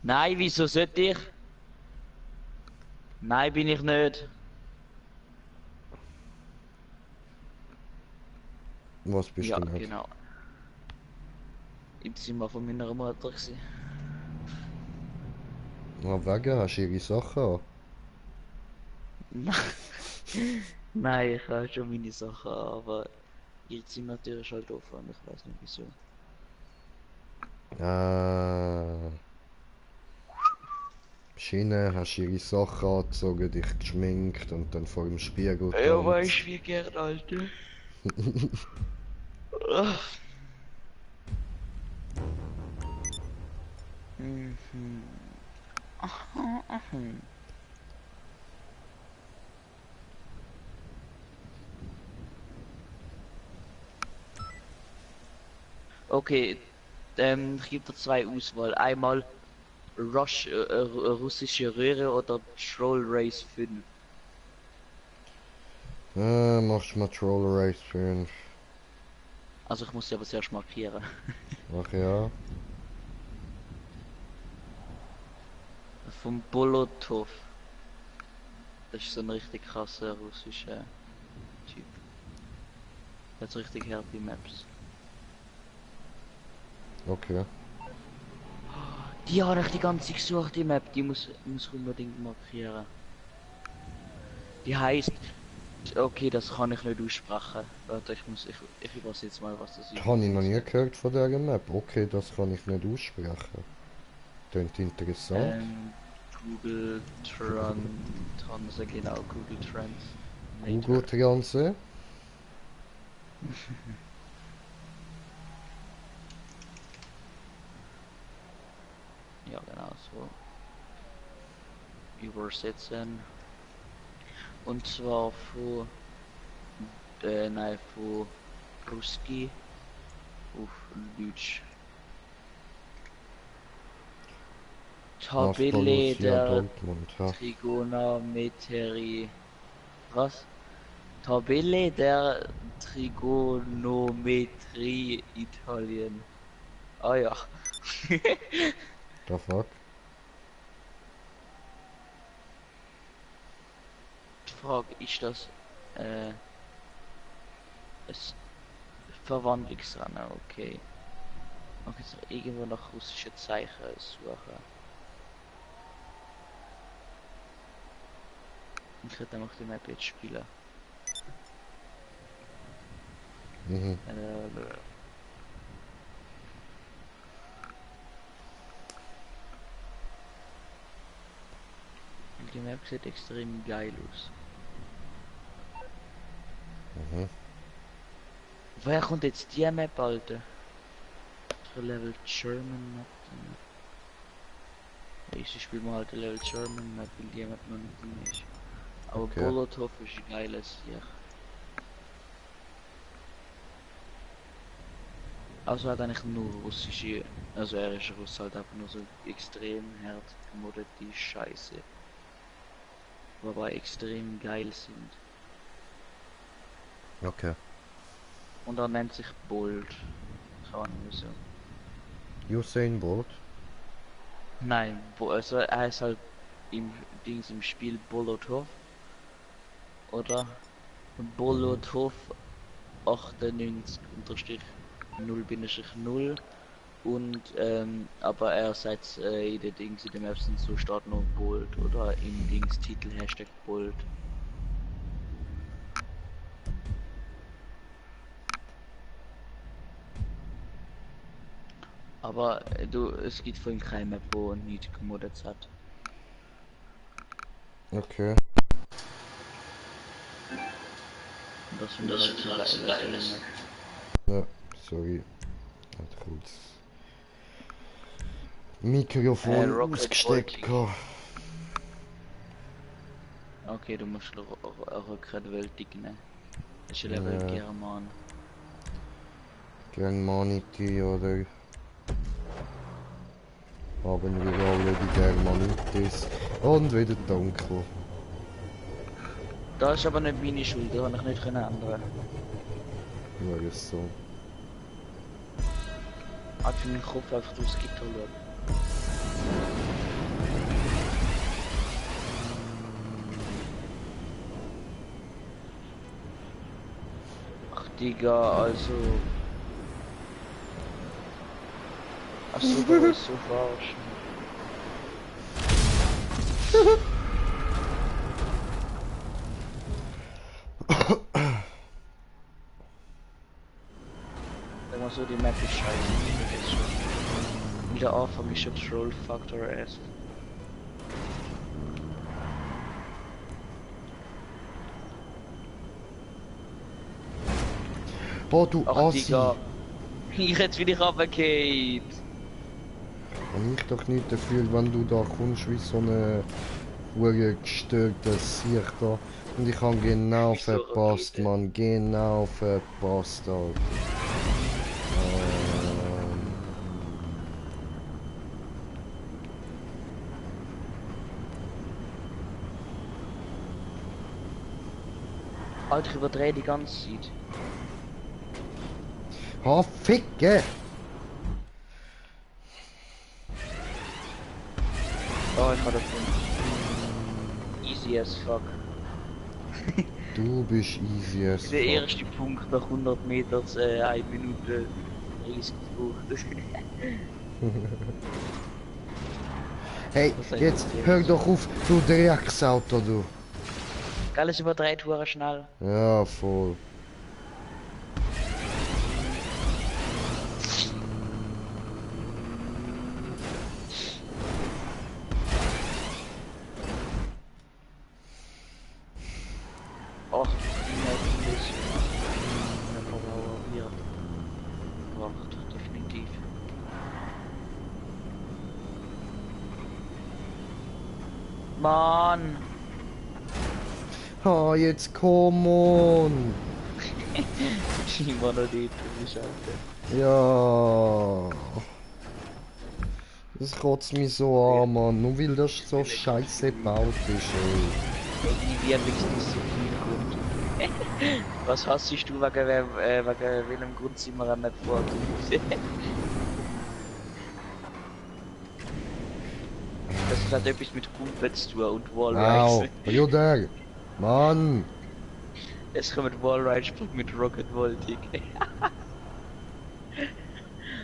Nein, wieso sollte ich? Nein, bin ich nicht. Was bist Ja, du nicht? genau. Im Zimmer von meiner Mutter gewesen. Na, wegen, hast du ihre Sachen an? Nein, ich habe schon meine Sachen, aber ihr Zimmertür ist halt offen und ich weiß nicht wieso. Schiene, hast ihre Sachen angezogen, dich geschminkt und dann vor dem Spiegel Ja, getanzt. weißt wie gern, Alter. Mhm. Aha, aha. Okay, ich gebe dir zwei Auswahl. Einmal russische Röhre oder Troll Race 5. Machst mal Troll Race 5. Also ich muss sie aber zuerst markieren. Ach ja. Vom Bolotov. Das ist so ein richtig krasser russischer Typ. Der hat so richtig harte Maps. Okay. Die habe ich die ganze Zeit gesucht, die Map. Die muss ich unbedingt markieren. Die heißt... Okay, das kann ich nicht aussprechen. Warte, ich übersetze mal, was das ist. Habe ich noch nie gehört von dieser Map. Okay, das kann ich nicht aussprechen. Klingt interessant. Google Transe, genau, Google Trans. Google Transe. Ja, genau so. Übersetzen. Und zwar von nein, von Ruski auf Deutsch. Tabelle Borussia der Dortmund, ja. Trigonometrie. Was? Tabelle der Trigonometrie Italien. Ah ja. The fuck? Die Frage ist das ein Verwandlungsrennen, okay. Man kann jetzt irgendwo nach russischen Zeichen suchen. Ich hätte noch die Map jetzt spielen. Mhm. Map sieht extrem geil aus. Mhm. Woher kommt jetzt die Map, Alter? Level German Map. Ich spiele mal halt Level German Map, weil die Map noch nicht drin ist. Aber Okay. Bolotov ist ein geiles hier. Also hat eigentlich nur russische, also er ist Russ, halt einfach nur so extrem hart gemoddete Scheiße. Wobei extrem geil sind. Okay. Und er nennt sich Bolt. Kann man so. Usain Bolt? Nein, also er ist halt im Dings im Spiel Bolotov. Oder? Bolotov 98 unterstrich 0-0 und aber er seit in den Dings in den Maps sind so stark noch Bolt oder im Dings Titel Hashtag Bolt. Aber es gibt von ihm keine Map, wo nicht gemoddet hat. Okay. Und das finde ich halt so geil. Ja, sorry. Hat kurz Mikrofon Rocket ausgesteckt. Voltig. Okay, du musst rückwärtig nehmen. Das ist Level Ja. German. Germanity oder haben wir alle die Germanitis und wieder dunkel. Das ist aber nicht meine Schuld, da habe ich nicht ändern. War es so. Hat für meinen Kopf einfach durchs Gitter schauen. Ach Digga, also... Achso, da ist so falsch. Sag mal so, die Map ist scheiße. Wieder Anfang ist schon Troll Factor erst. Boah, du Ach Assi! Digga. Jetzt bin ich runtergefallen. Kann ich doch nicht dafür, wenn du da kommst wie so eine hure gestörte Sicht da. Und ich habe genau Wieso verpasst, Rakete? Mann. Genau verpasst, Alter. Alter, ich überdrehe die ganze Zeit. Ha, ficke! Oh, ich habe gefunden. Easy as fuck. Du bist easy as Der fuck. erste Punkt nach 100 Meter, 1 Minute 30 gebraucht. Hey, Was soll ich jetzt erzählen? hör doch auf, du Drecksauto, du. Geil, es überdreht hure schnell. Ja, voll. Ach, ja, braucht definitiv. Mann! Ha, jetzt komm on. Immer noch die Scheiße. Ja. Das kotzt mich so an, Mann. Nur weil das so scheiße gebaut ist, ey. Die wenigstens so viel kommt. Was hassest du wegen welchem Grund sind wir nicht vor? Das hat etwas mit Kumpel zu tun und Au, Wallrides. Bruder. Mann. Es kommt Wallrides mit Rocket Voltic.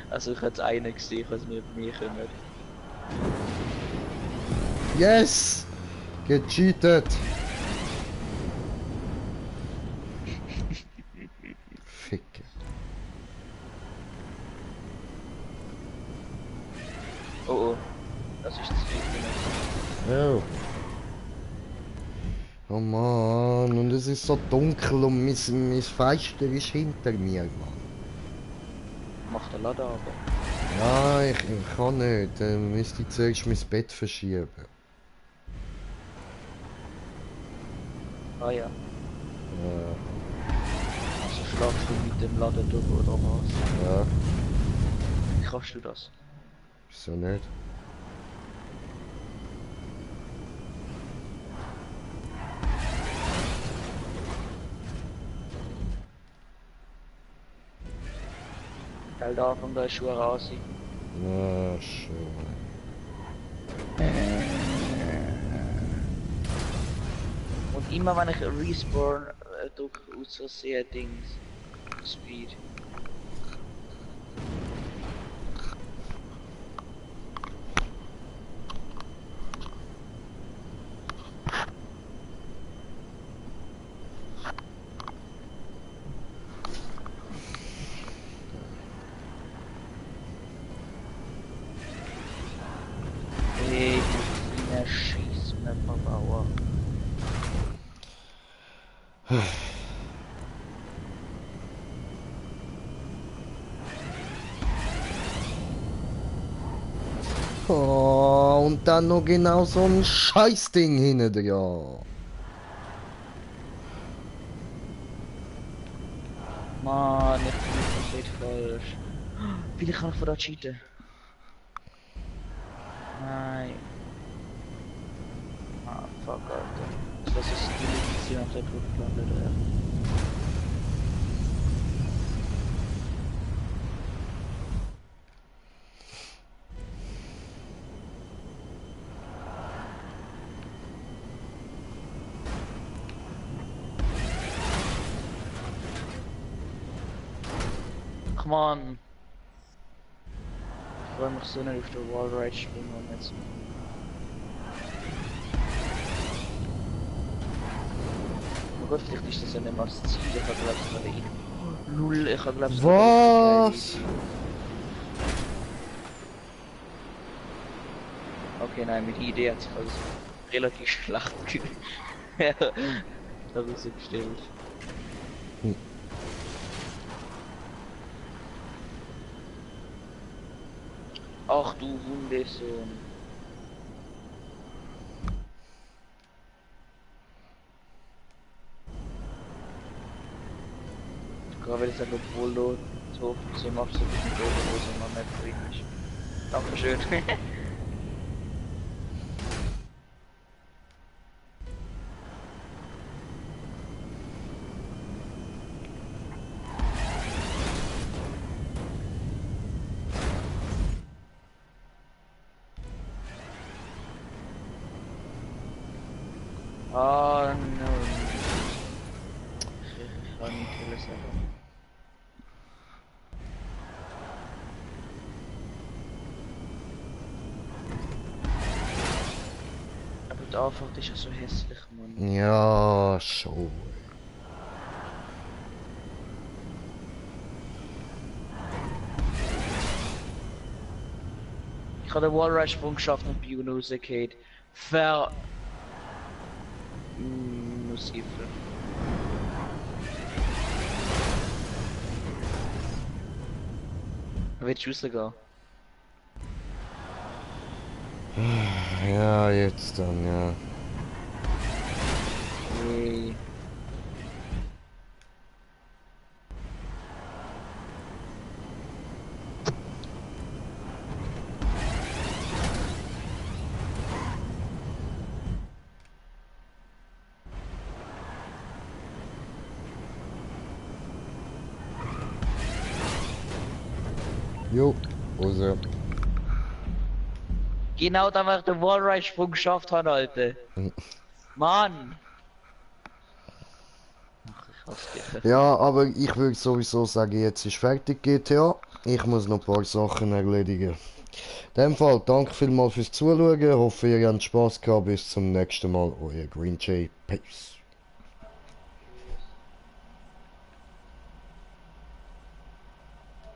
Also ich hätte einen gesehen, was mit mir kommt. Yes. Gecheatet. Ficke. Oh oh. Das ist das Ziel. Oh. Oh Mann, und es ist so dunkel und mein Fenster ist hinter mir, Mann. Mach den Laden aber. Ja, ich kann nicht. Dann müsste ich zuerst mein Bett verschieben. Ah ja. Ja, Also schlafst du mit dem Laden durch oder was? ja, Wie kannst du das? wieso nicht? Geil, da von der Schuhe raus. Na, schon. Und immer wenn ich Respawn drücke, aus Versehen Dings. Speed. Hey, du kleiner Schießmapperbauer. Oh, und dann noch genau so ein Scheißding hinten dran. Mann, ich bin komplett falsch. Vielleicht kann ich von da cheaten. Nein. Ah, fuck, Alter. Das ist die Munition auf der Brücke gelandet, oder? Come on. Ich freue mich so nicht auf den Wallride springen und jetzt. Oh Gott, vielleicht ist das ja nicht mal das Ziel. Ich hab glaub's gerade ich. Null, ich hab glaub's Was? Okay, nein, mit der Idee hat sich alles relativ schlecht herausgestellt. Ach du Hundesohn. Gerade will ich sagen, obwohl du so viel machst, so ein bisschen Hose noch nicht drin ist. Dankeschön. Ah, no. Ich kann nicht alles sagen. Aber die Anfahrt ist ja so hässlich, Mann. Ja, schon. Ich habe den Wallride-Sprung geschafft und bin rausgefallen. Musivel. Willst du rausgehen? Ja, jetzt dann, ja. Hey. Jo, Hose. Genau da, weil ich den Wallride-Sprung geschafft habe, Alter. Mann! Ach, ich hasse dich. Ja, aber ich würde sowieso sagen, jetzt ist fertig GTA. Ich muss noch ein paar Sachen erledigen. In dem Fall, danke vielmals fürs Zuschauen. Hoffe, ihr habt Spaß gehabt. Bis zum nächsten Mal. Euer Green Jay. Peace.